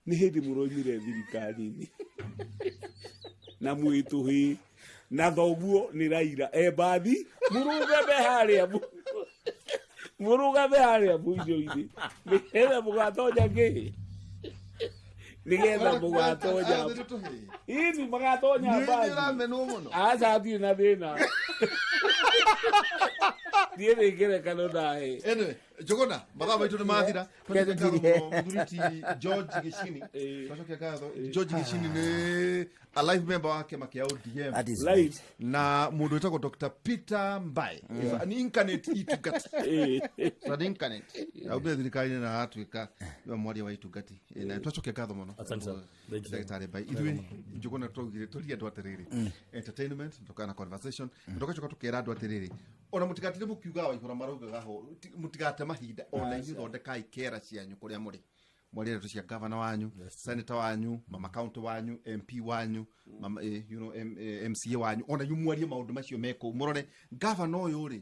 nĩ hĩndĩ mũroimire thirikari-inĩ na mwĩtũhĩ. Na thoguo nĩ Raila e mbathi, mũrũgame harĩa mũrũgame harĩa mũico-inĩ nĩgetha mũgatonya kĩ, nĩgetha mũgatonya ini magatonya mbathi. Ũramenwo mũno. Aca, ndirĩ na thĩna, niĩ nĩ ngerekano ndahe. Anyway, Njũgũna, mathaa maitũ nĩ mathira. Kĩndũ Twacokia ngatho mũno mũthuri ti George Gĩcini. Twacokia ngatho. George Gĩcini nĩ a life member wa kĩama kĩa ODM. That is Life. right. Na mũndũ wĩtagwo Dr. Peter Mbae is an incarnate itungati. Is an incarnate. Aumire thirikari-inĩ na aratuĩka nĩwe mwaria wa itungati. Na twacokia ngatho mũno. Asante sana. Thank you. Ndagĩtarĩ Mbae. Ithuĩ Njũgũna twaugire tũrie andũ atĩrĩrĩ. Entertainment, tũkana na conversation. Tũgacoka tũkera andũ atĩrĩrĩ. Ona mũtigatinde mũkiuga Waihũra maraugaga ho, mũtigate mahinda ona inyuĩ thondekai kera cianyu kũrĩa mũrĩ, mwarie ndeto cia gavana wanyu, senator wanyu, mama county wanyu, MP wanyu, mama, MCA wanyu, ona inyuĩ mwarie maũndũ macio me kũu, mũrore gavana ũyũ rĩ,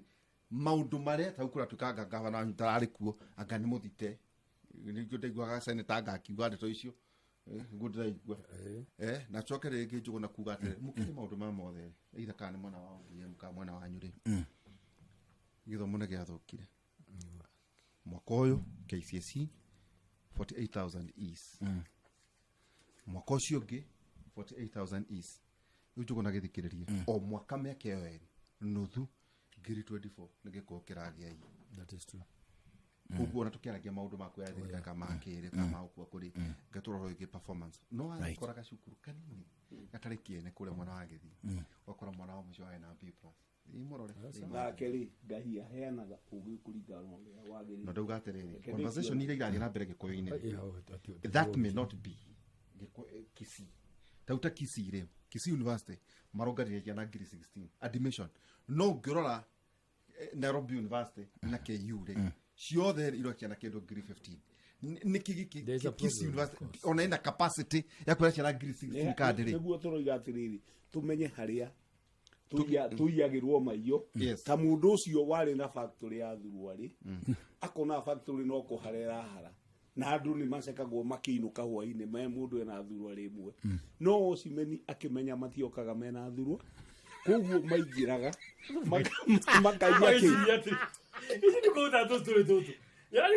maũndũ marĩa ta rĩu kũratuĩka anga gavana wanyu ndararĩ kuo, anga nĩ mũthite nĩkĩo ndaiguaga senator anga akiuga ndeto icio. Nĩguo ndĩraigua. Na coke rĩngĩ Njũgũna kuga atĩrĩ, mũkĩrie maũndũ maya mothe rĩ, either kana nĩ mwena wa ODM kana mwena wanyu rĩ, gĩthomo nĩ gĩathũkire mwaka ũyũ. KCSE 48,000 E's, mwaka ũcio ũngĩ 48,000 E's. Rĩu Njũgũna gĩthikĩrĩrie, o mwaka mĩaka ĩyo ĩrĩ nuthu ngiri 24 nĩ gĩkorwo kĩragĩa I. That is true. Koguo ona tũkĩaragia maũndũ ma kuoya thirikari kana ma kĩrĩ kana ma gũkua kũrĩ ngatũrora ĩngĩ performance, no wagĩkora gacukuru kanini gatarĩ kĩene kũrĩa mwena wa Gĩthii, ũgakora mwana wa mũico warĩ na B plus. Ĩ mũrore. Nake rĩ, Ngai aheanaga ũgĩ kũringana na ũrĩa wagĩrĩire. Na ndauga atĩrĩrĩ, Reke conversation iria irathiĩ na mbere Gĩkũyũ-inĩ rĩ, that may not be Kisii. Tau ta Kisii rĩ, Kisii University maronganirie ciana ngiri 16 admission, no ũngĩrora Nairobi University na KU rĩ, ciothe iroa ciana kĩndũ ngiri 15. Nĩkĩ gĩkĩ There is a Kisii problem, of University course. ona ĩna capacity ya kuoya ciana ngiri 16 kandi rĩ? Nĩguo tũroiga atĩrĩrĩ, tũmenye harĩa tũiyagĩrwo maiyo. Ta mũndũ ũcio warĩ na factory ya thuruarĩ, akona factory no kũhara ĩrahara na andũ nĩ macekagwo makĩinũka hwainĩ me mũndũ ena thuruarĩ ĩmwe, no Ocimeni akĩmenya matiokaga mena thurua, koguo maingĩraga makaiya kĩ. Ici nĩ kũruta tũtũrĩ tũtũ. Yaani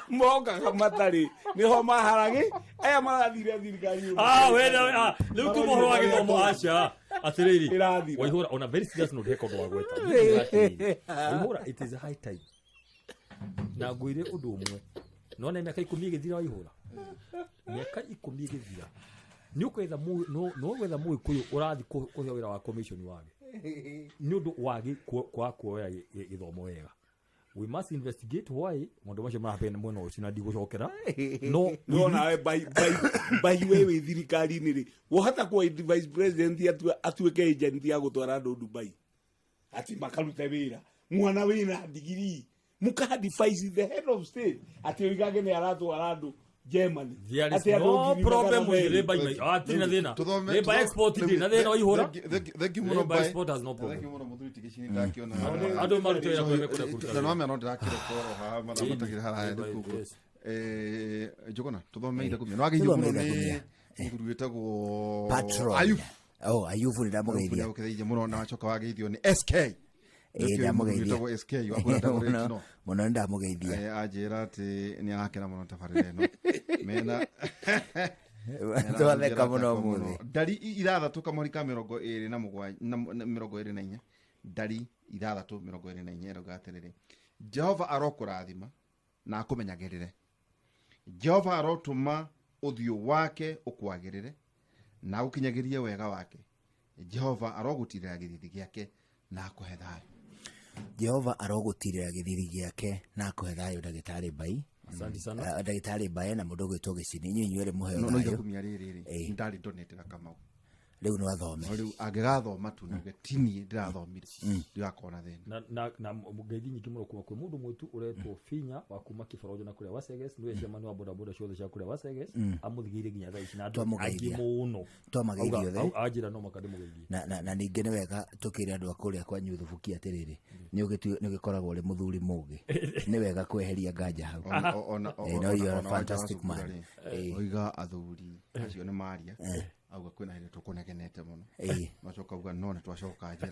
Mokaga matarĩ nĩho maharagĩ aya marathire thirikari. Ah, we na ah, rĩu kuma ũhoro wa gĩthomo, aca atĩrĩrĩ. Ĩrathira. Waihũra, on a very serious note, he kaũndũ wa gweta. Atĩrĩrĩ, Waihũra, it is high time na ngwĩre ũndũ ũmwe. Nona mĩaka 10 ĩgĩthira, Waihũra, mĩaka 10 ĩgĩthira, nĩ ũkwetha no gwetha mũgĩkũyũ ũrathiĩ kũheo wĩra wa commission wage nĩ ũndũ wagi kwaga kuoya gĩthomo wega. We must investigate why maũndũ macio marahappen mwena ũcio, na ndigũcokera no. No nawe bai bai bai, we wĩ thirikari-inĩ rĩ, wahota kuwa vice president atuĩke agent ya gũtwara andũ Dubai ati makarute wĩra, mwana wĩna ndigiri mũka advise the head of state atĩ oigage nĩ aratwara andũ Germany. There is Atĩ andũ no ngiri problem magana with merĩ. labor. Ah, tina thina. Tũthome- Labor export ndĩ na thĩna, Waihũra. Thank you mũno. Labor Mbae. export has no problem. Thank you mũno mũthuri Tigicini, ndakiona Andũ marute wĩra kũrĩa mekũrĩa kũruta na wĩra. no mena ndĩrakĩrekoro haha mathaa matakĩrĩ haraya Labor, thukũ. yes. Njũgũna, tũthome ithakumia no ageithio Tũthome mũno nĩ ithakumia. mũthuri wĩtagwo Patron. Ayub. Oh, Ayubu, nĩndamũgeithia. Ũkĩgeithia mũno na wacoka wageithio nĩ SK. Ĩĩ, ndamũgeithia. Wĩtagwo SK wa kũrĩa Dagoretti Mũno no. mũno, nĩndamũgeithia. Anjĩra atĩ nĩ arakena mũno tabarĩra ĩno mena. Twatheka mũno ũmũthĩ. Ndari 6 kamweri ka 27 na 24, ndari 6 24 ĩrauga atĩrĩrĩ, Jehova arokũrathima na akũmenyagĩrĩre, Jehova arotũma ũthiũ wake ũkwagĩrĩre na agũkinyagĩrie wega wake, Jehova arogũtirĩra gĩthithi gĩake na akũhe thayũ. Jehova arogũtirĩra gĩthithi gĩake na akũhe thayũ. Ndagĩtarĩ Mbai. Asante sana. Ndagĩtarĩ Mbae na mũndũ ũgwĩtwo Gĩcini, inyuĩ inyuerĩ mũheo No thayũ. Ithakumia rĩrĩ rĩ, ndarĩ donatĩra Kamau. Rĩu no athome. No rĩu angĩgathoma tu nauge ti niĩ ndĩrathomire, ndigakorwo na thĩna. Na ngeithi nyingĩ mũno kuma kwĩ mũndũ mwĩtu ũretwo Finya wa kuma Kĩboronjo na kũrĩa Waseges, nĩwe chairman wa bodaboda ciothe cia kũrĩa Waseges, amũthigĩire nginya thaa ici na andũ Twamũgeithia. aingĩ mũno. Twamageithia Auga- othe. Anjĩra no maka ndĩmũgeithie. Na ningĩ nĩ wega tũkĩre andũ a kũrĩa kwanyu thubuki atĩrĩrĩ, nĩ ũgĩkoragwo ũrĩ mũthuri mũgĩ, nĩ wega kweheria nganja hau. No, you are a Ona fantastic wanja wa man. cukuru rĩ, oiga athuri acio nĩ maria, auga kwĩna hĩndĩ tũkũnegenete mũno, macoka auga no nĩ twacoka njĩra.